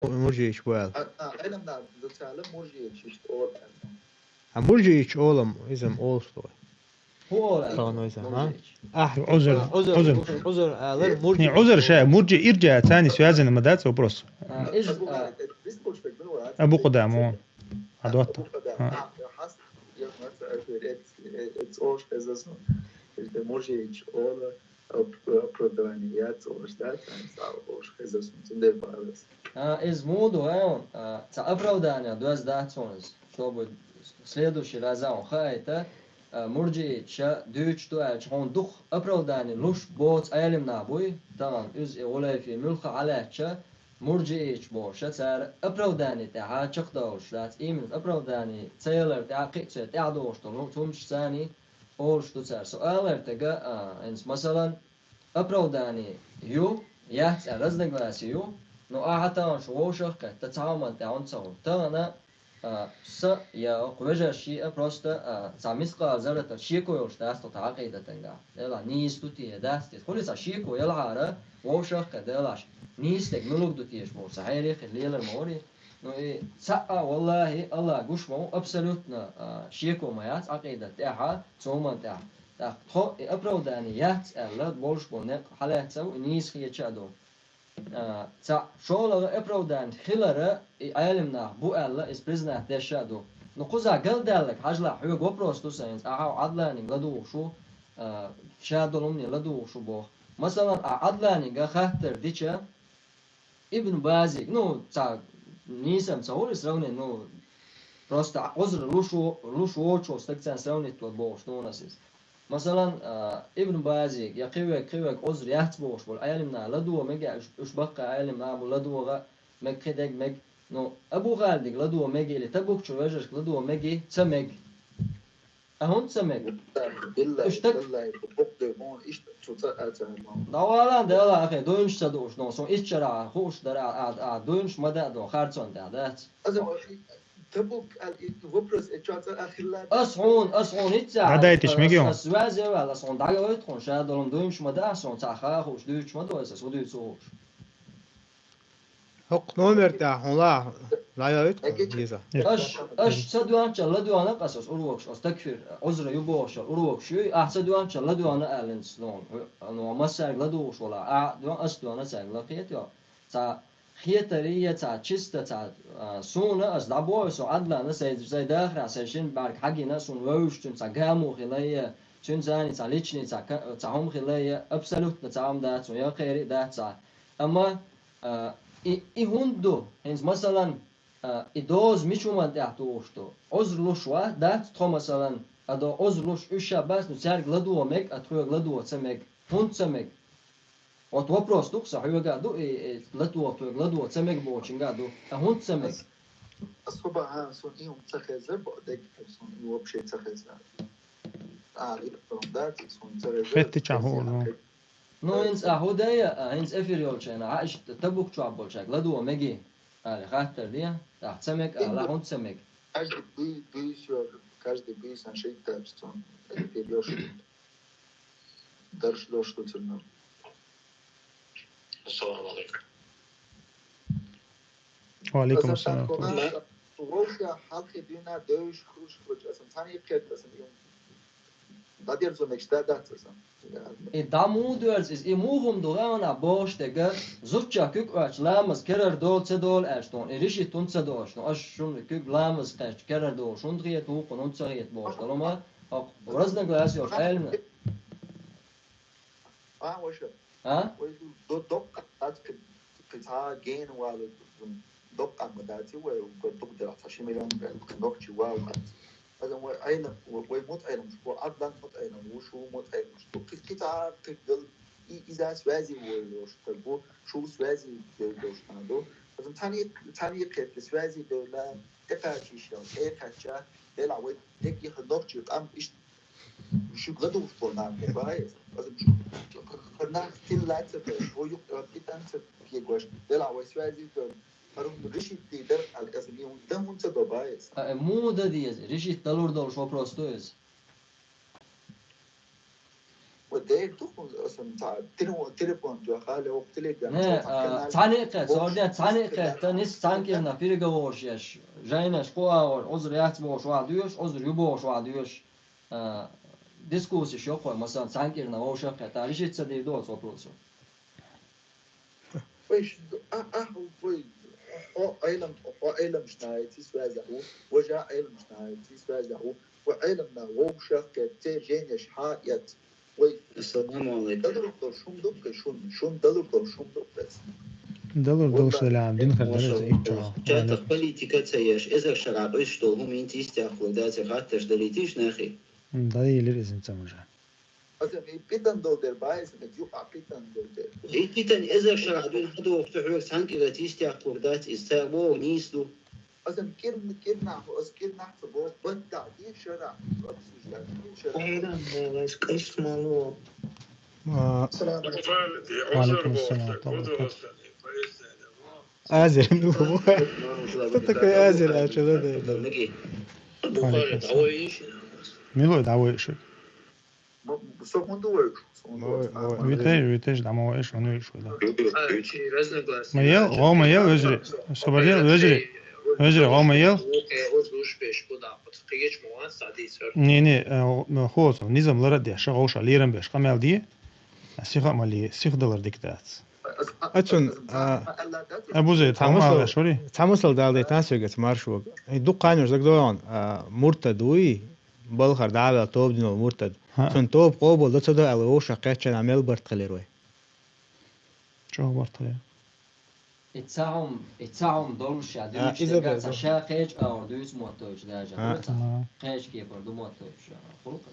Муржиич бу аьлла. А, а, Ӏилман наха дуьйцу аьлла, муржиич иштта олу аьлла. А муржиич олам, иза-м олуш ду вай. ХӀун олу аьлла? Тахана вай иза, а? Муржиич. Ахь, Ӏузур, Ӏузур, Ӏузур. Ӏузур аьлла, не, муржиич. Ӏузур ша, муржи иржа, царна связано ма дац вопрос. А, иза, а, Абу Къудама, а, доттагӀа. А. Муржиич олу, оп-, оправдание яц олуш, да, цхьа олуш хеза суна, цундела боху ас. А, иза муха ду, хьуна, а, цхьа оправдание доьзна дац хьуна иза. Чтобы следующий раз хьуна хаийта, а, муржиича дуьйцуш ду аьлча, хьуна дукха оправдание луш боцу Ӏелам нах буй, тахана иза и гӀулайфи муьлхха хьалаьцча, муржиича бохуш, цара оправдание тӀехьа чекхдовлуш дац, именно оправдание ца ялар тӀехьа, кхин а церан тӀехьа догӀуш долу хӀуманаш царний олуш ду цара. Со алар тага, а, хӀинца, масалан, оправдание ю, яц аьлла, разногласие ю, но ахьа тахана шу вовшах а кхетта, цхьа хӀуманна тӀехь хӀунда ца хӀума. Тахана, а, сан я кху вежарший а просто, а, цхьа мискъала зарратан шеко йолуш дац тхо тхан Ӏакъидатангахь. Делахь нийса ду те, я дац те. Хуьлий цхьа шеко ялахьара, вовшах а кхетта, делахь нийса дерг муьлха ду теша боху, цхьа хьерий хила лелар ма варий. Ну, и цхьаъ а, валлахӀи, АллахӀ гуш ма ву, абсолютно, а, шеко ма яц Ӏакъидат тӀехьа, цу хӀуманна тӀехь. ТӀаккха тхо и оправдание яц аьлла, болуш болу некъ хьалаьцна а ву, и нийса хеташ а ду. А, цхьаъ, шолгӀа оправдание хилар, и Ӏелам нах бу аьлла, иза признать деш а ду. Ну, кхузахь галдаьлларг хьажалахь, хьоьга вопрос ду сан хӀинца, ахьа Ӏадланига ладугӀуш ву, а, ша долу хӀумане ладугӀуш ву боху. Масалан, ахьа Ӏадланига хаттар дича, Ибн Базиг, ну, цхьа нийса ца хуьлу и сравнение, ну, просто Ӏузр луш во-, луш воцу стаг царна сравнить ван бохуш ду ас иза. Масалан, а, Ибн Базиг, я кхин верг, кхин верг Ӏузр яц бохуш болу Ӏелам нах ладогӀа мега, уьш, уьш баккхий Ӏелам нах бу, ладогӀа мега, кхин дерг мега. Ну, Абу Халидига ладогӀа мега или Табукчу вежаршка ладогӀа мега, ца мега. А хӀунда ца мега? Биллахи, уьш так биллахи, бу букъ де, хьуна иштта цу цӀа а ца хӀума. ДӀавала, Дела, ахе, дуйнаш ца дууш, но, сон итт шарахь хууш дара, а, а, а, дуйнаш ма даа, дон, харцон тӀехь дац. Аса, Табук, а, и вопрос, э, ча цӀа а хилла. Ас хьуна, ас хьуна итт ца. ДӀадайташ ас, мега ас, ас связе ваьлла, ас хьуна дӀагайта хьуна, ша долу дуйнаш ма даа, сон цхьа ха хууш, дуьйцуш ма ду, ас, ас хӀу дуьйцу хууш. ХӀокху номер тӀехь хьуна ла, ла йойту хьуна, Лиза. Аш, аш ца доьнча ладоьгӀна ас, ас урокаш, ас такфир, Ӏузра ю бохуш, урокаш ю, ахь ца доьнча ладоьгӀна аьлла, ну, ну, массаьрга ладугӀуш вала, ахь доьгӀна, ас доьгӀна цаьрга лакхета йо. Цхьа хетарий я цхьа чиста, цхьа, а, суна ас дӀабоху, со Ӏадлана, сайн, сайн дахарехь, сайн шина бӀаьрг хьагина, суна вевзаш цуьнан цхьа гамо хилла я, цуьнан цхьа личный цхьа ка-, цхьа хӀума хилла я, абсолютно цхьа хӀума дац, я кхерий дац цхьа. Амма А, и, и хӀунда ду? ХӀинца, масалан, а, и доза мича хӀуманна тӀехь тухуш ду? Ӏузр луш вац, дац тхо, масалан, а до Ӏузр луш уьш ша бац, ну, цаьрга ладогӀа мега, а тхоьга ладогӀа ца мега. ХӀунда ца мега? Вот вопрос ду-кх сан, хьоьга а ду, и, и ладогӀа, тхоьга ладогӀа ца мега бохучуьнга а ду. А хӀунда ца мега? Ас, ас хӀу бан, хьан, суна и хӀума ца хезар, бо, дегга, суна и вообще ца хезар. А, и хӀума дац, суна ца хезар. Хеттича хӀу, ну. Ну, хӀинца ахь хӀу дай, а, хӀинца эфир йолчу хенахь, а, иштта Табук чохь болчаьрга ладогӀа меги, аьлла, хаттар де, ахь ца мега, ала, хӀунда ца мега? Каждый буй-, буьйса йо-, каждый буьйсан шайтта цунна эфир йош. Дарш дош ду цунна. Ассаламу алейкум. Ва алейкум ассалам. Вовшех хьалхе дуьйна девзаш хуьлуш хуьлуш аса, цхьаьна кхетта аса, дӀадерзо мегаш да дац аса. И дӀа муха доьрзу иза? И муха хӀума ду гӀаьвнахь бохуш дерг, зудчех куьг оьцуш ламаз керара долу ца долу аьлча, тхуна и решить хӀунда ца долуш? Ну, аша шуна куьг ламаз кхаьчча керара долуш хӀунда хета, вукхунна хӀунда ца хета бохуш долу ма, хӀокху разногласие йолуш Ӏелам. А, ваша? А? Вай ду-, до-, доккха дац кхин, кхин цхьа гена вала, доккха ма дац вай, вай дукха делахь цхьа ши миллион бен, кхин нохчи вала дац. Аза вай Ӏелам, вай, вай мутаӀелам шу, Ӏадлан мутаӀелам ву, шу мутаӀелам шу. Кхин, кхин цхьа кхин гал, и, иза связи вой лош, так бу, шу связи вой лош, ана ду. Аза цхьаьна, цхьаьна кхетта связи девла, тӀекхача йиш ял, тӀекхача, делахь вай дерриг нохчи къам иш Шуьга ладугӀуш болу нах ма бац. Аса шу-, хӀара нах тилла ца деш, вай юкъа тӀе кхетта ца кегош, делахь вай связи дон. ХӀара хӀума решить дара, аса и хӀума дан хӀунда ца до бац. А, муха дан деза? Решить далур долуш вопрос ду иза. Ва дер ду, аса ца телефон, телефон дуьхьа, ле, оха телеграм, Не, цо цхьа а, канал, цхьанне а кхетта, оха сорден цхьанне а кхетта, кхетта, нис цхьанкирна пирга вовшаш, жайнаш кхоагӀор, озур яц бохуш вахь доьш, озур ю бохуш вахь доьш, а, дискуссиш йоккхой, масалан, цхьанкирна вовшах кхетта, решить ца дийр ду оцу вопросо. Вай ш-, а, а, вай, хьо Ӏелам, хьо Ӏеламаш нахаца связь ву, важа Ӏеламаш нахаца связь ву, ва Ӏеламна вовшах кхетта, жайнаш хьа яц. Вай, Ассаламу алейкум. Далур долуш хӀума ду-кх, шун, шун далур долуш хӀума ду-кх. Далур долуш Валлахи. Дале, дин хир дале, Маша, иза иччо. Чатах политика ца еш, эзар шарахь къуьйсуш долу хӀума инца йистехула дац, хаттарш далийтийша нахе. М, далийлира иза инца уже. Аса и питан долу дер баьйса, мет юкъа питан долу дер. И питан эзар шарахь дуьйна хьадоху цу хьоьга цхьанкӀира йистехула дац, иза цара боху нийса ду. Аса кирна, кирнахь, аса кирнахь ца боху, баттахь ди шарахь, обсуждать ди шарахь. Хайран, вайс къист малу. А, Салам алейкум. Ва алейкум ассалам. Азер, ну, кто такой Азер, а чё надо? Бухари, давай ищи. Милой, давай ищи. Бу-, со хӀунда вайш? Со хӀунда вайш? Витеш, витеш, дама вайш, он вайш, да. А, чи разногласия. Ма ел, гӀо ма ел, вежарий. Собар ел, вежарий. Вежарий, гӀо ма ел. Не, не, э, хо-, хо-, низам лара деш, гӀовша лерам беш, къамел ди. Сиха ма ли, сиха далар дика дац. Ацун, а, Абузей, цхьа масал, цхьа масал дала дайтан соьга, ца маршо. И дукха ханаш дагадогӀун, а, муртад вуй, балхара дӀа а ваьлла, тоба дина волу муртад. ХӀаъ. Цунна тоба къобал до, ца до аьлла, вовшах кхетча, мел барт хилира вай? ЧӀогӀа барт хилира. И цхьа хӀума, и цхьа хӀума долуш ша, а, дуьйцуш иза дерг а ца ша кхечу агӀор дуьйцу моттуьйтуш даже. А. Хуьлу ца? Ага. Кхечу кепара ду моттуьйтуш, хуьлу ца?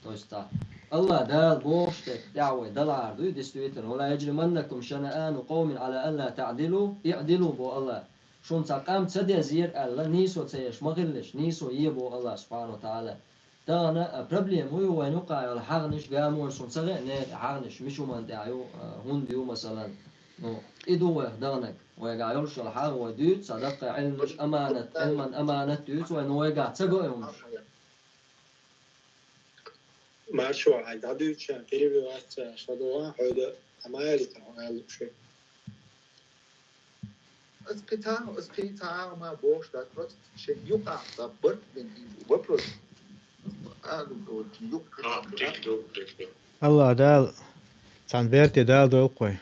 То есть, та, Аллах Дала бохуш дерг тӀехь вай далахьара дуй, действительно, «Ва ла яжриманнакум шанаану къавмин ала алла таъдилу, иъдилу», бо Аллах. Шуна цхьа къам ца дезара аьлла, нийсо ца еш ма хилалаш, нийсо е бо Аллах субхьана ва тагӀала. Тахана, а, проблема ю вайн юкъахь йолу хьагӀнаш, гамонаш, шуна ца хаьа, не, хьагӀнаш, мича хӀуманна тӀехь ю, а, хӀунда ю, масалан. Ну, и ду вайх даханарг. Вайгахь йолуш йолу хьагӀ вай дуьйцу, цхьа даккха Ӏилманаш аманат, Ӏилман аманат дуьйцу вай, ну вайгахь ца го и хӀумаш. Маршо, хьайн дӀадуьйцучарна перебивать ца еш ладогӀа, хьоьга Ӏамалийтина хьо аьлла шуьга. Ас кхин цхьа, ас кхин цхьа а ма бохуш дац, просто шен юкъахь цхьа барт бен и вопрос. Ала, вот, юкъ- А, дик ду, дик ду. Аллах Дала, цхьана берте Дала дойла кхой.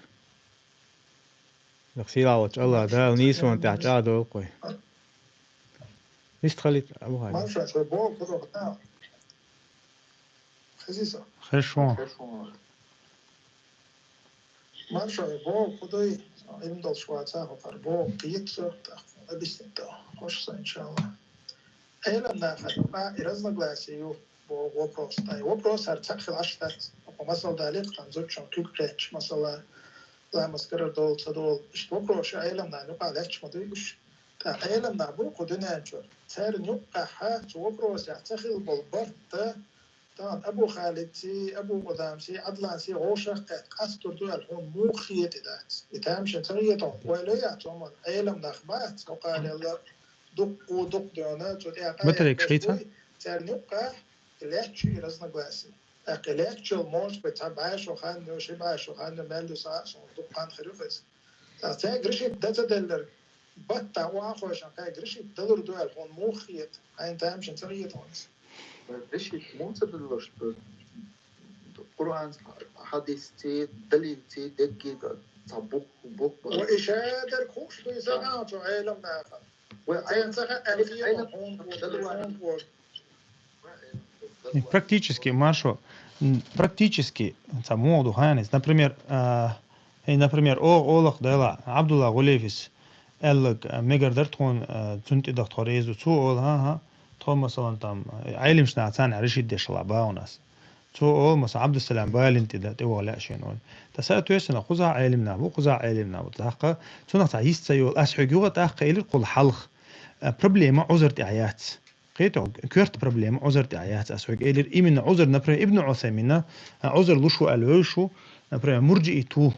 Нах сийлахь волчу Аллах Дала нийсонан тӀехь чӀагӀдойла кхой. Иштта халит Абу Хали. Марша, шо боху, кхуза хата. Хезий со? Хезаш ву. Хезаш ву. Марша, боху, кху дуй, им долуш ваца, хӀокхара боху, кхеташ, объяснить до. Хош со, иншаллах. Ӏелам нахана юкъа и разногласие ю, бо-, вопрос. Ай, вопрос хӀара цхьаъ хила Ӏаш дац. Оха масал далийта, кхана зудчун куьг кхетча, масала, ламаз карара долу, ца долу. Иштта вопрос ю Ӏелам нахана юкъа лаьтташ ма дуй уьш. ТӀаккха Ӏелам нах бу кху дуьнен чуьра. Царна юккъехь цу вопросехь ца хила болу барт, тахана Абу Халидций, Абу Къудамций, Ӏадланций вовшах кхетта къастор ду аьлла, хьуна муха хета и дац? И тамашийна ца хета хьуна? Вай ло яц, хӀуманна Ӏелам нах бац, хӀокхарелла дуккха, дуккха дуьйна, цу тӀехь къаьхьа Батарейкаш хӀийца? Царна юккъехь и лаьтташ ю и разногласие. ТӀаккха и лаьтташ йолу, может быть, цхьа бӀе шо хан ю, ши бӀе шо хан ю, мел ю, сан а, суна дуккха хан хир ю иза. ТӀаккха цаьрга решить дан ца делларг, баттахь охьа а хойшина, кхаьрга решить далур ду аьлла, хьуна муха хета? Хьайна тамашийна ца хета хьуна иза? Решить муха ца далуш ду? Къуръанций, хьадисций, далилций, деггига цхьа бух, бух бара. Ва и шадерг хууш ду иза, а, цу Ӏелам нахана. Вай Ӏелам, Ӏелам, Ӏелам. И практически, Маршо, м, практически, ца муха ду хьайна иза. Например, а, и, например, о, олах дела, Абдулла Гулеевис аьллаг, а, мегар дара тхуна, а, цунна тӀедахтахо реза ду. Цо ола, хӀан-хӀа, тхо, масалан, там, Ӏелимаш наха царна решить деш хила бахьана ас. Цо ола, масалан, Абдуссалам балина тӀе да, тӀе ваха лаьа шена олий. Ткъа соответственно, кхузахь Ӏелим нах бу, кхузахь Ӏелим нах бу. ТӀаккха цунах цхьа йист ца йолу, ас хьоьга юха тӀаккха элира, кхул хьалха, а, проблема Ӏузар тӀехь яц. Кхетий хьо, коьрта проблема Ӏузар тӀехь яц, ас хьоьга элира. Именно Ӏузар, например, Ибн Ӏусаймина, а, Ӏузар луш ву аьлла вевзаш ву, например, мурджиит ву.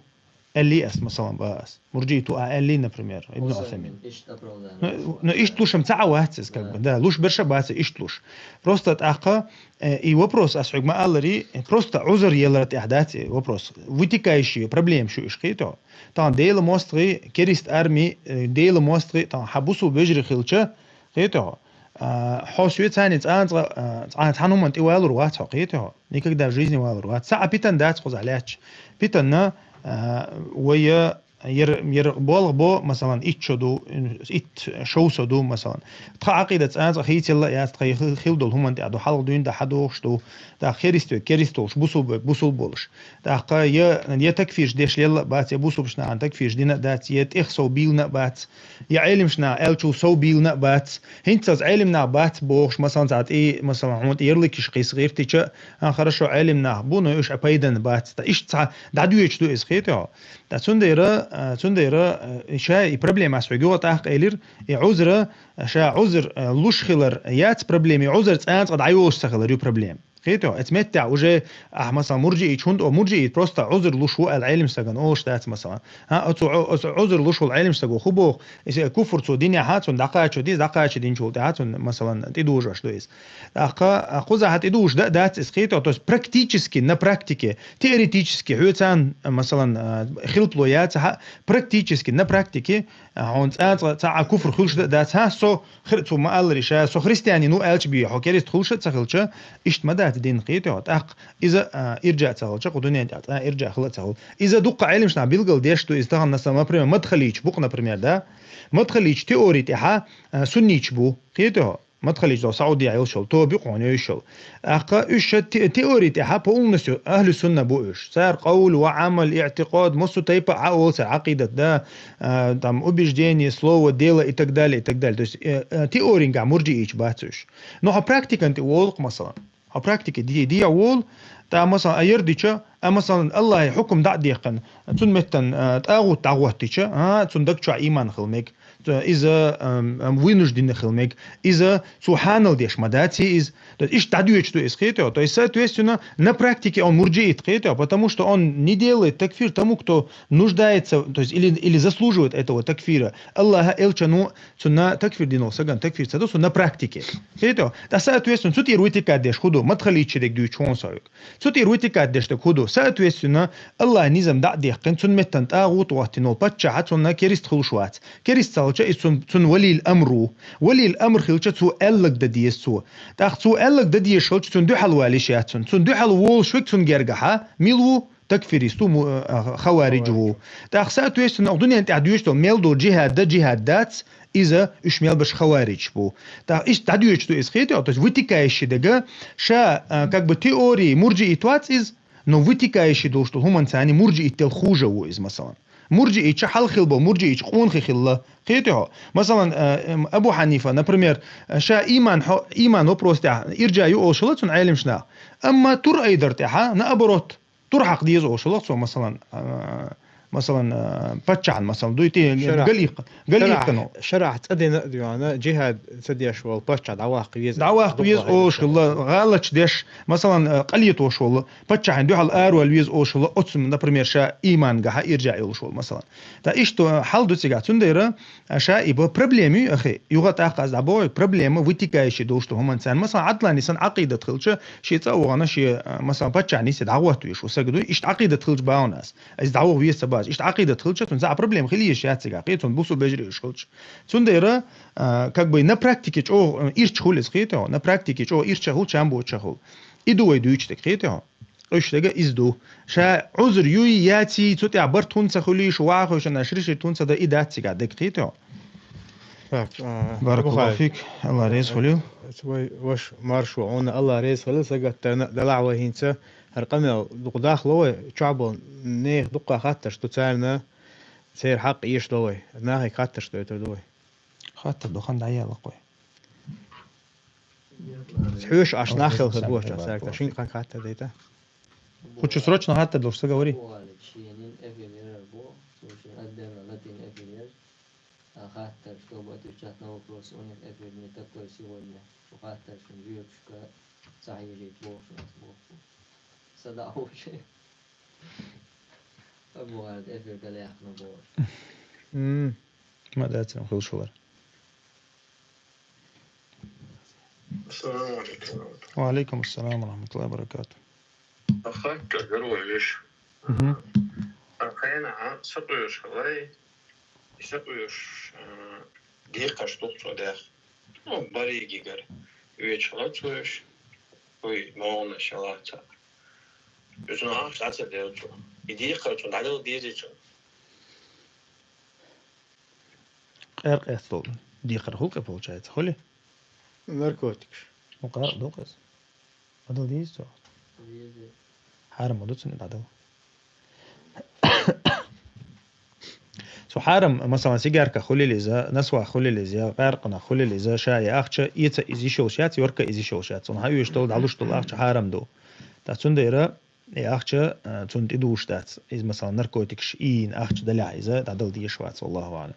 аьлли ас, масалан, бац ас. Мурджиит ву а аьлли, например, Ибн Усаймин. Ишт оправдание. Ну, ну, ишт луш ам ца а вац из, как бы, да, луш берш а бац ишт луш. Просто тӀаккха, э, и вопрос ас хьоьга ма аллари, просто Ӏузар елар тӀехь дац и вопрос. Вытекающие проблемаш ю иш, кхетий хьо. Тахан Дела мостагӀий, керист арми, э, Дела мостагӀий, тахан хьан бусул вежарий хилча, кхетий хьо. А, хьо соьца цхьана цкъа, а, цкъа цхьана хӀуманна тӀе валур вац хьо, кхетий хьо. Никогда в жизни валур вац. Цхьа а питан дац кхузахь лаьтташ. Питанна, а, вай яр, яр болх бо, масалан, итт шо ду, итт шовзткъа шо ду, масалан. Тха Ӏакъидат цкъа цкъа хийцалла а яц, тха хи-, хила долу хӀуманна тӀехь ду, хьалха дуьйна дӀа хьадохуш ду. ТӀаккха керист верг керист волуш, бусул верг бусул болуш. ТӀаккха я, я такфирш деш лелла а бац, я бусулбанаш нахана такфирш дина а дац, я тӀех сов бийлина а бац, я Ӏелимаш наха аьллачул сов бийлина а бац. ХӀинца аса Ӏелим нах бац бохуш, масалан, цхьа тӀе, масалан, хьуна тӀе ярлыкаш кхийса гӀиртича, а, хорошо, Ӏелим нах бу, но уьш а пайдана бац. Ткъа иштта цхьа дӀадоьдуш ду иза, кхетий хьо. Ткъа цундела, а, цундела, а, ша и проблема ас хьоьга юха тӀаккха элира, и Ӏузра, ша Ӏузр, а, луш хилар яц проблема, и Ӏузар цкъа цкъа дӀайолуш ца хилар ю проблема. Кхетий хьо, эцу меттехь уже, ахь, масалан, мурджиит хӀунда о, мурджиит просто Ӏузр луш ву аьлла Ӏелим стагана олуш дац, масалан. ХӀа, оцу Ӏу-, оцу Ӏузр луш волу Ӏелим стаго хӀун боху, иза куфр цо динехь, цунна дӀакхачо деза, дӀакхачо динчул тӀаьхьа цунна, масалан, тӀедужош ду иза. ТӀаккха, а, кхузахь тӀедужош дан а дац иза, кхетий хьо, то есть практически, на практике, теоретически, хьоьца, масалан, а, хилпало яцахь а, практически, на практике, а, хьуна цкъа цкъа цхьа а куфр хуьлуш дан а дац, хӀа, со Хир-, цо ма-аллара ша, со христианин ву аьлча бен, хьо керист хуьлуш а ца хилча, иштта ма дац дин, кхетий хьо. ТӀаккха иза, а, ирджа а ца хилча, кху дуьнен тӀехь цкъа а ирджа хила а ца хуьлу. Иза дуккха Ӏелимаш наха билгал деш ду, иза тахана, например, мадхалийча бу-кх, например, да? Мадхалийча теори тӀехьа, а, суннийча бу, кхетий хьо. Мадхалийча доху Саудехь йолуш йолу, тоба ю-кх хьуна йолуш йолу. ТӀаккха уьш ша те-, теори тӀехьа полностью ахьлу сунна бу уьш. Цара къовл ва Ӏамал, иӀтикъад, массо тайпа а олу цара, Ӏакъидат, да, а, там, убеждение, слово, дело и так далее, и так далее. То есть, э, э, теорингахь мурджиийча бац уьш. Но хьо практикан тӀе волу-кх, масалан. Хьо практике де, де волу, тӀаккха, масалан, а яр дича, а, масалан, Аллахьан хьукам дӀа а дехкина, цунна меттан, а, тӀагӀут дӀахӀоттича, а, цунна даг чохь ийман хила мега. Иза, ам, ам, вынужденный хила мега. Иза цо хьанал деш ма дац иза. То есть иштта дӀадоьдуш ду иза, кхетий хьо. То есть, соответственно, на практике он мурджиит, кхетий хьо, потому что он не делает такфир тому, кто нуждается, то есть или, или заслуживает этого такфира. Аллахьа, элчано цунна такфир дина волу сагана такфир ца до, цунна на практике. Кхетий хьо? Ткъа, соответственно, цу тӀера вытекать деш хӀун ду, мадхалийча дерг дуьйцу хьуна со хьоьга. Цу тӀера вытекать деш дерг хӀун ду? Соответственно, Аллахьан низам дӀа а дехкина, цунна меттан тӀагӀут а хӀоттийна волу паччахь а цунна керист хуьлуш вац. Керист ца хилча, иза цун, цунна валил амр ву. Валил амр хилча, цо аьлларг дан деза цо. ТӀаккха цо аьлларг дан дезаш хилча, цунна дуьхьал вала йиш яц цунна. Цунна дуьхьал волуш верг цунна гергахьа мила ву? Такфирист ву, му-, а, хаваридж ву. ТӀаккха, соответственно, оха дуьнен тӀехь доьдуш долу мел долу джихад дан, джихад дац, иза уьш мел берш хаваридж бу. ТӀаккха иштта дӀадоьдуш ду иза, кхетий хьо, то есть вытекающий дерг, ша, а, как бы теории мурджиит вац иза, но вытекающий долуш долу хӀуманца мурджиит дел хуже ву иза, масалан. Мурджиича хьалха хилла болу мурджиича къонахий хилла. Кхетий хьо? Масалан, а, м, Абу Хьанифа, например, ша ийман хьо-, ийман вопрос тӀехь ирджа ю олуш хилла цунна Ӏелимаш наха. Амма тур айдар тӀехьа, наоборот, тур хьакха деза олуш хилла цо, масалан, а, масалан, а, паччахьна, масалан, дуй те, Шарахь. Галихка, галихка, ну. Шарахь цӀа дина а дуьйна, джихад ца деш волу паччахь дӀаваккха веза. ДӀаваккха веза олуш хилла, гӀалаташ деш, масалан, а, къалетош волу паччахьна дуьхьал аравала веза олуш хилла, оцу, например, ша иймангахьа ирджа йолуш волу, масалан. Ткъа иштта хьал ду цигахь, цундела, а, ша и бо проблема ю, ахи, юха тӀаккха аса дӀабоху, проблема вытекающий долуш ду хӀуманца. Масалан, Ӏадлани санна Ӏакъидат хилча, шен цӀа а вахана, шен, а, масалан, паччахьна йисте дӀахӀотта веш ву саг дуй, иштта Ӏакъидат хилча бахьана аса. Иза дӀаваха веза ца бац. Иштта Ӏакъидат хилча, цунна цхьа а проблема хила йиш яц цигахь, кхетий, цунна бусул бежарий уьш хилча. Цундела, а, как бы на практике чӀогӀа, а, ирча хуьлу иза, кхетий хьо, на практике чӀогӀа ирча хуьлу, чам боцуша хуьлу. И ду вай дуьйцу дерг, кхетий хьо. Къуьш дерг иза ду. Ша Ӏузр юй, яций, цу тӀехь барт хӀунда ца хуьлий, шу ваха хевшина, ширширт хӀунда ца дан, и дац цигахь дерг, кхетий хьо. Так, а, Баракаллаху фик, Аллах реза хуьлийла. Вай ваша маршо, хьуна Аллах реза хуьлийла, сагатдарна, делахь вай хӀинца, хӀара къамел дукха дахло вай, чохь болу нехан дуккха хаттарш ду царна, церан хьакъ эшадо вай, нахе хаттарш дойтур ду вай. Хаттар ду, хан дӀаялла кхой. Хьоьжуш Ӏаш нах хилла хир бу, цаьрга шина кхин хаттар дайта. Кху чу срочно хаттар долуш ца говори. Бухарик шена эфир яр бу, цо шена отдельно латин эфир яр. А хаттар, чтобы отвечать на вопрос, у них эфир не такой сегодня. Шу хаттар шун жуьрташка ца хьежийта боху шуна ас боху. Са дӀа а вуьйш. Абу Халид эфир гале яхна бо. М. Ма дацам хулшулар. Ассаламу алейкум. Ва алейкум ассалам ва рахматуллахи ва баракатух. Ахакка гарвалиш. Мгм. Ахена а сакуеш халай. Сакуеш дикаш тухцо дях. Ну, бариги гар. Веч халацуеш. Ой, мона шалаца. Юзна ахш аца делцо. Иди халцо, надал дизичо. Къер къестол. Дикар хулка получается, хули? Наркотикаш. Ну, къар доказ. Адал дизцо. Харам удуцун адал. Су харам, масалан, сигарка хулилиза, насва хулилиза, къаркъна хулилиза, шая ахча, ица из ишол шац, йорка из ишол шац. Он хаюш тол, далуш тол ахча харам ду. Та цундера, и ахча, а, цун тидуш дац. Из, масалан, наркотикаш, ин ахча даля иза, адал диш вац, Аллаху алам.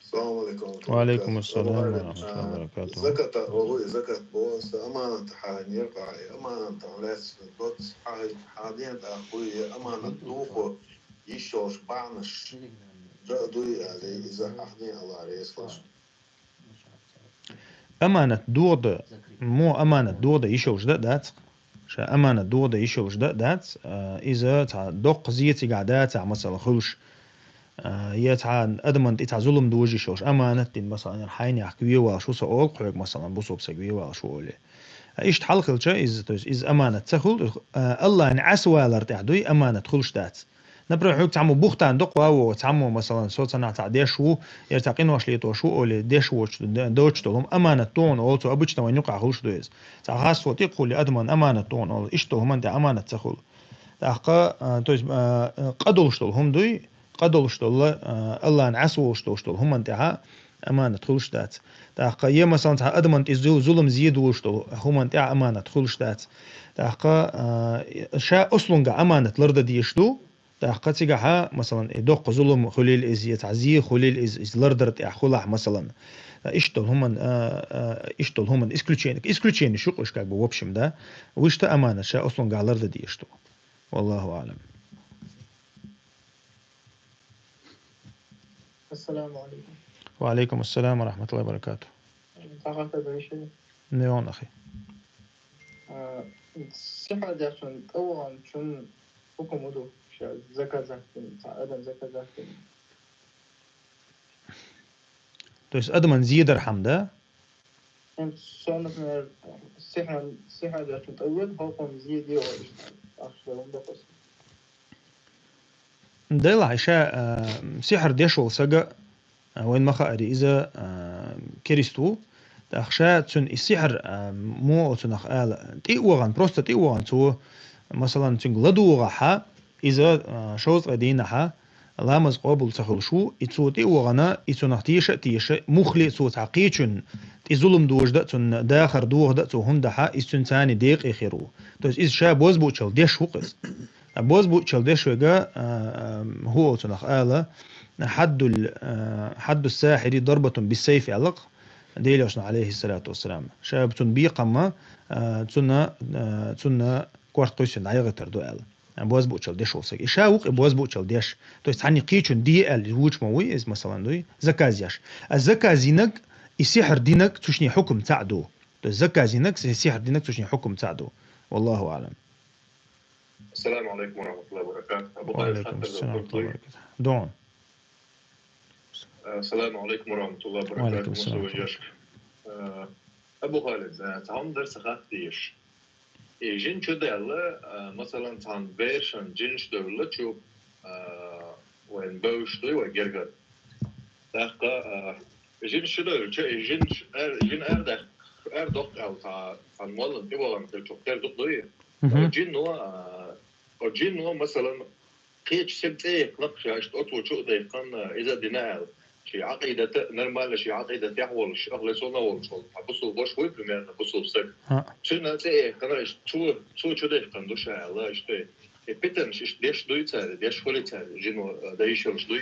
Салам алейкум. Ва алейкум ассалам ва рахматуллахи ва баракатух. Заката, ого, закат бос, аманат ханир, аманат лес, бос, хадин, ахуй, аманат духу, ишош, банаш, да, дуй, али, иза, ахни, Аллах, рейс, лаш. Аманат догда, мо аманат догда ишолш да дац. Ша аманат догда ишолш да дац. А, иза ца докх зицига да ца масала хулш. А, я ца адаман ти ца зулум дужи шолш. Аманат тин масала хайнях квивал шу са ол хойг масала бусуп са квивал шу оле. А, ишт халхилча из, то есть из аманат ца хул, а, Аллахин асвалар тя дуй аманат хулш дац. Например, хьуг цхьаммо бухтан докъ ваво, цхьаммо, масалан, соцана цхьа деш ву, ер цхьа къинош летош ву, оле деш воч, доч толум, аманат тон, ол цо обычно ван юкъа хулш дуэз. Цхьа хас вот икъ хули адаман аманат тон, ол ишто хуман тя аманат ца хул. Тахка, а, то есть, а, а, къадулш тол хум дуй, къадулш тол, а, Аллахин асволш тол, тол хуман тя аманат хулш дац. Тахка, е, масалан, цхьа адаман ти зул-, зулум зидулш тол хуман тя аманат хулш дац. Тахка, а, ша услунга аманат ларда диш ду, Тахка цигахьа, масалан, и доккха зулум хулил из, я цхьа зи хулил из, из лардар тя хулах, масалан. А, иштол хуман, а, а, иштол хуман исключение. Исключение шукъуш, как бы, в общем, да. Вишта аманат ша услунга ларда диш ду. Валлаху алам. Ассаламу алейкум. Ва алейкум ассалам ва рахматуллахи ва баракатух. Сахата дайши. Не он, ахи. А, сиха дяшун, тауган чун хукум уду, ша заказахтин, ца адам заказахтин. То есть адаман зидар хам да? Эм, со, например, сиха, сиха дяшун тауган, хукум зи дио, ахшла умда кос. Дела иша, а, сихр дешвал сага, а, вайн маха ари иза, а, керисту. Тахша цун и сихр, а, мо оцунах ала. Ти уган, просто ти уган цу, масалан, цун ладуга ха, иза, а, шоуз адина ха, ламаз къобул цахул шу, и цу ти угана, и цунах тиша, тиша, мухли цу ца кичун, ти зулум дужда, цун дахар дугда, цу хунда ха, и цун цани декъи хиру. То есть из ша бозбучал деш хукъис. А бозбучал деш вега, а, а, ху оцунах ала, حد ال-، а, حد الساحر ضربة بالسيف аллах, Делешна алейхи салату вассалам. Ша цун бикъама, а, цуна, а, цуна корт къуйсин айгъатар ду ала. А бозбучал деш олсаг. И ша ук бозбучал деш. То есть хани кичун ди ал вуч ма уй, из масалан дуй, заказ яш. А заказ инак, и сихр динак, цушни хукум цаду. То есть заказ инак, си-, сихр динак, цушни хукум цаду. Валлаху алам. السلام عليكم ورحمة الله وبركاته. أبو Ва خالد алейкум خاطر ассалам ва الكل. баракатух. Дон. السلام عليكم ورحمة الله وعليكم وبركاته. السلام. مسوي جاشك. آه، أبو خالد، آه، تعال درس خاطيش. إيه، جن شو ده الله، آه، مثلًا تعال بيرشن جن شو ده الله شو، آه، وين بوش دوي وين جرجر. دقة، آه، جن شو ده، شو، جن ش-، آه، جن آه ده، آه دق أو تع-، تعال مولن تبغى أنت شو كتير دق دوي. Жин нуа, а, о жин нуа, масалан, кхечу сен цӀе яхканах ша иштта оцо чу а дайккхана, иза а дина аьлла. Ши Ӏакъидата, нормально ши Ӏакъидата яхь волуш, ахле сона волуш волу, хьан бусул бош вуй, примерно, бусул саг. ХӀаъ. Цуьнан цӀе яхкана, иштта цо, цо чу дайккхана ду ша аьлла, иштта. И питанаш иштта деш дуй цара, деш хуьлий цара, жино, а, дан йиш йолуш дуй?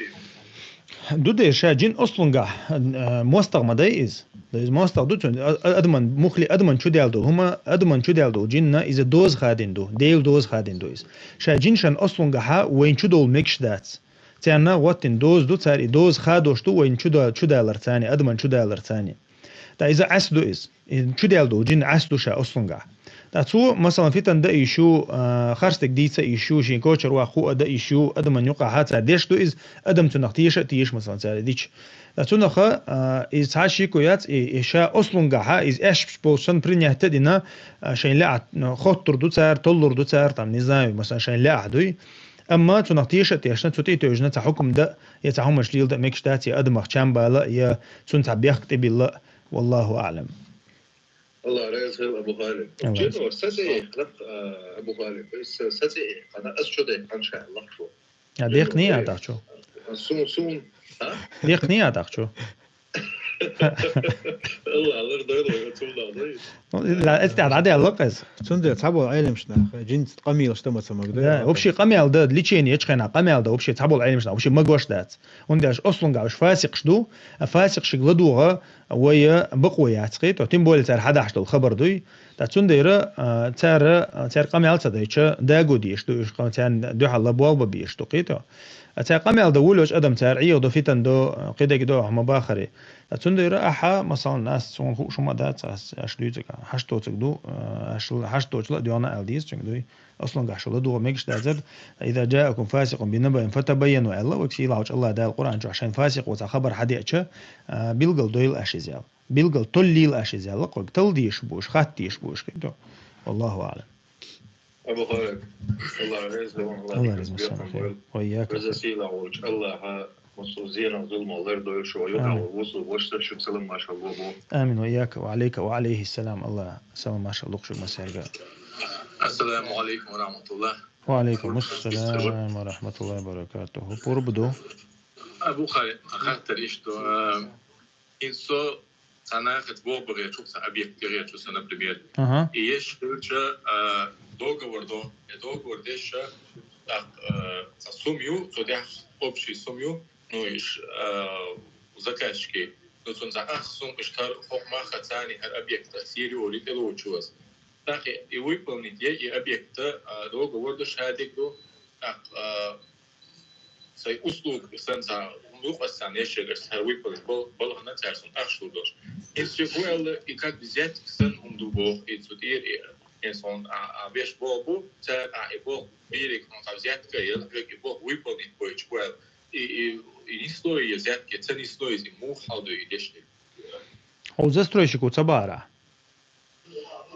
Ду дера ша джин ослунгахь, э, мостагӀа ма дай иза. Да иза мостагӀа ду, цун, а, а, адаман, мухли адаман чу даьлла долу хӀума, адаман чу даьлла долу джинна иза доза хадийна ду, Делан доза хадийна ду иза. Ша джин шайн ослунгахьа вайна чу довла мегаш дац. Царна гӀоттина доза ду, цара и доза хадош ду вайна чу да-, чу далар царна, адаман чу далар царна. Ткъа иза Ӏес ду иза. И чу даьлла долу джин Ӏес ду ша ослунгахь. Ткъа цо, масалан, фитан дан йиш ю, а, харцдерг дийца йиш ю, шен кочара ваха хӀума дан йиш ю, адаман юкъахьа цара деш ду иза, адам цунах теша а теша, масалан, цара и дича. Ткъа цунах, а, иза цхьа шеко яц, и, и ша ослунгахьа, иза аьшпаш болчу санна принять а дина, а, шайн лаахь, а, хоттур ду цара, толлур ду цара, там, не знаю, масалан, шайн лаахь дуй. Амма цунах теша а тешна, цу тӀе а тевжина, цхьа хӀукам дан, я цхьа хӀуманаш леладан мегаш дац, я адамах чам бала, я цунна цхьа бехк тӀебилла, валлаху аӀлам. Аллах реза хила, Абу Халид. Аллах. Чего? Саци, а, Абу Халид. С-, саци, ана ас чё дай, хан ша, Аллах чё. А, дехни а так чё? Сун, сун. А? Дехни а так чё? Аллах, Аллах, дай, дай, дай, дай. Ну, ла, это, да, да, Аллах, эс. Цундела цхьаболу Ӏеламнаха, джинца къамелаш дан ма ца магадо. Да, вообще къамел дан, лечение ечу хенахь къамел дан, вообще цхьаболу Ӏеламнаха, вообще магош дац. ХӀунда аьлча ослунгахь уьш фасикъаш ду, а фасикъашка ладугӀа вай бакъо яц, кхетий, тем более цара хьадахьаш долу хабар дуй. Ткъа цундела, а, цара, а, цара къамел ца дайча, даго дезаш ду, уьш къа-, царна дуьхьал болх бан безаш ду, кхетий. А цара къамел дан волавелча адам цара Ӏехадо, фитан до, а, кхидерг до, ахьа ма бахаре. Ткъа цундела ахьа, масалан, ас суна хууш хӀума дац, ас, аш дуьйцург, хьашт доцург ду, а, аш, хьашт доцург ла а доьгӀна аьлла деза цуьнга дуй. Ослунгахь шу ладугӀа мегаш дацара, «Иза джаакум фасикъун бинабаин фатабайяну», аьлла, вай сийлахьчу Аллах Дала Къуръан чохь шайн фасикъо цхьа хабар хьадеача, а, билгал дойла аш иза аьлла. Билгал толлийла аш иза аьлла, кхойга талла дезаш бу уьш, хатта дезаш бу уьш, кхетий. Валлаху аӀлам. Абу Халид, Аллах реза ван, Аллах Аллах реза ван, бекхам Аллах. Вай яка. Веза сийлахь волчу Аллаха, массо зенах зулмо лардойла шу, ва юха Амин. Вусу, вашта шу салам машалла бу. Амин, ва яка, ва алейка, ва алейхи салам, Аллах салам машалла лукху шу массаьрга. Ассаламу алейкум ва рахматуллах. Ва алейкум ассалам ва рахматуллахи ва баракатуху. Пурба ду. Абу Халид, хаттар иштта, а, хӀинца со цхьа нахаца болх бан гӀерташ ву, цхьа объект тӀе гӀерташ ву со, например. Ага. И еш хилча, а, договор до, и договор деш, тӀаккха, а, цхьа сум ю, цу тӀехь общий сум ю, ну, иш, а, заказчики. Ну, цунна цхьа ах сум, иш хӀара хӀокху мах царна хӀара объект, сири оли тӀелоцуш ваза. ТӀаккха и выполнить е, и объект, а, договор до, шадерг ду, тӀаккха, а, сайн услуг санна ца, лукъас царна ешшехь, ас хӀара выполнить бал-, балхана цара суна ахча лур долуш. Иза ши бу аьлла, и как взятка санна хӀума ду боху, и цу тӀера, и, и сон, а, а, веш болх бу, цара, а, и болх берег хьуна цхьа взятка а елла, хьоьга и болх выполнить бойтуш бу аьлла. И, и, и нисло и взятка, ца нисло иза, и муха хьал ду и дешнаш. Хьо застройщико ца бара?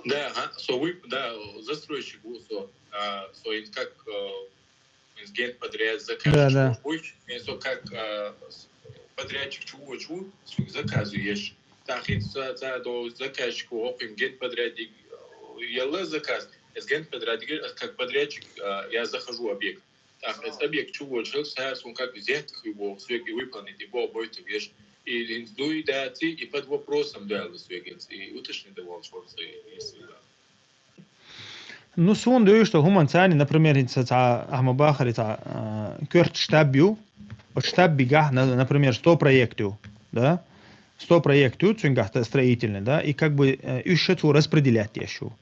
Да, ага, со вуй, да, застройщик ву со, а, со ин как, э, ин генподряд, да, заказчик да. Вуй, ин со как, а, с-, подрядчик чу ву, чу, со заказу еш. Та хин ца, ца до заказчику, охин генподрядник, э, елла заказ, эс генподрядник, э, как подрядчик, а, я захожу в объект. ТӀаккха иза объект чу волчу цара суна как взятка хир боху, соьга и выполнить, и боху бойту веш. И хӀинца дуй даций, и под вопросом ду аьлла соьга, и уточнить дан волчу вара со, и, и сила. Ну, суна дуьйш долу хӀуман царна, например, хӀинца цхьа ахьа ма бахаре цхьа, а, коьрта штаб ю, оцу штаб бигахь, на-, например, сто проект ю, да? Сто проект ю, цуьнгахь та-, строительный, да? И как бы, э, уьш ша цо распределять деш ю.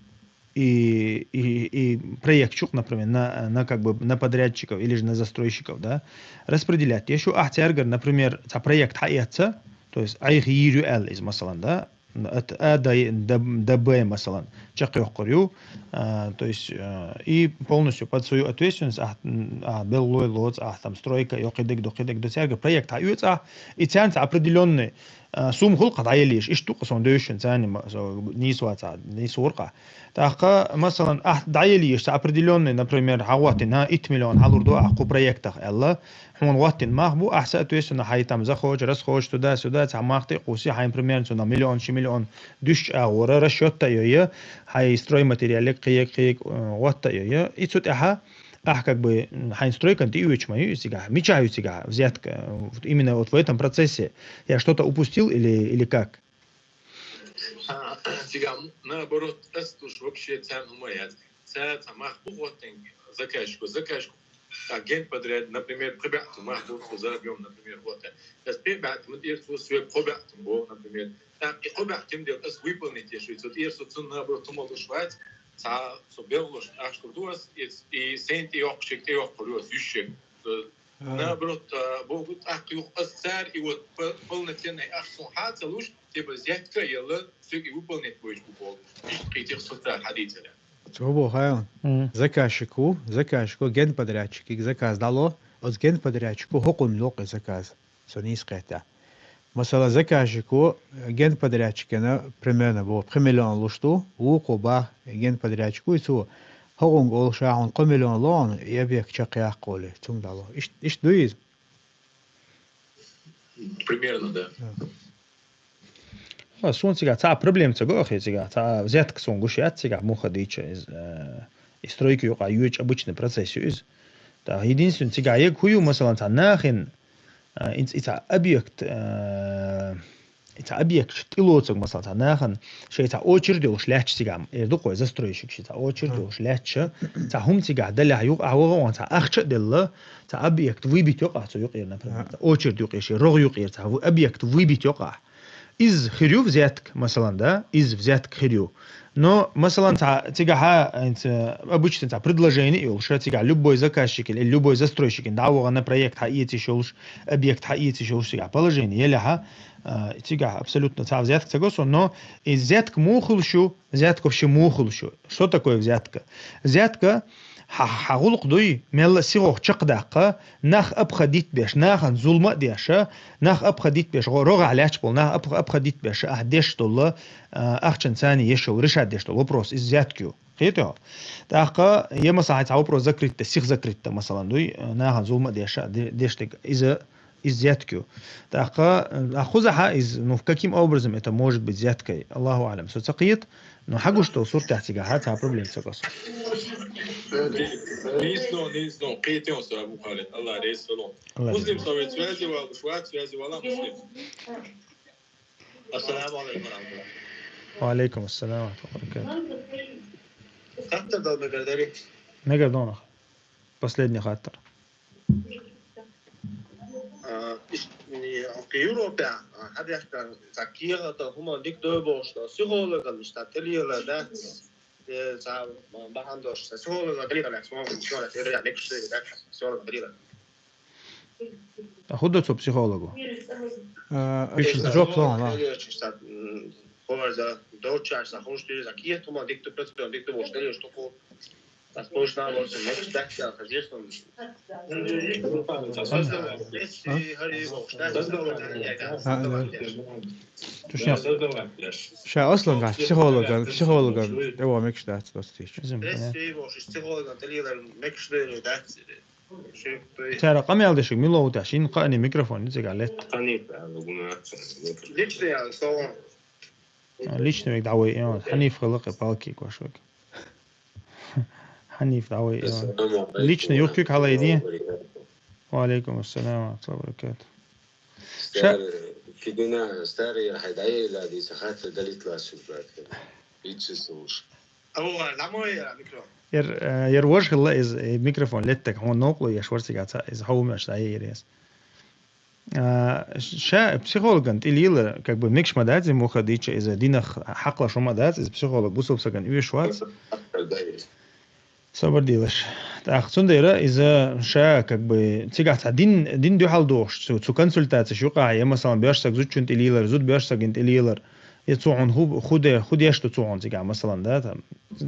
И, и, и проект чу, например, на, на, как бы, на подрядчиков или же на застройщиков, да, распределять деш ю, ахь цаьргара, например, цхьа проект хьаэцна, то есть Ӏайха йийр ю аьлла иза, масалан, да, от А до, до, до Б, масалан, чекхйоккхур ю, а, то есть, а, и полностью под свою ответственность ахь, м, ахь беллой лоцу, ахь там стройка, йо, кхидерг ду, кхидерг ду, цаьргара проект хьаоьцу ахь, и царна цхьа определённый а, сум хуьлу-кх дӀаеллеш, иштта ду-кх сон девзаш царна, ма-, со нийса вацахь, нийса ву-кх ахь. ТӀаккха, масалан, ахь дӀаеллеш цхьа определённый, например, хьагӀоттина, итт миллион хьалур ду ахь кху проектах аьлла, хьуна гӀоттина мах бу, ахь, соответственно, хьайн там захочу, расхочу, туда-сюда, цхьа мах тӀе а кхуссий, хьайн примерно цунах миллион, ши миллион дуьсучу агӀора расчёт а йой, хьайн стройматериалег, кхиег, кхиег, э, гӀотта а йой. И цу тӀаьхьа Ахь как бы, м, хьайн стройкан тӀеоьцуш ма ю изигахь. Мичахь ю цигахь взятка, э, вот именно вот в этом процессе? Я что-то упустил или, или как? А, цигахь, наоборот, ас туш вообще царна хӀума яц. Цара цхьа мах бу гӀоттина заказчику, заказчику А генподряд, например, пхи баьтта мах бу, цо за объём, например, вот. Ас пхи баьтта ма тӀера цо соьга пхи баьтта бу, например. ТӀаккха и пхи баьтта тем деле ас выполнить еш, цо тӀера со цун наоборот тумалуш вац, ца со беллуш ахча ду ас, и, и сен тӀе йоккхушек, тӀе йоккхур ю ас, юшек. Наоборот, а, богу тӀаккха юх ас цар, и вот п-, полноценный ахча сон хьа ца луш, типа, взятка яла, соьга и выполнить бойташ бу болу. Иштта кхетих со цар хьадийцар. Цо бо хайла. Мгм. Заказчику, заказчику, генподрядчике заказ дало, оцу генподрядчику хӀокхунна ло кхин заказ, со нийса кхетта. Масала, заказчику генподрядчикена примерно бо пхи миллион луш ду, вукхо бах генподрядчику, и цо хӀокхунга олу ша хьуна кхо миллион ло хьуна, и объект чекхъяккха олий, цунга дало. Ишт-, иштта дуй иза? Примерно, да. Да. А, суна цигахь цхьа а проблема ца го ахье цигахь, цхьа а взятка суна гуш яц цигахь, муха дийча иза, э, и стройка юкъа йоьчу обычный процесс ю иза. ТӀаккха единственный цигахь ег хӀу ю, масалан, цхьа нахин, а, и ц-, и цхьа объект, а, и цхьа объект тӀелоцург, масалан, цхьа нахана, шайн цхьа очередь йолуш лаьтташ цигахь, эр ду кхой застройщик ши цхьа очередь йолуш лаьтташ, цхьа хӀума цигахь далехь юкъа, а ваха ван цхьа ахча а делла, цхьа объект выбить йокъахь цо юкъера, например, цхьа очередь юкъе ши рогӀ юкъера, цхьа в-, объект выбить йокъахь. Иза хир ю взятка, масалан, да, иза взятка хир ю. Но, масалан, цхьа цигахьа, хӀинца, обычно цхьа предложение йолуш, цигахь любой заказчик или любой застройщик дӀа а вахана проект хьаэцийш йолуш, объект хьаэцийш йолуш цигахь положение елехьа, а, цигахь абсолютно цхьа взятка ца го суна, но и взятка муха хуьлуш ю, взятка вообще муха хуьлуш ю. Что такое взятка? Взятка, хьа, хьан гӀуллакх дуй, мелла а сихох чекхдаккха, нах обходить беш, нахана зулма а деш, нах обходить беш, гӀо-, рогӀехь лаьтташ болу нах об-, обходить беш, ахь деш долу, а, ахчан царна еш йолу, решать деш долу вопрос, иза взятка ю. Кхетий хьо? ТӀаккха, я, масала, хьайн цхьа вопрос закрыть дан, сиха закрыть дан, масалан, дуй, нахана зулма а деш, де-, деш дерг, иза, иза взятка ю. ТӀаккха, а, кхузахьа иза, ну, каким образом это может быть взяткой? Аллаху а'лам. Со ца кхета, но хьан гуш долу суртехь цигахьа цхьа проблема ца го суна. Нийса ду, нийса ду, кхетий со, Абу Халид, Аллах реза хуьлда. Аллах реза хуьлда. Муслим со вай связи валуш вац, связи вала, Муслим. Ассаламу алейкум ва рахматуллах. Ва алейкум ассалам ва рахматуллахи ва баракатух. Хаттар дала мегар дарий? Мегар ду нах. Последний хаттар. А, иш-, ни, окей, Европе, а, хьан дехка, цхьа кехата хӀума дика дой бохуш, психологан иштта тӀелела дац, э, цхьа бахьана долуш, цхьа психологан тӀелела дац, ма, психологан тӀелела дац, психологан тӀелела. А хӀун до цо психологу? А, иш жоп ло, ма. Ховар за, дочаш, за ховш ты, за киет, ма, дикту, процедура, дикту, вош, ты, что ку. Так, точно, вот, мекш, так, я, конечно. Создавать. Если, говори, вош, так, создавать. Точно. Ша Аслан гаш, психологан, психологан, его мекш, так, достичь. Если, вош, психологан, ты, мекш, так. Цара къамел дешиг мила ву таш, ин кхаъни микрофон, цигахь летта. Личный я, слово. А, личный век дӀавай, э, Хьаниф хала кхе палки кваш век. Хьаниф дӀавай, э. Личный юхкик хьалайди. Ва алейкум ассалам ва рахматуллахи ва баракатух. Ша- Старый, кидуна, старый, хай дӀайла, ди са хатта далит ласу, брат. Иччи слуш. Ава, ламо я микро. Ер, э, ер вож хилла из, э, микрофон леттак, хьуна новкъа ло еш варцига ца, из хьо вумеш дӀа ер ес. А, ша психологан тӀелила, как бы, мекш ма дац, муха дича, из динах хьакъла шо ма дац, из психолог бусулб саган уьш вац. Собар дилаш. ТӀаккха цундела иза ша, как бы, цигахь цхьа дин, дин дуьхьал дохуш, цу, цу консультацеш юкъахь, я, масалан, боьш саг зудчун тӀелилар, зуд боьш саган тӀелилар, я цо хьуна ху-, ху де-, ху деш ду цо хьуна цигахь, масалан, да, там,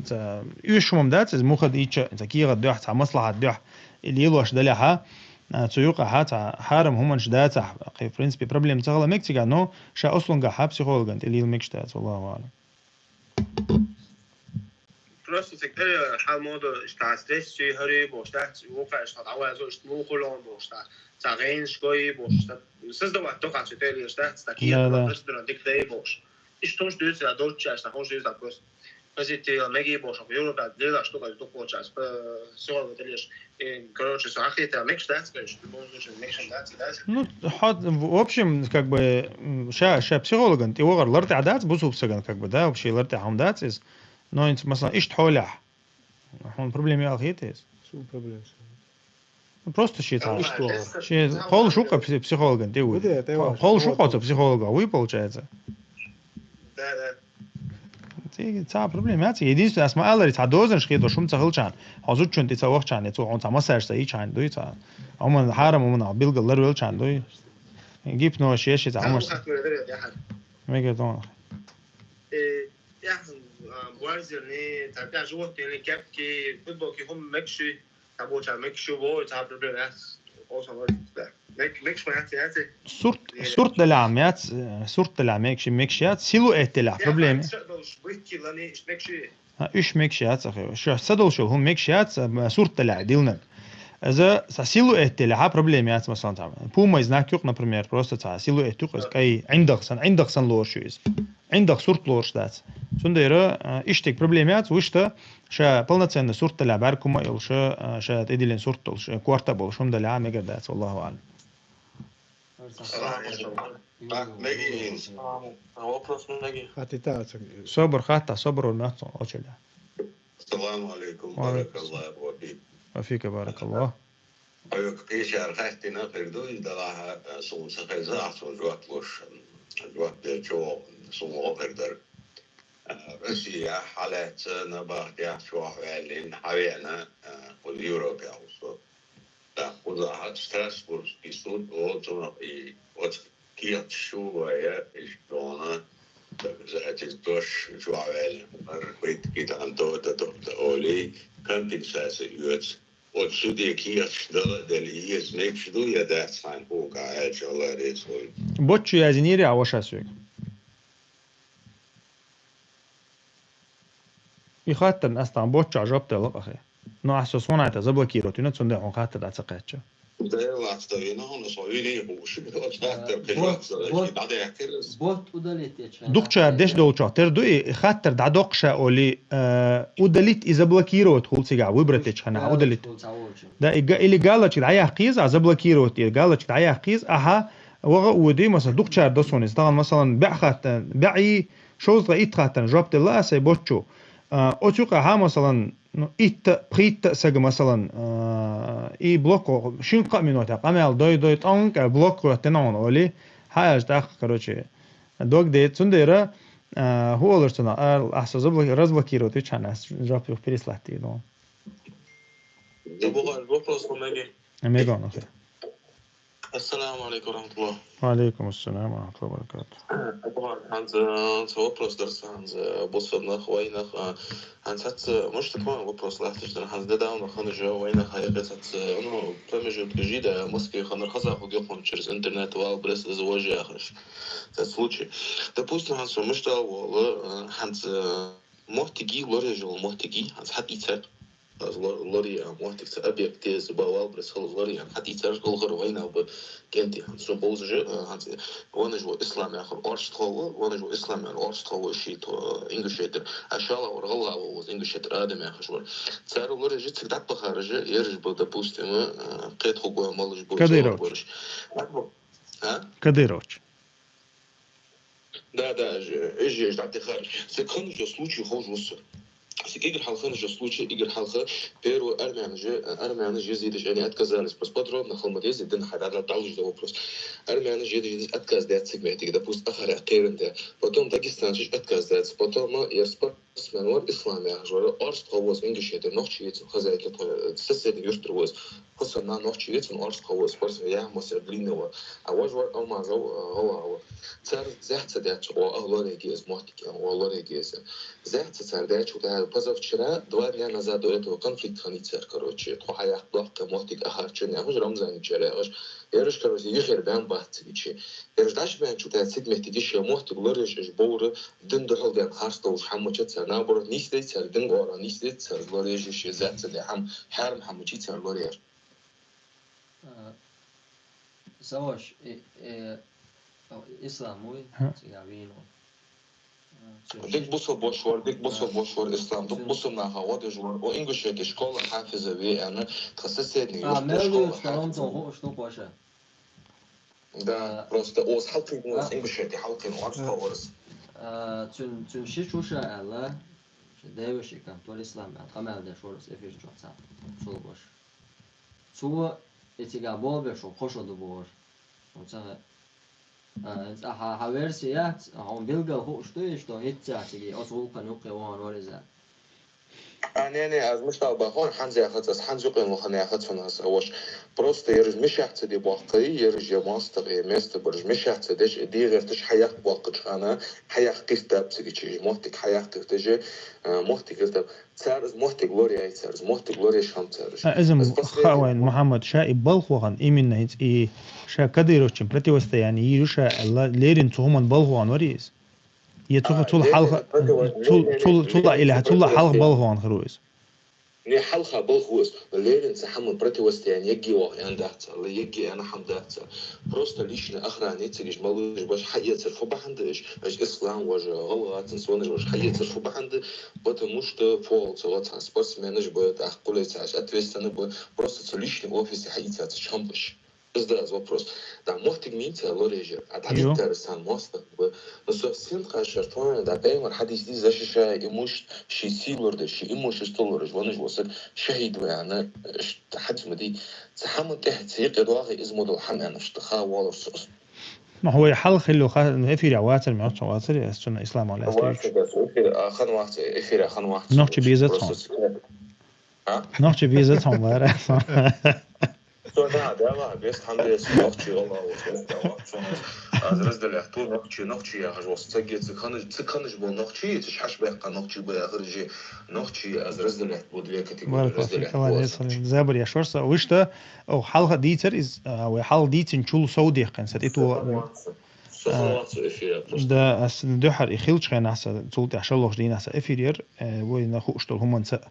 ца, уьш хӀума дац, иза муха дича, ца кегӀа дуьхьа, ца маслахьат дуьхьа, и лелош далехьа, а, цу юкъахьа, ца хьарам хӀуманаш дацахь, кхе, в принципе, проблема ца хала мег цигахь, но ша услунгахьа психологан тӀелила мегаш дац, валлаху а'лам. Просто цига хьал мода, иштта стресс чи хӀари бохуш дац, вукхаьш хьал дӀавазо, иштта мухулон бохуш дац, цхьа гӀенаш гой бохуш дац, создавать тохача тӀе леш дац, так, да, да, процедура дика дай бохуш. Иштта хӀумаш дуьйцу, а, долччаш, хӀумаш дуьйцу, а, просто позитивно меги бохуш, Европа лела штука дукхочаш, психолог леш, и, короче, со ахита мекш дац, конечно, в любом случае, мекшан дац, дац. Ну, хьо-, в общем, как бы, м, ша, ша психологан тӀе вогӀар лар тӀехь дац, бусулб саган, как бы, да, вообще лар тӀехь хӀума дац иза. Но инца, масалан, иштта хьолехь. Хьуна проблема ял хетийс? Су проблема. Ну, просто ши цхьа. Ши кхоллаш ву-кх пси-, психологан тӀе вуй. Кхоллаш ву-кх оцу психолога вуй, получается. Да, да. Цига цхьа проблема яц. Единственное, ас ма аллара, цхьа дозанаш хеташ хӀума ца хилчарна, хьо зудчун тӀе ца вахчарна, цо хьуна цхьа массаж ца йичарна дуй, цхьа хӀума хьарам, хӀума билггал ларвелчарна дуй. Гипноз, ши, ши цхьа хӀумаш. Мегар дона. Э, яхь, а, буарзерни, цхьа тӀехь животныйни, кепки, футболки хӀума мегаш ю, цхьаболчар мегаш ю, вой, цхьа проблема яц. Олсан вой, да. Мег-, мегаш ма яц, яц. Сурт, сурт далахь ма яц, э, сурт далахь мегаш, мегаш яц, силуэт далахь проблема. Ша долуш быттилани, иш мегаш ю. А, уьш мегаш яц, ахи. Ша са долуш йолу хӀума мегаш яц, а, сурт далахь дилнарг. Иза цхьа силуэт далахь, а, проблема яц, масалан, цхьа пумай знак ю-кх, например, просто цхьа силуэт ю-кх, иза кӀай, ӀиндагӀ сан, ӀиндагӀ сан лоруш ю иза. ӀиндагӀ сурт лоруш дац. Цундела, а, иштта проблема яц, вуьшта ша полноценный сурт далахь бӀаьрг хӀума а йолуш, а, ша тӀедиллина сурт долуш, а, корта а болуш хӀума далахь а мегар дац, валлаху аӀлам. Салам алейкум. А, меги хӀинца. Вопрос меги. Хатта ца. Собар хатта, собар вара моьтту очередь. Салам алейкум. Ва алейкум баракаллаху ва фик. Ва фика баракаллах. Хьоьга кхечара хаьттина хир ду, иза далахь, а, суна ца хеза, ахь суна жоп луш, жоп дечо суна вокхуьйтур дара. А, Россияхь хьалаьцна, набахтехь чохь ваьллина, хьавеана, а, кху Европехь ву со. ТӀаккха кхузахь Страсбургский суд олу цунах и оцу кехаташ чу вай, иштта доьхна, доказательстваш чохь ваьллина, хӀара байтта китан тота тота олий, компенсаци оьцу. Оцу суде кехаташ дала а делла, иза мегаш ду я дац хьайна кхука аьлча, Алла реза хуьлда. Боцчу яздинера ахь вашас соьга? И хаттарна ас тахана боцчохь жоп делла-кх ахь. Ну, ахь со сонайта заблокировать вина, цундела хьуна хаттар дӀа ца кхаьчча. Делахь ца вина, хьуна со виний хууш, оцу хаттар кхин жоп ца дала, дӀадаьккхира ас. Бот удалить ечхьана. Дукхачара деш долчохь тера ду и, хаттар дӀадоккхуш а олий, э, удалить и заблокировать хуьлу цигахь, выбрать ечхьана, удалить. Да, и га-, или галочка дӀаяккхийза, а заблокировать и галочка дӀаяккхийза, ахьа ваха а воьдий, масала, дукхачара до суна иза. Тахана, масалан, баьӀ хаттар, баьӀ и, шовзткъе итт хаттарна жоп делла аса боцчу. А, оцу юкъахьа, масалан, ну, итт а, пхийтта а сага, масалан, а, и блок, шин-кхаа минотехь къамел дой-дой, тӀонг а блок хӀоьттина хьуна олий, хьан аьлча тӀаккха, короче, дог дайта. Цундела, а, хӀун олуш цунах, а, ахь со заблоки-, разблокировать вичхьана, ас жоп юха переслать дийр ду. Бухар, вопрос по ноге. Мегон, окей. Ассаламу алейкум ва рахматуллах. Ва алейкум ассалам ва рахматуллахи ва баракатух. Бухар, хьанца, хьанца вопрос дара сан, хьанца бусурнах, вайнах, а, хьанца хьаца, может, такой вопрос латташ дара, хьанца недавно ханна же вайнах, а, я хьаца, ну, промежутка жида, Москве ханна хаза ху гёхун через интернет вал, Брест, Заволжье яхаш. Этот случай. Допустим, хьанца муштал вола, а, хьанца моттиги, лорежал моттиги, хьанца хьат ицар. Лор-, лорий а моттиг ца объект деза, ба вал бра схала лорий а, хьан тӀе царах гӀулхара вайнал ба кенти, хьан со болза же, а, хьан ца, ванаш во ислам яхар орстхо во, ванаш во ислам яхар орстхо во, ши то, а, Ингушетер. А шала вар гӀалгӀа во, воз Ингушетер адам яхаш вар. Цара лорий же цига дӀатбахара же, ераш ба, допустим, а, кхетхугой малыш бу. Кадырович. А? Кадырович. Да, да, же, же, да, ты хар. Се кхана же случай хож вусу. Се игр халхан же случай, игр халха, первый армян же, армян же зидиш, они отказались. Просто подробно халмат езидин хадана дал же вопрос. Армян же зидиш отказ дать сегментик, допустим, ахара кевен де. Потом Дагестан же отказ дать. Потом, э, я спор- Спортсмен вар, ислам яхаш вар, орстхо воз, ингушетер, нохчий вецин хозяйка, э, соседний юртара воз. Хусанна нохчий вецин орстхо воз, спортсмен яхаш вар, длинный вар. А вож вар, Алмазов, э, гӀалгӀа вар. Цар зехца дяч, о, а, лорегез, моттике, о, лорегез. Зехца цар дяч, вот, а, позавчера, два дня назад до этого конфликт хани цар, короче, тхо хаяк дохка, моттик, ахарчун, яхаш, Рамзан чар, яхаш. Яраш, короче, йихер бян бац, ичи. Яраш даш бян чута цигмети диш, моттик, лореш, эш, бовра, Дин дуьхьал ден харц долуш хьаммача цара, наоборот, нисдей цара, дин гӀора нисдей цара, лорежа ши зацаде хьам, хьарам хьаммачи цара лореш. А, Саваш, э, э, ислам вуй, цига вийну. Дик бусал бош вар, дик бусал бош вар ислам, дик бусал наха гӀодеш вар, о, Ингушетия школа хафиза веяна, тха соседний юрт школа хафиза. Да, просто оз хьалкхийна оз, Ингушетия хьалкхийна оз, ховарас. А, цуьн, цуьн ши чуша аьлла, ши девеши кам, тор ислам аьлла, къамел деш варас эфир чохь цхьа, цул бош. Цо, цигахь болх беш ву кхо шо ду бохуш. Оцу, а, цкъа хьан, хьан версия яц, хьуна билггал хууш ду, иштта хӀинцца цига оцу гӀуллакхана юккъе вахана вара иза. А, не, не, аз муьтӀахь бахьана хӀинца яхац, аз хӀинца юкъе вахана яхац хьуна аса, а, вош. Просто ераш мешахь ца де бохкий, ераш я мостагӀий, я места бараш мешахь ца деш, и де гӀерташ хьаяккха бохкучу хана, хьаяккха гӀиртаб цига чу, моттиг хьаяккха гӀерташ, а, моттиг гӀиртаб. Цара из моттиг лоръяй, цара из моттиг лоръеш хам цара. А, иза м-, хаа вайн, Мухьаммад, ша и балха вахана, именно хӀинца и ша Кадыровчун противостояние йийр ю ша аьлла, леррина цу хӀуманна балха вахана вара иза? Я цу, а, цул хьалха, цул, цул, цул а илаьхьа, цул а хьалха балха вахана хир ву иза? Не, хьалха балха ву иза. Леррина цу хӀуманна противостояние егге вахана дац цара, ла егге аьнна хӀума дац цара. Просто личный охрана цига иш малуш баш хьаэцар фу бахьана да иш? Иш ислам важа, гӀалгӀацан сонаш важа хьаэцар фу бахьана да? Потому что фол ца вацахь спортсменаш ба, тӀаккха кхуле ца аш ответственный ба, просто цу личный офисе хьаийцар ца чамбаш. Иза да аз вопрос. Да, моттиг мин ца лорежа, а дӀадиттар сан мостагӀа ба. Но со син тхашар тхона, да, пеймар хьадис ди защищая имущество, ши сий лор да, ши имущество лораж, ванаж васаг шахид ваяна, ш-, хьадис ма ди. Ца хӀаман тӀехь ца якъе догӀи иза модал хӀаман аш, та ха валар со. Ну, хьо вай хьалха хилла ха, эфире вацар, мягӀча вацар, я цуна ислам аля Вацар, да, эфире, а, хан вац, эфире хан вац. Нохчи беза Просто цхьан. А? Нохчи беза цхьан вара. Со, да, да, ва, без хам без, нохчи, Аллах, вот, да, ва, со, аз разделяю, ту нохчи, нохчи, я хожу, с цаги, циканыш, циканыш был нохчи, циш хаш бехка нохчи бы, я хожу, нохчи, аз разделяю, вот две категории Баракаллаху разделяю. Фик, Аллах Вот. Ясалим. Забар я шорса, вы что, о, хьалха дийцар из, а, вай хьалха дийцин чул сов дехкан, сат иту. Со, А, со, эфир, просто. Да, ас дуьхьар и хилча хенахь са, цул тӀаьхьа шаллохуш дийнахь са эфир яр, э, вайна хууш долу хӀуманца,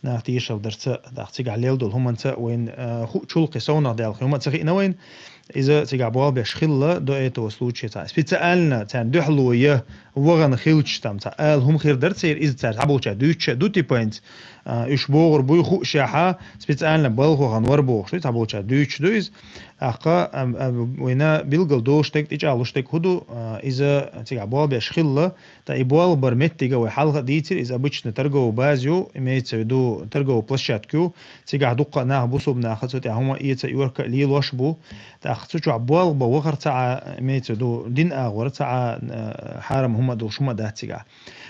нах тешал дарца, даха цигахь лел долу хӀуманца, вайн, э, ху-, чулкхи совнах даьлла хӀума ца хиъна вайн, иза цигахь болх беш хилла, до этого случая цхьа специально царна дуьхьало я вагӀана хилча там цхьа ала хӀума хир дара церан, иза цара цхьаболча дуьйцуш а ду типа хӀинца, а, уьш богӀур буй хууш яхьа, специально балха вахана вара бохуш ду, цхьаболча дуьйцуш ду иза. Аккха, а, а, вайна билггал долуш дерг, тӀечӀагӀлуш дерг хӀу ду, а, иза цигахь болх беш хилла, ткъа и болх бар меттига вай хьалха а дийцира, иза обычно торговый база ю, имеется в виду торговый площадка ю, цигахь дуккха а нах, бусулба наха цу тӀехь хӀума эца, юьрка а лелош бу, тӀаккха цу чохь болх бан вахар ца Ӏа, имеется в виду дин агӀор ца Ӏа, а, хьарам хӀума а долуш хӀума а дац цигахь.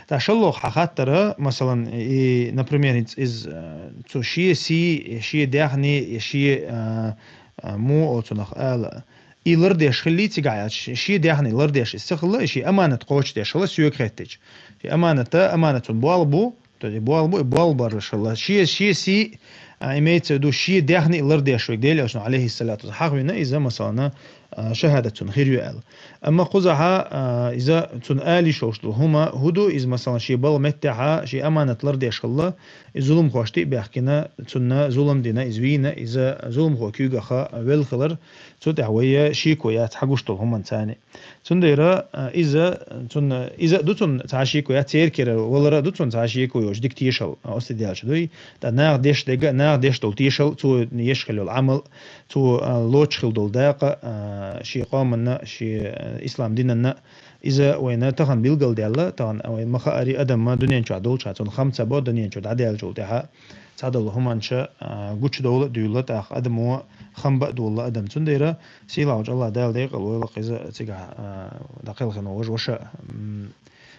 Ткъа шаллох хьан хаттара, масалан, и, например, хӀинца иза, а, цу шен сий, шен даьхни, шен, а, а, му оцунах ала, и лардеш хилли цигахь яц, ш-, шен даьхни лардеш иза ца хилла, и шен аманат кхочушдеш хилла соьга хеттича. Шен аманата, аманат цунна болх бу, то есть болх бу, и болх бараш хилла. Шен, шен сий, а, имеется в виду, шен даьхни лардеш вег Делан Элчано, алейхиссалату вассалам, хьахвина иза, масалана, а, шахадат цунна хир ю аьлла. Амма кхузахьа, а, иза цунна ала йиш йолуш долу хӀума хӀу ду, иза, масалан, шен бала меттехьа, шен аманат лардеш хилла, и зуламхошна тӀе а баьхкина, цунна зулам дина, иза вийна, иза зуламхо куьйгаха велла хилар, цу тӀехь вай шеко яц хьан гуш долу хӀуманца царна. Цундела, а, иза, цунна, иза а ду цунна цхьа шеко яц, церан кера валара а ду цунна цхьа шеко йолуш, дика тешал, а, оцу тӀе даьлча дуй. Ткъа наха деш дерг а, наха деш долу тешал, цо еш хилла йолу Ӏамал, цо, а, лоцуш хилла долу дакъа, а, шен къоманна, шен, а, ислам динанна, иза вайна тахана билгалдаьлла, тахана вайна ма хаари, адамна дуьнен чохь долчохь цунна хам ца бо, дуьнен чу дӀадаьллачул тӀаьхьа цхьадолу хӀуманча, а, гучудовла а дуьйла, тӀаккха адамо хам бан а долла адам. Цундела сийлахьчу Аллах Дала декъал войла-кх иза цигахь, а, дӀакхелхина вожа ваша. М,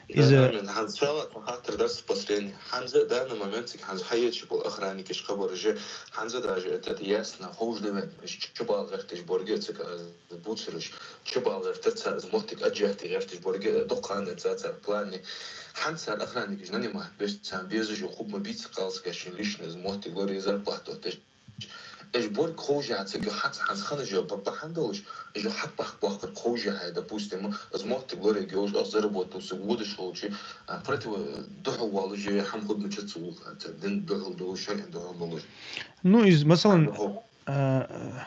иза Амин. Хьанза, иншаллах, хаттар дац последний. Хьанза, данный момент цига хьанза хьаечи болу охранникаш хабар же, хьанза даже этот ясно, ховш девет, чу бал гӀерташ борге цига, а, буцураш, чу бал гӀертар цар, из моттиг аджахти гӀерташ борге, доккха ханна цар, цар плане. Хьанза цар охранникаш нанимать беш, царна безаш ю, хӀума бийца кхалсагаш шин личный, из моттиг лорий зарплату теш. Эш борг ховш яц, цига хьац, хьанза хана жо ба-, бахьана долуш, жо хьат бахк бохкар ховш яхье, допустим, из моттиг лорий геуш, аз заработал, цига водаш ховчи, а, против, духьал валу же, хьам худмача цу вуха, ца дин духьал долуш, шаръин духьал долуш. Ну, из, масалан, Хьан духьал? а,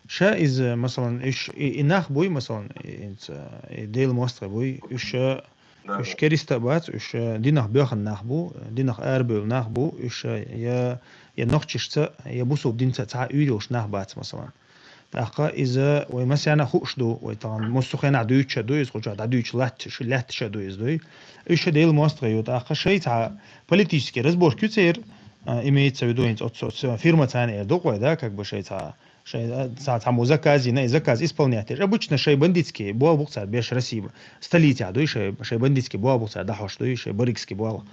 Ша иза, масалан, уьш и, и нах буй, масалан, и, и ца, и Делан мостагӀий буй, уьш, Да, уьш да. кериста а бац, уьш динах боьхна нах бу, динах арабевлла нах бу, уьш я, я нохчашца, я бусулба динца цхьа уьйр йолуш нах бац, масалан. ТӀаккха иза вай массарна а хууш ду, вай тахана массо хенахь дуьйцуш а ду, иза кху чохь дӀадуьйцуш латташ, лаьтташ а ду иза дуй. Уьш Делан мостагӀий ю, тӀаккха шайца политический разборка ю церан, А, имеется в виду, хӀинца оццо, оццо фирма царна эр ду-кх вай, да, как бы шоай цхьа, шоай, а, цхьа, цхьаммо заказ йина, и заказ исполнять деш. Обычно шоай бандитский болх бу-кх цар беш Россе, столицехь, дуй, шоай, шоай бандитский болх бу-кх цар дӀахьош, дуй, шоай барыгский болх.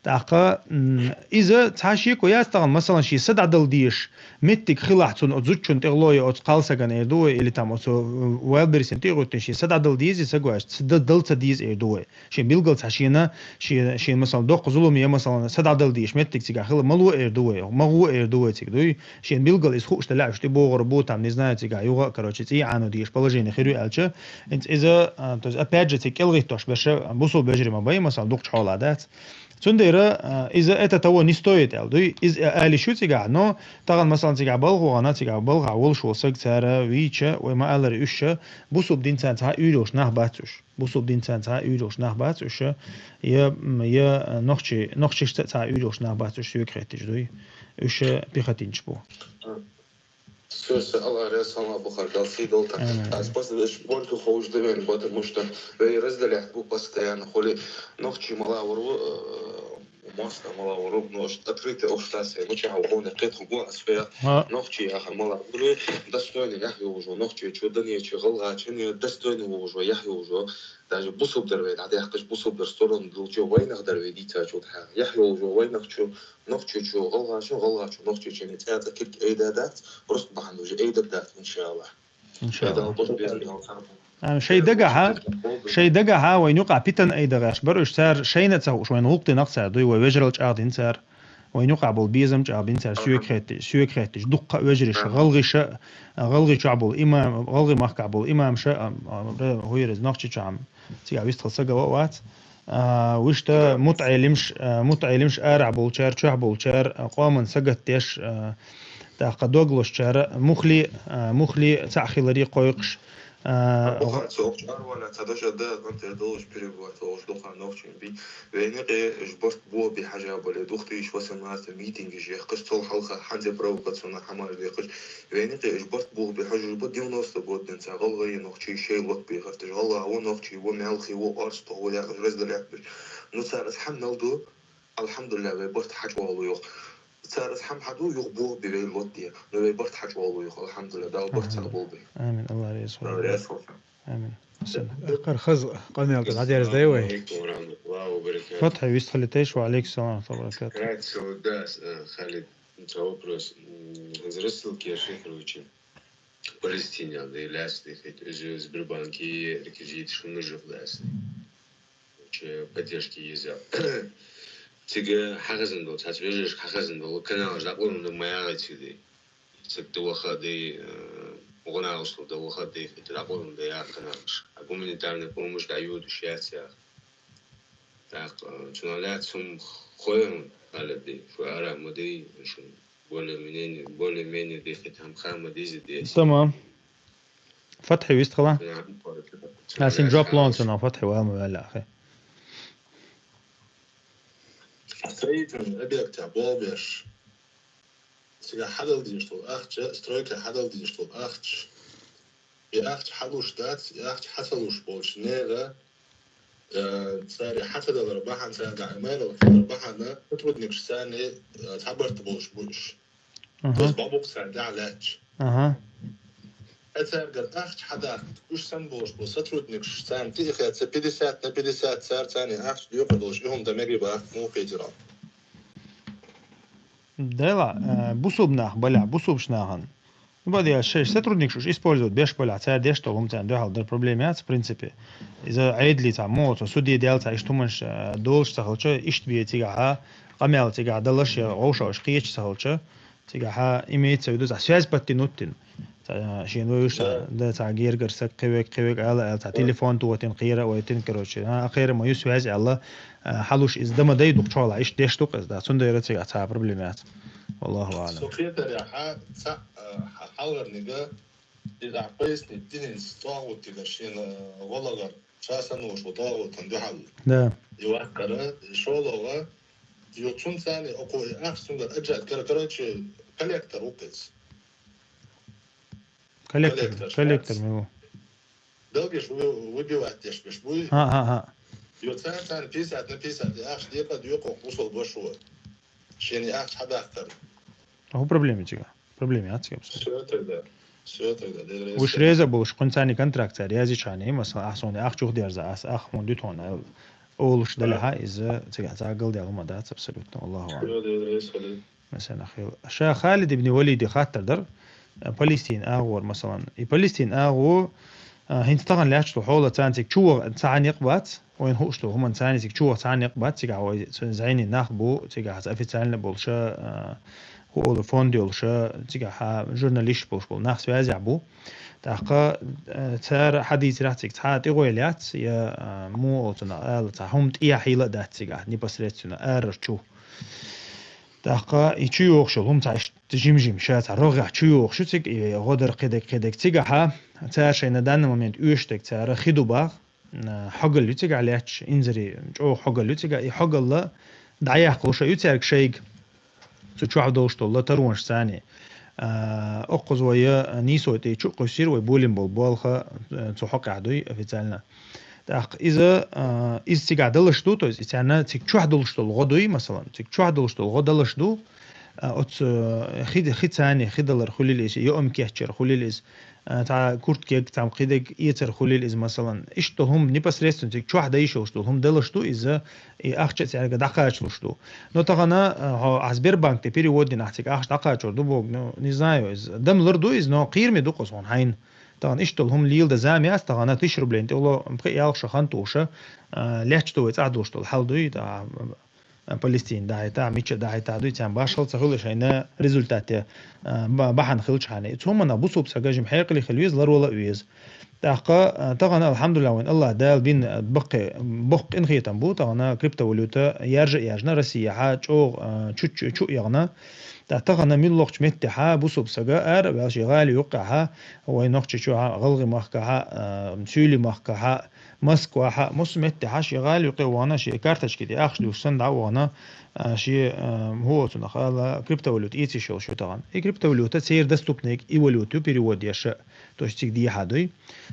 ТӀаккха, м, иза цхьа шеко яц тахан, масала, ший са дӀадала дезаш моттиг хилахь цунна, оцу зудчун тӀехула я, оцу кхалсагана эр ду вай, или там оцу, э, Wildberries-ана тӀе а гӀоьттина, ший са дӀадала дезий саг вац, са да-, дала ца деза эр ду вай. Шен билггал цхьа шена, шен, шен, масала, доккха зулам я, масала, са дӀадала дезаш моттиг цигахь хила ма ло эр ду вай, ма гӀо эр ду вай цига, дуй. Шен билггал иза хууш дале а, уьш тӀебогӀур бу, там, не знаю, цигахь юха а, короче, цӀий Ӏано дезаш положение хир ю аьлча, хӀинца иза, а, то есть, опять же, цига кӀелхӀиттош берш бусалба вежарий ма бий, масала, дукхачу хьолахь дац. Цундела, а, иза это того не стоит аьлла, дуй. Иза а ала йиш ю цигахь, но тахан, масала, цигахь балха вахана, цигахь балхахь волуш волу саг цара вийча, вай ма-аллара, уьш бусалба динца цхьа уьйр йолуш нах бац уьш. Бусалба динца цхьа уьйр йолуш нах бац уьш, я, я нохчи-, нохчашца цхьа уьйр йолуш нах бац уьш, соьга хетташ, дуй. Уьш пехотинцаш бу. Всё, всё, Аллах реза хилва, Бухар, Дала сий долу тхан. Амин. Ас просто спорт ховш да вен, потому что вай разделять бу постоянно, хули нохчи ма лаьвар ву, э, мостагӀа ма лаьвар ву, ну, открытый общество, ну, чахьа хӀуна кхетахь гу ас веа, нохчи яхар ма лаьвар ву, достойный яхь йолуш ву, нохчи чу, данечу, гӀалгӀачу, достойный волуш ву, яхь йолуш ву. Даже бусалба дар вай дӀадаьккхича, бусалба дар сторону дулча, вайнах дар вай дийцачул тӀаьхьа. Яхь йолуш ву вайнах чу, нохчи чу, гӀалгӀа чу, гӀалгӀа чу, нохчи чу, цӀа-цӀа кирк айда дац, просто бахьана уже айда дац, иншаллах. Иншаллах. Ай, дала бахьана беза. Амин. Шай дагахьа, шай дагахьа, вайн юкъа питан айда гӀаш бар уьш цара, шайна а ца хууш, вайн гӀуллакх дина-кх цара, дуй, вай вежарал чӀагӀдина цара. Вайн юкъа болу безам чӀагӀбина цара, соьга хетташ, соьга хетташ, дуккха а вежарий ша, гӀалгӀай ша, гӀалгӀай чохь болу имам, гӀалгӀай махкахь болу имам ша, а, а, ре-, хӀуьйраз Нохчийчохь-м цигахь вистхила саг а вац. А, вуьшта мутаӀелимаш, а, мутаӀелимаш арахь болчара, чохь болчара, а, къоман сагатдеш, а, тӀаккха дог лозучара, мухли, а, мухли цхьаъ хиларе кхойкхуш, А, Бухар, цо охча арвала ца дожа да, кӀантер долуш перебывать, охуш дукха нохчийн би. Вайна къе уьш барт боху би хьажа бале, две тысячи восемнадцать митингаш яхкаш, цул хьалха хьанзе провокационна хьамар дехаш. Вайна къе уьш барт боху би хьажа, уьш бу девяносто год ден ца гӀалгӀай нохчий шей лот бехар, теш гӀалгӀа ву нохчий, ву мелхи, ву орста, ву яхаш разделять беш. Ну, цара ас хьамнал ду, Алхьамдулиллах, вай барт хьачӀолу юха. Цара ас хьама хьаду, юха боху би вай лотте. Но вай барт хьачӀолу юха, алхьамдулиллах, Дала барт цхьаъ болу бай. Амин, Аллах реза хуьлда. Амин. Акхар хаза къамел тӀе дӀадерзадай вай. Фатхьи вистхилийташ, ва алейкум салам ва баракатух. Кратко, да, э, Халид, у тебя вопрос. М, из рассылки я шифруючи. Палестиналь дай лаьцна дихийта, иза Сбербанки реквизит шуна жух лаьцна. Че поддержки еза. Цига хьахазна долу, цхьаца вежаршка хьахазна долу каналаш дӀакъовлина ма яхий цига дай. Цига ду ваха а дай, э, гӀуна усла ду ваха а дай, хӀета дӀакъовлина дай яха каналаш. А гуманитарный помощь дӀаюдуш яц яха. ТӀаккха, э, цунах лаьцна хӀума хойла, Халид дай, шу ара ма дай, шу более-менее, более-менее дехи там хама дизи дес. Тамам. Фатхьи вистхила? Ас ин жоп лоцу на Фатхьи вама валя ахи. Строительный объект болбеш. Цига хьадал дийш тул ахча, стройка хьадал дийш тул ахча. И ахча хьалуш дац, и ахча хьацалуш болчу нега Э, цара хьа ца далар бахьана, цара дӀа мэрал хилар бахьана, сотрудникаш царна, э, цхьабарт болуш бу уьш. Аха. То есть бабукъ цара дӀа лаьтташ. Аха. Э, цаьргара ахча хьадаккха, уьш санна болуш бу сотрудникаш царна тӀе а хетта, пятьдесят на пятьдесят цара царна ахча доькъур долуш, и хӀума дан мегий боху, муха кхетира. Дела, э, бусулба нах балехь, бусулбаш нахана. Ну, бадъяла шайн сотрудникаш уьш использовать беш балахь, цара деш долу хӀума царна дуьхьал дара, проблема яц, в принципе. Иза Ӏедале цхьа муха цо суде даьлла цхьа иштта хӀуманаш, э, долуш ца хилча, иштта бен цигахьа, къамел цигахь далаш я вовшах уьш кхеташ ца хилча, цигахьа имеется в виду цхьа связь подтянуть дина. Цхьа, э, шена вевзаш цхьа, да, цхьа гергара саг, кхин верг, кхин верг ала, ала, цхьа телефон тохийтина, кхера а вайтина, короче, а, кхера ма ю связь аьлла, э, хьалуш иза дан ма дай дукха чохь, иштта деш ду-кх иза, да, цундела цигахь цхьа проблема яц. Валлаху аълам. Со кхетарехьа, цхьа, э, хьалхарниг, иза ахь пояснить динца тӀагӀут дигар шена гӀо лахар, ша санна волуш ву тӀагӀутан дуьхьал. Да. И ваккхара, и шолгӀа, ю цунна царна окхо и ахча цуьнгара аджат кара, короче, коллектор ву-кх иза. Коллектор, коллектор, коллектор ма ву. Белгаш вы-, выбивать деш беш буй? ХӀа, хӀа, хӀа. Ю царна царна пятьдесят на пятьдесят и ахча декъа а доькъу бусулба вашо. Шен ахча хьадаттар. А хӀун проблема цига? Проблема яц цига абсолютно. Все тогда. Все тогда. Дера Уж реза болуш, кхуьнцани контракт цара язичхьани, масала, ахь суна ахча ухдерза, ас ах хьуна дуьтхьуна, олуш далехьа, иза цига цхьа галдел хӀума дац абсолютно. Аллаху а'алам. Все, Дера Салим. Масана хил. Ша Халид ибн Валиди хаттар дар, а, Палестин агӀор, масалан. И Палестин агӀо, а, хӀинца тахана лаьтташ долу хьола царна цига чу ваха цхьа некъ бац, вайна хууш долу хӀуманна царна цига чу ваха цхьа некъ бац, цигахь вай ц-, зӀене нах бу, цигахь официально болуша, а, хӀу олу фонд йолуша, цигахь журналист болуш болу нах связехь бу. ТӀаккха, а, цара хьадийцарехь цига цхьа тӀегӀойла яц, я, а, муха оцунах ала цхьа хӀума тӀехьийла а дац цигахь, непосредственно арарчу. ТӀаккха и чу йохуш йолу хӀума цхьа иштта жим-жим, ша цхьа рогӀехь чу йохуш ю цига, и гӀо дар кхидерг, кхидерг цигахьа, цара шайна данный момент оьшург цара хи ду бах, а, хьогалла ю цигахь лаьтташ, инзаре чӀогӀа хьогалла ю цигахь, и хьогалла дӀаяккхалуш а ю цаьрга шайга, цу чохь долуш долу латаронаш царний. А, оккхуза вай нийсо тӀе чу а кхуьссира, вай болийна болу болх, а, цу хьокъехь дуй официально. ТӀаккха иза, а, иза цигахь далаш ду, то есть и царна цига чохь долуш долу гӀо дуй, масалан, цига чохь долуш долу гӀо далаш ду, а, оцу, э, хи, хи царний, хи далар хуьлийла иза, йоам кечъяр хуьлийла иза, а, цхьа курткег, цхьа кхидерг эцар хуьлийла иза, масалан. Иштта долу хӀума непосредственно цига чохь дан йиш йолуш долу хӀума далаш ду иза, и ахча а цаьрга дӀакхачалуш ду. Но тахана, а, хьо, ахь Сбербанк тӀе перевод дина ахь цига ахча дӀакхачор ду боху, ну, не знаю, иза дам лар ду иза, но кхераме ду-кх иза хьуна хьайна. Тахана иштта долу хӀума леладан зама яц, тахана тысяча рублей тӀехула пхи-ялх шо хан тоша, а, лаьтташ ду вай цӀахь долуш долу хьал дуй, тӀаккха, а, Палестина дахьийта, мича дахьийта дуй, царна башхал ца хуьлу шайна результате, а, ба-, бахьана хилчхьана. Цу хӀуманах бусулба сага жима хьекъале хила веза, ларвала а веза. ТӀаккха, а, тахана, алхьамдулиллахӀ, вайн Аллах Дала бин, а, баккхий, боккха къинхетам бу, тахана криптовалюта яржа а яржна Россияхьа чӀогӀа, а, чу, чу, чу а яхна. ТӀаккха тахана муьлххачу меттехьа бусулба сага ара а ваьлла шен гӀали юккъехьа, вай Нохчийчохьа, ГӀалгӀай махкахьа, а, Суьйли махкахьа, Москвахьа, массо а меттехьа шен гӀали юккъе вахана, шен карточки тӀе ахча дуьйцуш санна дӀа а вахана, а, шен, а, хӀу оцунах ала, криптовалюта эца йиш йолуш ю тахана. И криптовалюта церан доступнаг и валюта ю, перевод еш а, то есть цига дехьа дуй.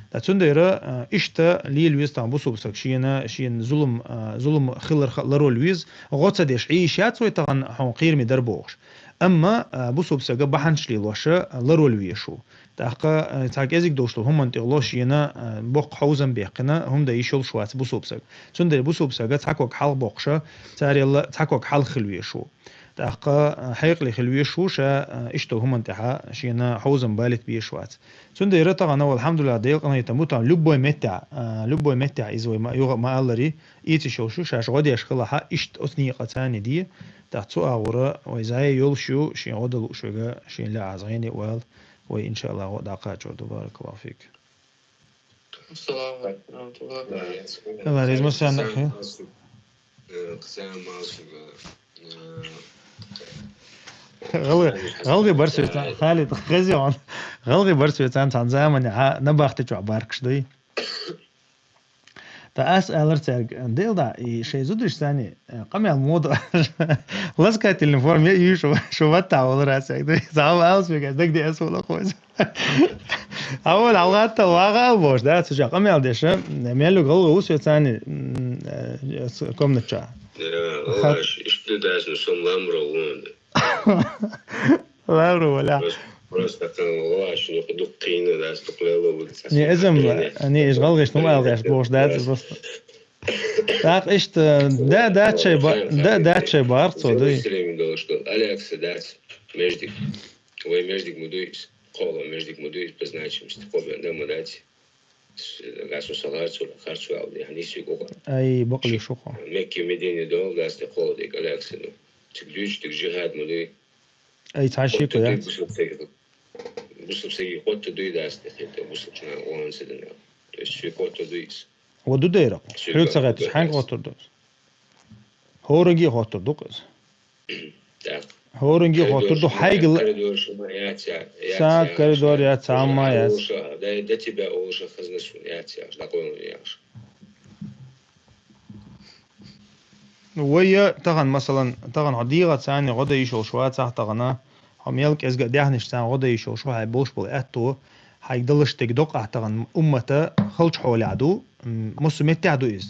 Ткъа цундела, а, иштта лела веза тахана бусулба саг шена, шена зулам, а, зулам хиларх а ларвала веза, гӀо ца деш Ӏийш яц вай тахана хьуна кхераме дар бохуш. Амма, а, бусулба сага бахьанаш лелош а ларвала везаш ву. ТӀаккха, а, цхьа кӀезиг долуш долу хӀуманна тӀехула шена, а, боккха хьовзам баьккхина, хӀума дан йиш йолуш вац бусулба саг. Цундела бусулба сага цхьа ког хьалха боккхуша, царел цхьа ког хьалха хила везаш ву. ТӀаккха, а, хьекъале хила везаш ву ша, а, иштта долу хӀуманна тӀехьа шена хьовзам балийта безаш вац. Цундела тахана, алхьамдулиллахӀ, Делан къинхетам бу тахана любой меттехь, а, любой меттехь иза вай ма, юха а ма-аллара, эца йиш йолуш ю, шаьш гӀо деш хилахь а, иштта оцу некъа царна де, тӀаккха цу агӀора вай зӀе йолуш ю, шен гӀо дан лууш верг, шен лаьа зӀене а вала, вай, иншааллахӀ, гӀо дӀакхачор ду. БаракаллахӀу фик. Ассаламу алейкум. Ва алейкум ассалам. Э, кхуза малсуга, э, ГӀалгӀай, гӀалгӀай барс вецан, Халид, хезий хьуна. ГӀалгӀай барс вецан цхьана заманехьа набахти чохь баркаш дуй. Ткъа ас алар цаьрга, дел да, и шайн зудаш санна, э, къамел мода. Ласкательный форма я, ю шу, шу ватта волура цаьрга дуй. Цхьа алс вегаш, дагде ас волу хоза. Авал алгӀатта вагӀа ал бош, да, цу чохь къамел деша, меллуг гӀалгӀа ву вецани, м, э, с-, комнатча. Э, лаш, иштта дас, ну, сом ламро вон. Лавру валя. Просто, просто там лаш, ну, дуккхина дас, дуккхлело вулица. Не, эзем, не, иш гӀалгӀиш, ну, алгӀаш бош, да, просто. Так, иштта, да, да, чай ба-, да, да, чай бар, цо, да. Алекса дас, междик. Вай междик мудуйс, кола междик мудуйс, по значимости, кола да мудати. Гасу салацу, харцу ал, яни сигуга. Ай, бакъли шуха. Мекки Медини дол, дас те кола дик, Алекса ду. Чик дюч, тик жихад мудуй. Ай, цхьа шико, я? Бусуп сеги хотта дуй дас те, хета бусуп чна он седен. То есть ши хотта дуйс. Ва ду дейра. Хьуьг ца гӀайташ, хьанг гӀоттур ду? ХӀоранге гӀоттур ду къиз. ХӀоранге гӀоттур ду, хьайгал. Коридор шума яц, я, яц, Са я, коридор яц, амма яц. Олуша, да, да тебя олуша хазна сун яц, я, да, къойлун яш. Вай я тахана, масалан, тахана хьо дийгӀа царна гӀо дан йиш йолуш вацахь тахана, хьо мел кӀезга а даьхнаш царна гӀо дан йиш йолуш ву, хьай болуш болу аьтто, хьайга далаш дерг докъахь тахана уммата халчу хьолехь ду, м, массо меттехь ду иза.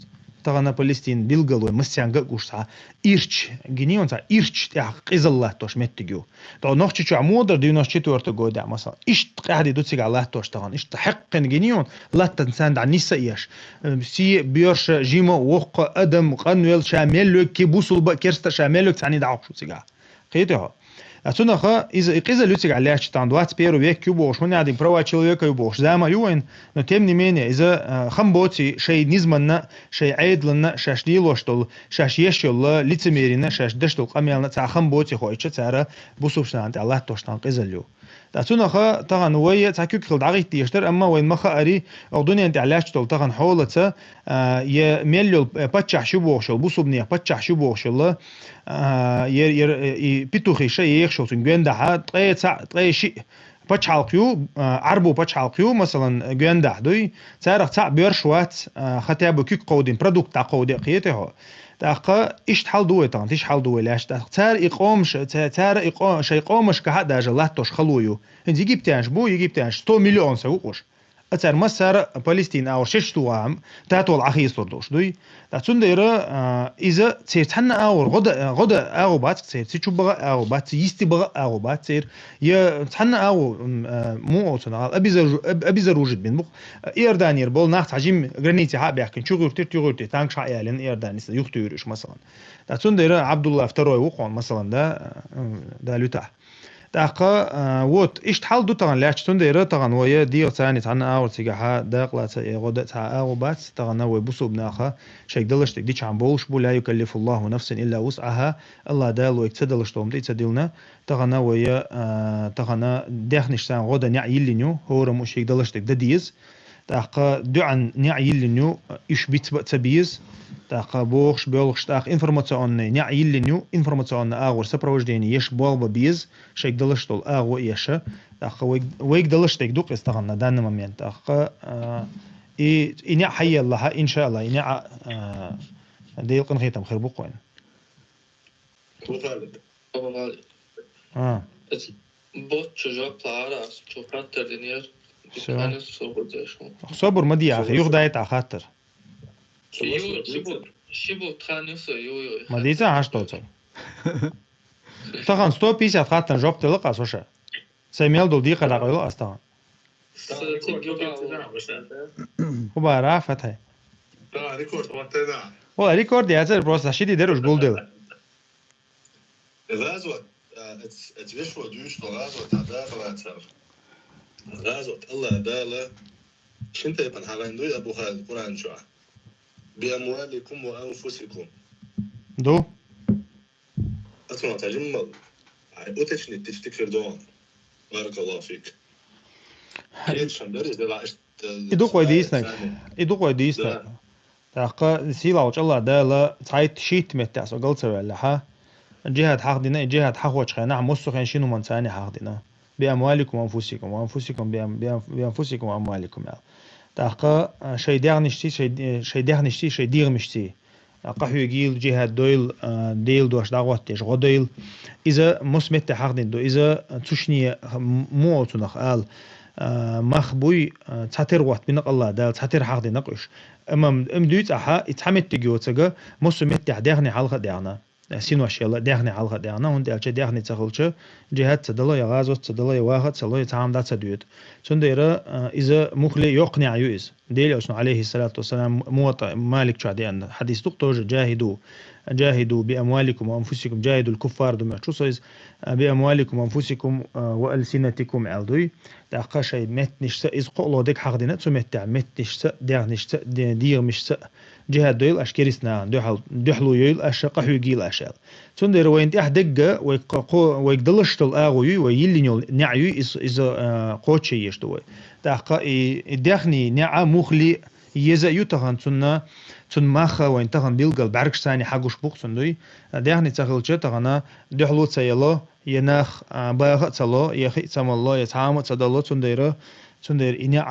тахана Палестин билгал вай массаьнга а гуш цхьа ирч, гинийон цхьа ирч тӀехь къизал латтош меттиг ю. То Нохчийчохь мо дар девяносто четвёртый годехь, масала. Иштта къаьхьа де ду цигахь латтош тахана. Иштта хьекхина гинийон, латтан царна дӀа нисса еш. Э, се, боьрша, жима, воккха, адам, къанвел, ша мел лоьг, ки бусулба, керста, ша мел лоьг цхьаьний дӀахьокхуш ву цигахь. Кхетий хьо? А цунаха иза и къизал ю цигахь лаьтташ тахана, двадцать первый век ю бохуш, хӀунда аьлла права человека ю бохуш, зама ю вайн, но тем не менее, иза, а, хам боций шайн низаманна, шайн Ӏедаланна, шаьш лелош долу, шаьш еш йолу лицемерина, шаьш деш долу къамелна цхьа хам боций хоуьйтуш, цара бусулбанашна тӀехь латтош тахана къизал ю. Ткъа цунаха тахана вай цхьа куьг хила дӀагӀиттийш дара, амма вайн ма хаари, оха дуьнен тӀехь лаьтташ долу тахана хьолаца, а, я мел йолу, э, паччахь шу бохуш йолу, бусулбанех паччахь шу бохуш йолу, а, ер, ер, э, и петухиша ехаш йолу цуьнан гондахьа, ткъе цхьаъ, ткъе шиъ пачхьалкх ю, а, Ӏарбу пачхьалкх ю, масалан, гондахь дуй, царах цхьаъ боьрша вац, а, хотя бы куьг кховдийна, продукт дӀакховде а, кхетий хьо. ТӀаккха иштта хьал ду вай тахана, тиша хьал ду вай лаьтташ. ТӀаккха цара и къомаш, ца-, цара и къо-, шайн къомашкахьа а даже латтош хало ю. ХӀинца египтянаш бу, египтянаш сто миллион са ву къуш. А цара массара а Палестин агӀор шечту ваам, татол Ӏахийсур долуш дуй. Ткъа цундела, а, иза церан цхьанна агӀор гӀо дан, гӀо дан агӀо бац церан, ци чу баха агӀо бац, ци йисти баха агӀо бац церан. Я цхьанна агӀо, м, а, муха оцу нахал, обезоружить бина бу-кх. Иорданера болу нах цхьа жима границехьа а баьхкина, чу гӀуьртира, ту гӀуьртира, танкаш хьа а ялийна, Иорданис юхатуьйра уьш, масалан. Ткъа цундела Абдулла второй ву-кх хьуна, масалан, да, м, да, луьтахь. ТӀаккха, а, вот, иштта хьал ду тахана лаьтташ, цундела тахана вай дегӀаца цхьаьна цхьанна агӀор цигахьа дакъалаца э гӀо дан цхьа агӀо бац, тахана вай бусулба наха шайга далаш дерг дичахьана болуш бу, ла юкаллифуллаху нафсан илла вусъаха, Аллах Дала вайга ца далаш долу ма тӀе ца диллина, тахана вай, а, тахана даьхнаш царна гӀо дан неӀ йиллина ю, хӀораммо шийга далаш дерг дан деза. ТӀаккха дуьхьал неӀ йиллина ю, уьш бицбан а ца беза. ТӀаккха бохуш, боьлхуш, тӀаккха информационный неӀ йиллина ю, информационный агӀор сопровождение еш болх бан беза, шайга далаш долу агӀо а еш. ТӀаккха вайг-, вайга далаш дерг ду-кх иза тахана, на данный момент. ТӀаккха, а, и, и неӀ хьаеллахьа, иншаалла, и неӀ, а, Делан къинхетам хир бу-кх вайна. А. Боцчу жоп лаара ас, цо хаттар динера. Всё. Собур ма де, ахи, юха дайта хаттар. Ма дийца хьаш тоцал. Тахана сто пятьдесят хаттарна жоп делла ас ваша. Сайн мел долу декхар дӀакъевла ас тахана. ХӀун бара, Фатхьай? Вала, рекорд яцара, просто ши ди дерриш гулделла. ГӀазот, а, эц-, эц вешо дуьйцу тхо гӀазот, а, даха вацар. ГӀазот, Аллах Дала шин тайпана хьагӀайн дуй Абу Халид Къуръан чохь. Би амваликум ва анфусикум. Ду? Ацуна тажиммал. Ай, уточнить тиш тикфир дон. Баракаллаху фик. Кхеташан дара, иза дела ишт-, И ду кхой дийснаг. И ду кхой дийснаг. Да. ТӀаккха сийлахьчу Аллах Дала цхьайтта шийтта меттехь со гал ца ваьллахьа. Джихад хьахдина, и джихад хьахочу хенахь, массо а хен шина хӀуманца а хьахдина. Би амваликум ва анфусикум, ва анфусикум би ам-, би ам-, би анфусикум ва амваликум аьлла. ТӀаккха, а, шайн дегӀнашций, шайн, шайн дегӀнашций, шайн дегӀмашций. А, къахьоьгийла, джихад дойла, а, Делан дош дӀахӀоттадеш, гӀо дойла. Иза массо а меттехь хьахдина ду, иза цу шине м-, муха оцунах ала. А, мах буй, а, цхьатера гӀоттабина-кх Аллах Дала, цхьатера хьахдина-кх уьш. Амма, амма дуьйцу ахьа, и цхьа меттиг йоцург, массо а меттехь даьхни хьалха а даьхна. Синош яла даьхни хьалха а даьхна, хӀунда аьлча даьхни ца хилча, джихад ца дало, я гӀазот ца дало, я ваха а ца ло, я цхьа хӀума дӀа ца доьду. Цундела, а, иза муххале йоккха неӀ ю иза. Делан Элчано, алейхиссалату вассалам, Муватта Малик чохь деана хьадис ду-кх тоже: «Джахиду, джахиду би амваликум ва анфусикум, джахидул куффар», ду моьтту со иза, а, «би амваликум ва анфусикум, а, ва алсинатикум», аьлла дуй. ТӀаккха шайн меттанашца, иза кхоалгӀа дерг хьахдина цу меттехь, меттанашца, дегӀнашца, де-, дегӀамашца, джихад дойла аша керист нахана дуьхьал-, дуьхьало йойла аша, къахьоьгийла аша аьлла. Цундела вайна тӀехь дегга, вай кхо-, кхо-, вайга далаш долу агӀо юй, вай йиллина йолу неӀ юй, иза, иза, а, кхочушъеш ду вай. ТӀаккха и, и даьхни неӀ муххале еза а ю тахана цунна, цунна мах а вайна тахана билггал бӀаьргашца а хьагуш бу-кх цунна дуй. Даьхни ца хилча тахана дуьхьало ца яло, я нах, а, баха а ца ло, я хи а ца малло, я цхьа хӀума а ца дало, цундела, цундела и неӀ,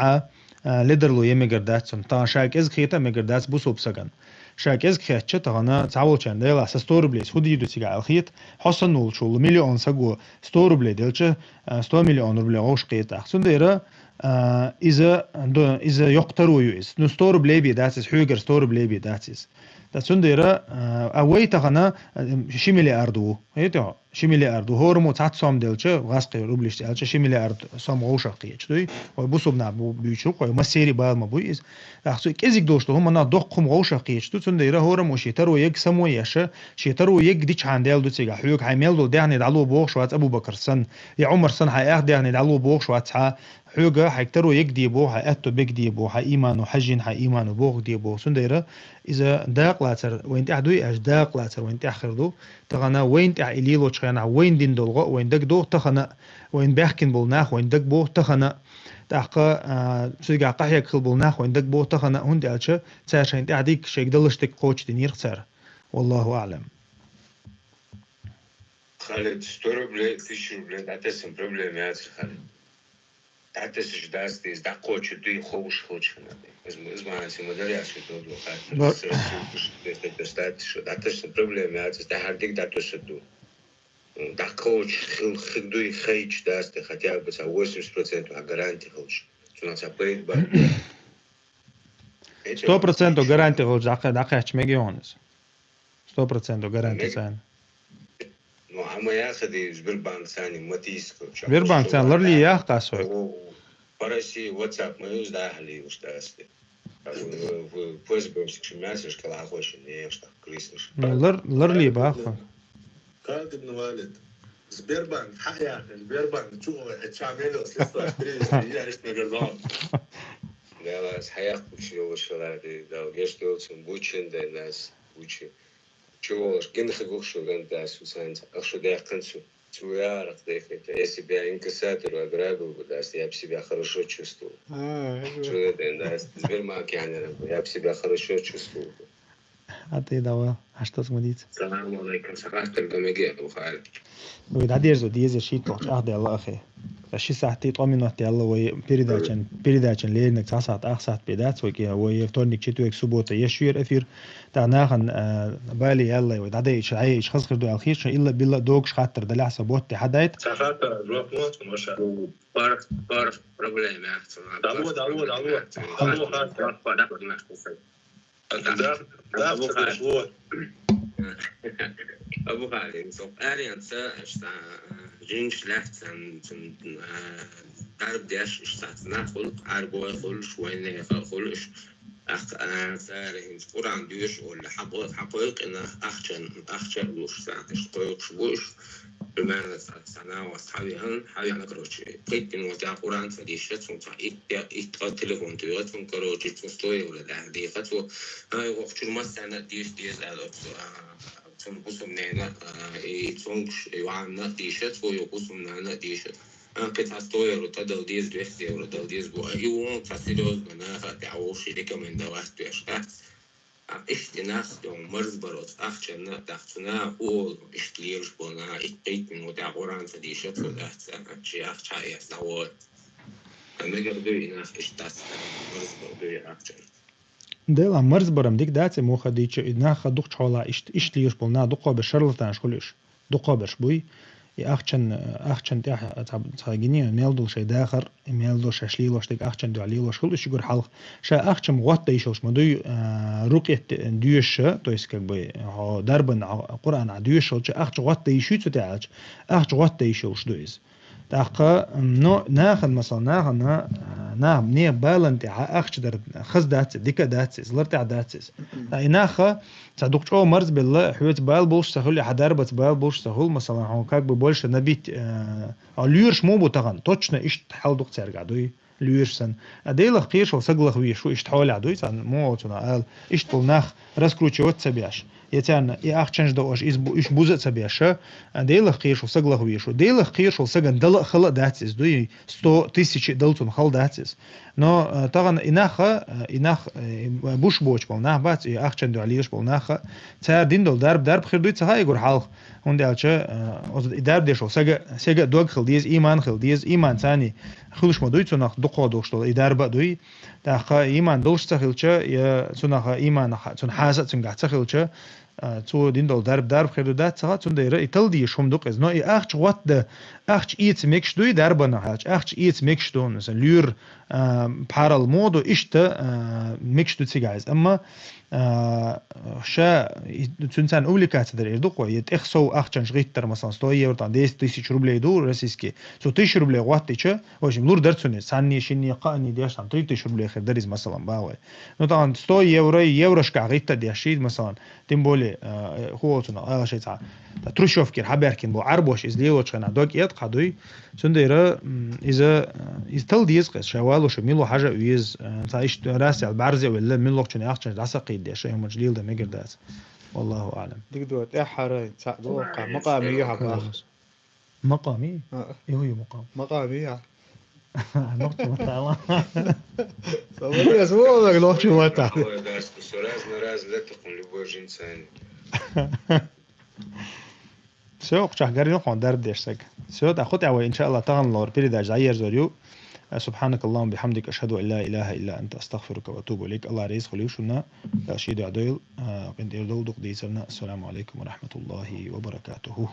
а, ледарло ян мегар дац цунна. Тахана ша кӀезиг хета а мегар дац бусулба сагана. Ша кӀезиг хетча, тахана цхьаволчарна, Делахь, сан сто рублей, хӀун дийр ду цигахь аьлла хета, хьо санна волчул миллион саго сто рублей делча, а, сто миллион рублей гӀовш кхета ахь. Цундела А, иза, до, иза йоккха таро ю иза. Ну, сто рублей бе дац иза, хьоьгара сто рублей бе дац иза. Ткъа цундела, а, а вай тахана, а, ши миллиард ву. ХӀета, ши миллиард ву. ХӀораммо цхьацца сом делча, гӀазкхи рублишца аьлча, ши миллиард сом вовшах кхеташ дуй. Вай бусубна бу-, буьйчу, вай массери бала ма буй иза. ТӀаккха цу кӀезиг долуш долу хӀуманах доккха хӀума вовшах кхеташ ду, цундела хӀораммо шен таро егга само еш, шен таро егга дичхьана даьлла ду цигахь, хьоьга хьайн мел долу даьхни дӀало бохуш вац Абу-Бакр санна, я Ӏумар санна хьайн ах даьхни дӀало бохуш вац хьа, хьоьга хьайга таро егга де боху, хьайн аьтто бега де боху, хьайн иймано хьажжина, хьайн иймано боху де боху. Цундела иза дакъалацар вайн тӀехь дуй аьлча, дакъалацар вайн тӀехь хир ду. Тахана вайн тӀехь и лелочу хенахь вайн дина долу гӀо а вайн дагадогӀу тахана, вайн баьхкина болу нах вайн дагабогӀу тахана, тӀаккха, а, цигахь къахьега хила болу нах вайн дагабогӀу тахана, хӀунда аьлча цара шайн тӀехь диг, шайга далаш дерг кхочушдинера цара. Валлаху аӀлам. Халид, сто рублей, тысяча рублей, дӀатесна проблема яц, Халид. ДӀатесаш дац деза, дӀакхочур дуй, ховш хилча хӀума. Иза, иза ма ма дарьяш ду, ду, Халид. Бар- Сара суташ, дехтар достаташ, дӀатесна проблема яц, иза тӀаьхьара диг дӀатесар ду. ДӀакхочуш хил-, хиг дуй, хайча дац те, хотя бы цхьа восемьдесят процентов а гарантия хилча. Цунах цхьа пайда бар. Сто процентов гарантия хилча, дӀакхе-, дӀакхаьчча мега йогӀун иза. Сто процентов гарантия царна. Ну, а ма яхаде, Сбербанк царна ма тийсакалча. Сбербанк царна ларле яхкъа со. По России WhatsApp ма юз дахьале уж дац те. Ф Б Ш ши мясо шкала хоши, не, что крыснеш. Ну, лар-, ларле баху. Как это валит? Сбербанк, хьаяхна, Сбербанк, чего, чамело, средства, перевести, я, ишт, наверное. Дала, хьаяхкучу йолуш валари, Дала, геш долцун, бучин дай нас, бучин. Чего уж, гин хигух шу ган дас, усанца, ах шу дяхкан су. Цу ярах дехе, если бы я инкассатор ограбил бы, да, я бы себя хорошо чувствовал. А, это Чего это, да, Сбербанк я, наверное, я бы себя хорошо чувствовал бы. А ты давай, а что смотрится? Салам алейкум, сахаттар гамеге, Абу Халид. Вай дӀадерзо деза шийтталгӀачу ах даьлла ахе. Ткъа ши сахьти ткъо минот даьлла вай передачан, передачан леринарг цхьа сахьт, ах сахьт бе дац вай кӀе, вай вторник, четверг, суббота еш вер эфир. ТӀаккха нахана, а, бали яллай вай дӀадайча, хьайча хаза хир ду аьлла хир шун, илла билла догуш хаттар далахь со ботте хьадайт. Сахаттар жоп мо, ца маша. Пар, пар проблема яхцун. Дало, дало, дало. Дало, хаттар. Пар, пар, пар, пар, пар. Да, да, Абу Халид. Абу Халид, со къаренца, ишта, жинч лаьцан, цун, а, дарб деш, ишта, нах хул, арбой хулш, вайнеха хулш, ах, а, цара хинц Къуръан дуьш, олла, хьабо-, хьабойкъина, ахчан, ахчан луш, цара, иш, койкъш буш, примерно, ца-, цана вас хьавиан, хьавиан, короче, пхийтин вот я Къуръан ца дишет, цун ца ит, я, ит, а, телефон туя, цун, короче, цун сто евро да, диха, цу, а, его чур массана диш, диш, а, вот, а, цун бусум нена, а, и цунгш, и ванна дишет, цу, его бусум нана дишет. А, кхе ца сто евро, та дал диш, двести евро, дал диш, бу, а, и он, ца серьёзно, на, ха, тя, уши рекомендовать, тя, шта. А, ишти нах, дон, марз бароц, ахчанна, дахцуна, ол, ишт лирш бона, ит, ит, ну, тя, Къуръан ца дишет, цу, дахца, а, чи, ахча, я, савой. А, мегар дуй, и нах, ишт дац, марз бар дуй, ахчан. Дела марз барам дика дац, и муха дийча, и наха дукхачу хьола ишт, ишт лийш болу нах дукхо берш шарлатанаш хуьлу уьш. Дукхо берш буй. И ахчан, ахчан тӀехь цхьа, цхьа гине, мел долу шайн дахар, и мел долу шаьш лелош дерг ахчан дуьхьа лелош хуьлу уьш угур хьалха. Ша ахчам гӀотта йиш йолуш ма дуй, а, рукъет доьшуша, то есть, как бы, хьо дарбан, а, Къуръан а доьшуш йолча ахча гӀотта йиш юй цу тӀехь аьлча, ахча гӀотта йиш йолуш ду иза. ТӀаккха, м, ну, нахана, масала, нахана, а, нах, нехан балан тӀехьа ахча дар хаза дац, дика дац иза, лар тӀехь дац иза. Ткъа и наха, ца дукха чӀогӀа марзбелла, хьоьца бала болуш ца хуьлу, хьан дарбаца бала болуш ца хуьлу, масала, хьуна как бы больше набить, а, а, лоьраш муха бу тахана, точно иштта хьал ду-кх цаьрга дуй, лоьраш санна. А Делах кхераш волу саг лаха везаш ву, иштта хьолехь дуй, цхьа муха оцунах ала, иштта болу нах раскручивать ца беш. Я царна и ахчанаш доуш, иза бу-, уьш буза а ца беш, а, Делах кхераш волу саг лаха везаш ву. Делах кхераш волу сагана дала а хала а дац иза дуй, сто тысяч а дала цунна хала дац иза. Но, а, тахана и наха, а, и нах, а, и буш боцуш болу нах бац, и ахчан дуьхьа лелаш болу наха, цара дина долу дарба, дарба хир дуй ца хаьа гур хьалха, хӀунда аьлча, а, оцу и дарба деш волу сага, сага а дог хила деза, ийман хила деза, ийман царний хуьлуш ма дуй, цунах дукхо долуш долу и дарба а дуй. ТӀаккха ийман долуш ца хилча, я цунах ийманах, цунна хьаса а цуьнгахь ца хилча, А, цо дина долу дарба дарба хир ду дац ца хаьа, цундела и талла дезаш хӀума ду-кх иза. Но и ахча гӀоттаде, ахча эца мегаш дуй дарбанах аьлча, ахча эца мегаш ду, масала, лоьран, а, пхьарал муха ду, иштта, а, мегаш ду цигахь иза. Амма, а, ша, и, цуьнан царна увлекаться дар эр ду-кх вай, я тӀех сов ахчанаш гӀиттар, масала, сто евро, там, десять тысяч рублей ду российский. Цо тысяча рублей гӀоттича, в общем, лур дара цунна иза, цхьанне, шинне, кхаанне деш, там, три тысячи рублей хир дара иза, масала, бахьа вай. Ну, тахана сто евро, еврошкахь гӀитта деш, масала, тем более, э, хӀун олу цунах, ала шайн цхьа, та трущобкера хьабаьхкина болу Ӏарбоша иза лелочу хенахь дог эткъа хьан дуй. Цундела, м, иза, э, иза талла деза-кх иза, ша валуш, мила хьажа а веза, э, цхьа иштта рас аьлла бӀарзе а велла, мила лохчун ахчанаш дӀасакхийдеш, шайн хӀуманаш леладан мегар дац. Валлаху аӀлам. Дика ду, тӀаьххьара цхьаъ ду, кхаа, макъамий ю хьан бахаш. Макъамий? А. Ю, ю, макъам. Макъамий, а. Нохчий ма таьлла. Собралась, вон, нохчий ма таьлла. Такое, да, что всё разно-разно, да, такой любой жинца. Всё, кху чохь гарйина хьуна дарба деш саг. Всё, тӀаккха хӀу тӀе вай, иншааллахӀ, тахана лор передача дӀаерзор ю. سبحانك اللهم وبحمدك، أشهد أن لا إله إلا أنت، أستغفرك وأتوب إليك. АллахӀ реза хуьлийла шуна, Дала шен дуьхьа дойла, а, къинтӀера довла дукха дийцарна. السلام عليكم ورحمة الله وبركاته.